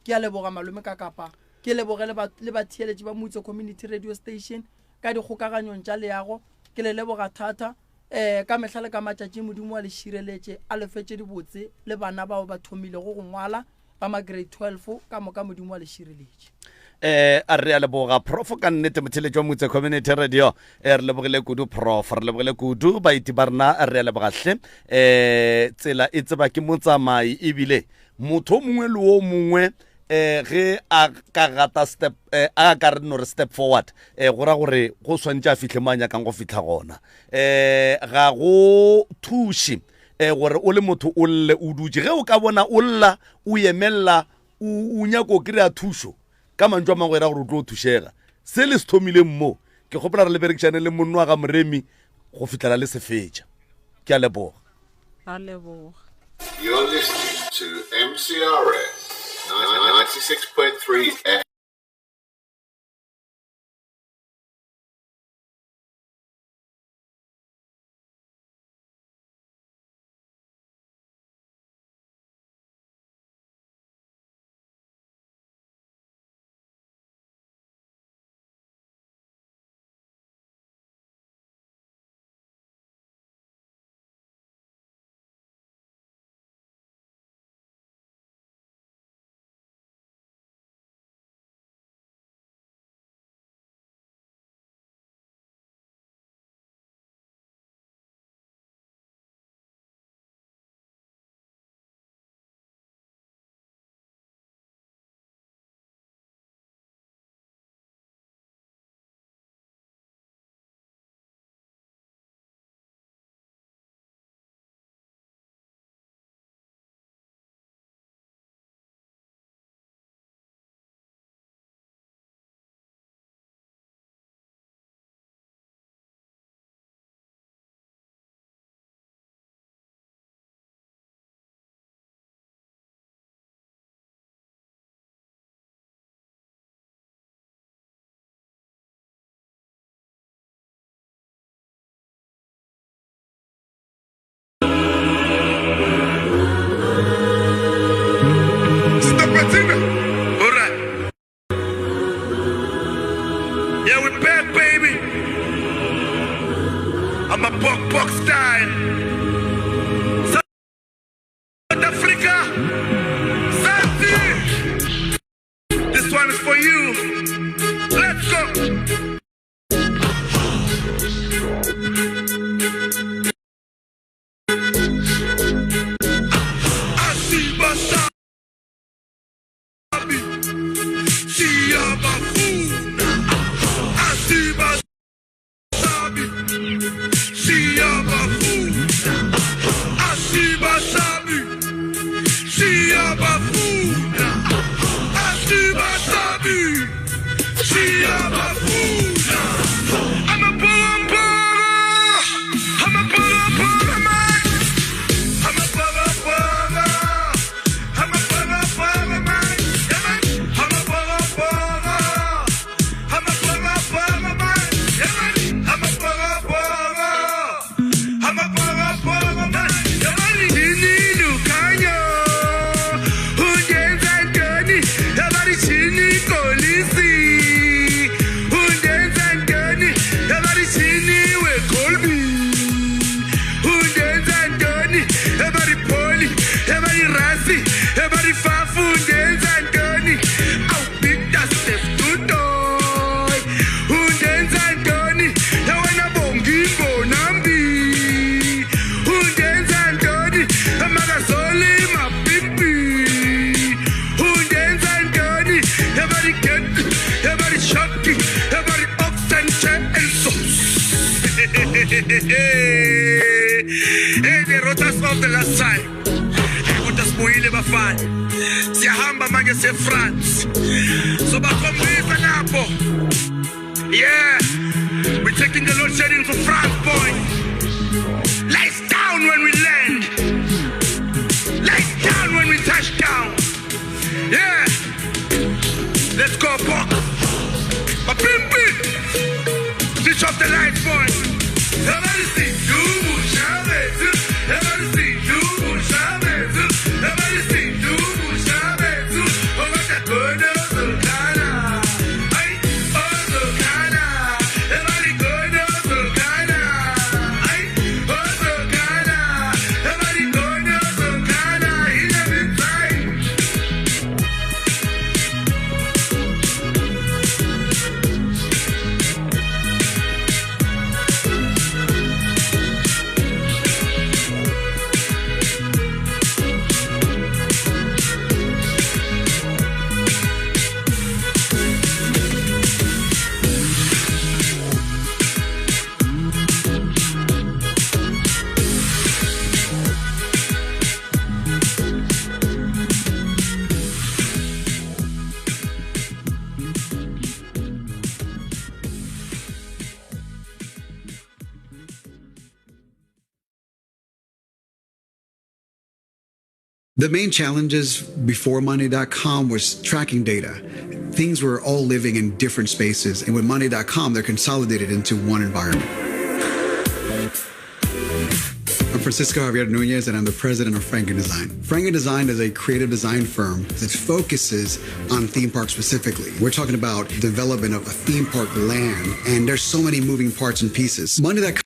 Speaker 2: Ke a leboga malome ka kapa ke leboge le batheeletši ba Mutse Community Radio Station ka dikgokaganyong tša leago. Ke le leboga thata. Um ka mehla le ka matšatši Modimo a le šireletše, a le fe tše dibotse le bana bao ba thomilego go ngwala ba ma grade 12 ka moka Modimo a le šireletše.
Speaker 1: Eh, a re a leboga prof ka nnete motheletši wa Mutse Community Radio. Eh, re lebogile kudu prof, re lebogile kudu baeti ba rena, re a leboga hle. Eh, tsela e tseba ke motsamai ebile motho o mongwe le o mongwe eh ge a ka gata step eh, a ka re no re step forward eh go ra gore go swantše a fihle mo a nyakang go fihla gona eh ga go thuše eh gore o le motho o lle o dutše ge o ka bona o lla o emella o nyako o kry-a thušo ka mantšu a mangwe e ra gore o tlo thušega se le se thomileng mo ke kgopela re le berekišane le monno wa ga moremi go fihlela le se fetša ke a leboga
Speaker 3: Ra leboga.
Speaker 9: You're listening to MCRS 96.3 FM.
Speaker 10: Yeah, we back, baby. I'm a buck buck style. South Africa. Santi. This one is for you. Let's go. Siyabafuna asibasabi Siyabafuna asibasabi Siyabafuna asibasabi Siyabafuna Amapalapala Amapalapala man Amapalapala Amapalapala man Yeah man Amapalapala Amapalapala man Yeah man Amapalapala Amapalapala man Yeah man Yini lukhanyo Undenza ntoni Abarishini kolisi Undenza ntoni Abarishini wekolbi Undenza ntoni Abaripoli Abarirasi Abarifafu Undenza ntoni Awubita seftutoy Undenza ntoni Yawena bongimbo nambi Undenza ntoni Amakazoli mapimpi Undenza ntoni Everybody get, everybody shock, everybody ox and chair and sauce. Hey, they wrote us off the last time. Hey, kodwa sibuyile bafana. Siyahamba manje siye France. Sobakhombisa lapho. Yeah. We're taking the load shedding to France, boy. Lights down when we land. Lights down when we touch down. Yeah. Let's go, Bok. Mapimpi. Switch off the lights, boy. Everybody see you, Chavez. Everybody see you, Chavez. Everybody see you, Chavez. Oh, what a good Ghana. Ay, oh, Ghana. Everybody good, Ghana. Ay, oh, Ghana. Everybody good, Ghana. In the time.
Speaker 11: The main challenges before Monday.com was tracking data. Things were all living in different spaces, and with Monday.com, they're consolidated into one environment. I'm Francisco Javier Nunez, and I'm the president of FrankNDesign. FrankNDesign is a creative design firm that focuses on theme parks specifically. We're talking about development of a theme park land, and there's so many moving parts and pieces. Monday.com